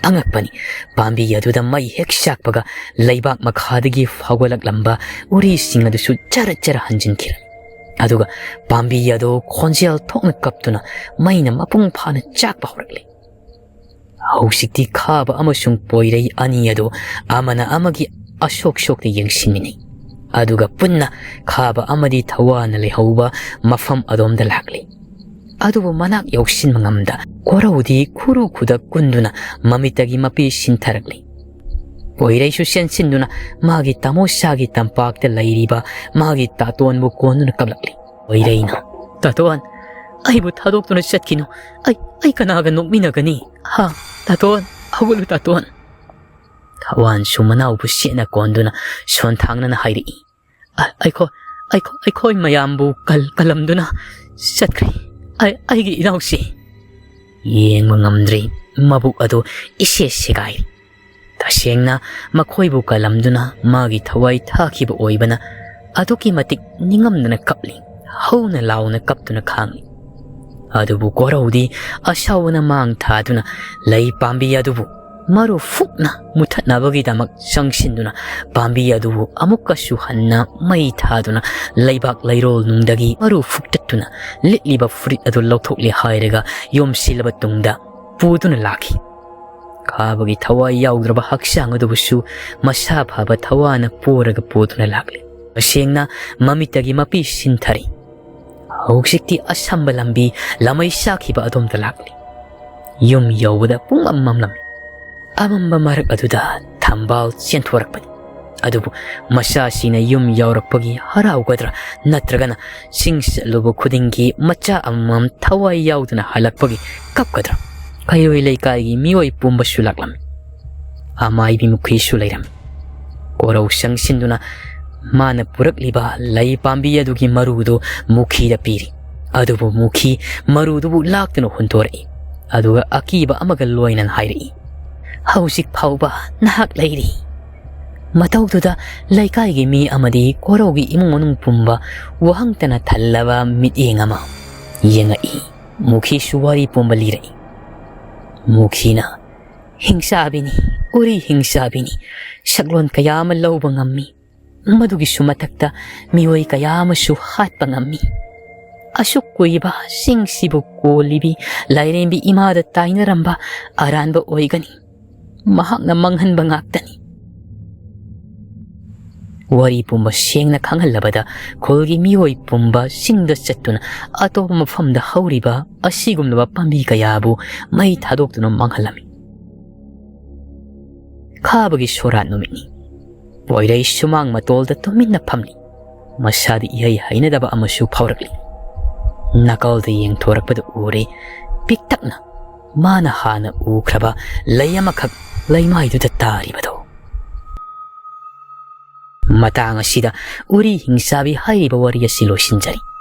ꯑꯉꯛꯄꯅꯤ, ꯄꯥꯝꯕꯤ ꯑꯗꯨꯗ ꯃꯩ ꯍꯦꯛ ꯆꯥꯛꯄꯒ ꯂꯩꯕꯥꯛ ꯃꯈꯥꯗꯒꯤ ꯐꯥꯎꯒꯠꯂꯛꯂꯝꯕ ꯎꯔꯤꯁꯤꯡ ꯑꯗꯨꯁꯨ ꯆꯔ ꯆꯔ ꯍꯟꯖꯤꯟꯈꯤꯔꯝꯃꯤ꯫ ꯑꯗꯨꯒ ꯄꯥꯝꯕꯤ ꯑꯗꯨ ꯈꯣꯟꯖꯦꯜ ꯊꯣꯛꯅ ꯀꯞꯇꯨꯅ ꯃꯩꯅ ꯃꯄꯨꯡ ꯐꯥꯅ ꯆꯥꯛꯄ ꯍꯧꯔꯛꯂꯦ꯫ ꯍꯧꯖꯤꯛꯇꯤ ꯈꯥꯕ ꯑꯃꯁꯨꯡ ꯄꯣꯏꯔꯩ ꯑꯅꯤ ꯑꯗꯨ ꯑꯃꯅ ꯑꯃꯒꯤ ꯑꯁꯣꯛ ꯁꯣꯛꯇ ꯌꯦꯡꯁꯤꯟꯃꯤꯟꯅꯩ꯫ ꯑꯗꯨꯒ ꯄꯨꯟꯅ ꯈꯥꯕ ꯑꯃꯗꯤ ꯊꯋꯥꯅ ꯂꯩꯍꯧꯕ ꯃꯐꯝ ꯑꯗꯣꯝꯗ ꯂꯥꯛꯂꯤ꯫ ꯑꯗꯨꯕꯨ ꯃꯅꯥꯛ ꯌꯧꯁꯤꯟꯕ ꯉꯝꯗ ꯀꯣꯔꯧꯗꯤ ꯈꯨꯔꯨ ꯈꯨꯗꯛ ꯀꯨꯟꯗꯨꯅ ꯃꯃꯤꯠꯇꯒꯤ ꯃꯄꯤ ꯁꯤꯟꯊꯔꯛꯂꯤ꯫ ꯄꯣꯏꯔꯩꯁꯨ ꯆꯦꯟꯁꯤꯟꯗꯨꯅ ꯃꯥꯒꯤ ꯇꯥꯃꯣꯁꯥꯒꯤ ꯇꯝꯄꯥꯛꯇ ꯂꯩꯔꯤꯕ ꯃꯥꯒꯤ ꯇꯥꯇꯣꯟꯕꯨ ꯀꯣꯟꯗꯨꯅ ꯀꯞꯂꯛꯂꯤ꯫ ꯄꯣꯏꯔꯩꯅ, "ꯇꯥꯇꯣꯟ, ꯑꯩꯕꯨ ꯊꯥꯗꯣꯛꯇꯨꯅ ꯆꯠꯈꯤꯅꯨ꯫ ꯑꯩ, ꯑꯩ ꯀꯅꯥꯒ ꯅꯣꯛꯃꯤꯟꯅꯒꯅꯤ? ꯍꯥ? ꯇꯥꯇꯣꯟ, ꯍꯧꯒꯠꯂꯨ ꯇꯥꯇꯣꯟ!" ꯊꯋꯥꯟꯁꯨ ꯃꯅꯥꯎꯕꯨ ꯆꯦꯠꯅ ꯀꯣꯟꯗꯨꯅ ꯁꯣꯟꯊꯥꯡꯅꯅ ꯍꯥꯏꯔꯛꯏ, "ꯑ-, ꯑꯩꯈꯣꯏ, ꯑꯩꯈꯣꯏ, ꯑꯩꯈꯣꯏ ꯃꯌꯥꯝꯕꯨ ꯀꯜ-, ꯀꯜꯂꯝꯗꯨꯅ ꯆꯠꯈ꯭ꯔꯦ꯫ ꯑꯩ, ꯑꯩꯒꯤ ꯏꯅꯥꯎꯁꯤ!" ꯌꯦꯡꯕ ꯉꯝꯗ꯭ꯔꯤ꯫ ꯃꯕꯨꯛ ꯑꯗꯨ ꯏꯁꯦ ꯁꯦꯒꯥꯏꯔꯤ꯫ ꯇꯁꯦꯡꯅ ꯃꯈꯣꯏꯕꯨ ꯀꯜꯂꯝꯗꯨꯅ ꯃꯥꯒꯤ ꯊꯋꯥꯏ ꯊꯥꯈꯤꯕ ꯑꯣꯏꯕꯅ ꯑꯗꯨꯛꯀꯤ ꯃꯇꯤꯛ ꯅꯤꯡꯉꯝꯗꯅ ꯀꯞꯂꯤ꯫ ꯍꯧꯅ ꯂꯥꯎꯅ ꯀꯞꯇꯨꯅ ꯈꯥꯡꯂꯤ꯫ ꯑꯗꯨꯕꯨ ꯀꯣꯔꯧꯗꯤ ꯑꯁꯥꯎꯕꯅ ꯃꯥꯡ ꯊꯥꯗꯨꯅ ꯂꯩ ꯄꯥꯝꯕꯤ ꯑꯗꯨꯕꯨ ꯃꯔꯨ ꯐꯨꯛꯅ ꯃꯨꯊꯠꯅꯕꯒꯤꯗꯃꯛ ꯆꯪꯁꯤꯟꯗꯨꯅ ꯄꯥꯝꯕꯤ ꯑꯗꯨꯕꯨ ꯑꯃꯨꯛꯀꯁꯨ ꯍꯟꯅ ꯃꯩ ꯊꯥꯗꯨꯅ ꯂꯩꯕꯥꯛ ꯂꯩꯔꯣꯜ ꯅꯨꯡꯗꯒꯤ ꯃꯔꯨ ꯐꯨꯛꯇꯠꯇꯨꯅ ꯂꯤꯠꯂꯤꯕ ꯐꯨꯔꯤꯠ ꯑꯗꯨ ꯂꯧꯊꯣꯛꯂꯦ ꯍꯥꯏꯔꯒ ꯌꯣꯝꯁꯤꯜꯂꯕ ꯇꯨꯡꯗ ꯄꯨꯗꯨꯅ ꯂꯥꯛꯈꯤ꯫ ꯈꯥꯕꯒꯤ ꯊꯋꯥꯏ ꯌꯥꯎꯗ꯭ꯔꯕ ꯍꯛꯆꯥꯡ ꯑꯗꯨꯕꯨꯁꯨ ꯃꯁꯥ ꯐꯕ ꯊꯋꯥꯅ ꯄꯣꯔꯒ ꯄꯨꯗꯨꯅ ꯂꯥꯛꯂꯤ꯫ ꯇꯁꯦꯡꯅ ꯃꯃꯤꯠꯇꯒꯤ ꯃꯄꯤ ꯁꯤꯟꯊꯔꯤ꯫ ꯍꯧꯖꯤꯛꯇꯤ ꯑꯁꯝꯕ ꯂꯝꯕꯤ ꯂꯝꯃꯩ ꯁꯥꯈꯤꯕ ꯑꯗꯣꯝꯗ ꯂꯥꯛꯂꯤ꯫ ꯌꯨꯝ ꯌꯧꯕꯗ ꯄꯨꯡꯃꯝ ꯃꯝꯂꯝꯃꯤ꯫ ꯑꯃꯝꯕ ꯃꯔꯛ ꯑꯗꯨꯗ ꯊꯝꯕꯥꯜ ꯆꯦꯟꯊꯣꯔꯛꯄꯅꯤ꯫ ꯑꯗꯨꯕꯨ ꯃꯆꯥꯁꯤꯅ ꯌꯨꯝ ꯌꯧꯔꯛꯄꯒꯤ ꯍꯔꯥꯎꯒꯗ꯭ꯔꯥ ꯅꯠꯇ꯭ꯔꯒꯅ ꯆꯤꯡ ꯆꯠꯂꯨꯕ ꯈꯨꯗꯤꯡꯒꯤ ꯃꯆꯥ ꯑꯃꯃꯝ ꯊꯋꯥꯏ ꯌꯥꯎꯗꯅ ꯍꯜꯂꯛꯄꯒꯤ ꯀꯞꯀꯗ꯭ꯔꯥ? ꯀꯩꯔꯣꯏ ꯂꯩꯀꯥꯏꯒꯤ ꯃꯤꯑꯣꯏ ꯄꯨꯝꯕꯁꯨ ꯂꯥꯛꯂꯝꯃꯤ꯫ ꯑꯃꯥꯏꯕꯤ ꯃꯨꯈꯤꯁꯨ ꯂꯩꯔꯝꯃꯤ꯫ ꯀꯣꯔꯧ ꯆꯪꯁꯤꯟꯗꯨꯅ ꯃꯥꯅ ꯄꯨꯔꯛꯂꯤꯕ ꯂꯩ ꯄꯥꯝꯕꯤ ꯑꯗꯨꯒꯤ ꯃꯔꯨꯗꯨ ꯃꯨꯈꯤꯗ ꯄꯤꯔꯤ꯫ ꯑꯗꯨꯕꯨ ꯃꯨꯈꯤ ꯃꯔꯨꯗꯨꯕꯨ ꯂꯥꯛꯇꯨꯅ ꯍꯨꯟꯗꯣꯔꯛꯏ꯫ ꯑꯗꯨꯒ ꯑꯀꯤꯕ ꯑꯃꯒ ꯂꯣꯏꯅꯅ ꯍꯥꯏꯔꯛꯏ, "ꯍꯧꯖꯤꯛ ꯐꯥꯎꯕ ꯅꯍꯥꯛ ꯂꯩꯔꯤ꯫" ꯃꯇꯧꯗꯨꯗ ꯂꯩꯀꯥꯏꯒꯤ ꯃꯤ ꯑꯃꯗꯤ ꯀꯣꯔꯧꯒꯤ ꯏꯃꯨꯡ ꯃꯅꯨꯡ ꯄꯨꯝꯕ ꯋꯥꯍꯪꯇꯅ ꯊꯜꯂꯕ ꯃꯤꯠꯌꯦꯡ ꯑꯃ ꯌꯦꯡꯉꯛꯏ꯫ ꯃꯨꯈꯤꯁꯨ ꯋꯥꯔꯤ ꯄꯨꯝꯕ ꯂꯤꯔꯛꯏ꯫ ꯃꯨꯈꯤꯅ, ꯍꯤꯡꯆꯥꯕꯤꯅꯤ, ꯎꯔꯤ ꯍꯤꯡꯆꯥꯕꯤꯅꯤ꯫ ꯁꯛꯂꯣꯟ ꯀꯌꯥ ꯑꯃ ꯂꯧꯕ ꯉꯝꯃꯤ꯫ ꯃꯗꯨꯒꯤꯁꯨ ꯃꯊꯛꯇ ꯃꯤꯑꯣꯏ ꯀꯌꯥ ꯑꯃꯁꯨ ꯍꯥꯠꯄ ꯉꯝꯃꯤ꯫ ꯑꯁꯨꯛ ꯀꯨꯏꯕ ꯆꯤꯡꯁꯤꯕꯨ ꯀꯣꯜꯂꯤꯕꯤ ꯂꯥꯏꯔꯦꯝꯕꯤ ꯏꯃꯥꯗ ꯇꯥꯏꯅꯔꯝꯕ ꯑꯔꯥꯟꯕ ꯑꯣꯏꯒꯅꯤ꯫ ꯃꯍꯥꯛꯅ ꯃꯥꯡꯍꯟꯕ ꯉꯥꯛꯇꯅꯤ꯫ ꯋꯥꯔꯤ ꯄꯨꯝꯕ ꯁꯦꯡꯅ ꯈꯪꯍꯜꯂꯕꯗ, ꯈꯨꯜꯒꯤ ꯃꯤꯑꯣꯏ ꯄꯨꯝꯕ ꯆꯤꯡꯗ ꯆꯠꯇꯨꯅ ꯑꯇꯣꯞꯄ ꯃꯐꯝꯗ ꯍꯧꯔꯤꯕ ꯑꯁꯤꯒꯨꯝꯂꯕ ꯄꯥꯝꯕꯤ ꯀꯌꯥꯕꯨ ꯃꯩ ꯊꯥꯗꯣꯛꯇꯨꯅ ꯃꯥꯡꯍꯜꯂꯝꯃꯤ꯫ ꯈꯥꯕꯒꯤ ꯁꯣꯔꯥꯠ ꯅꯨꯃꯤꯠꯅꯤ꯫ ꯄꯣꯏꯔꯩ ꯁꯨꯃꯥꯡ ꯃꯇꯣꯜꯗ ꯇꯨꯃꯤꯟꯅ ꯐꯝꯂꯤ꯫ ꯃꯁꯥꯗ ꯏꯍꯩ ꯍꯩꯅꯗꯕ ꯑꯃꯁꯨ ꯐꯥꯎꯔꯛꯂꯤ꯫ ꯅꯥꯀꯜꯗ ꯌꯦꯡꯊꯣꯔꯛꯄꯗ ꯎꯔꯦ, ꯄꯤꯛꯇꯛꯅ ꯃꯥꯅ ꯍꯥꯟꯅ ꯎꯈ꯭ꯔꯕ ꯂꯩ ꯑꯃꯈꯛ ꯂꯩꯃꯥꯏꯗꯨꯗ ꯇꯥꯔꯤꯕꯗꯣ꯫ ꯃꯇꯥꯡ ꯑꯁꯤꯗ ꯎꯔꯤ ꯍꯤꯡꯆꯥꯕꯤ ꯍꯥꯏꯔꯤꯕ ꯋꯥꯔꯤ ꯑꯁꯤ ꯂꯣꯏꯁꯤꯟꯖꯔꯤ꯫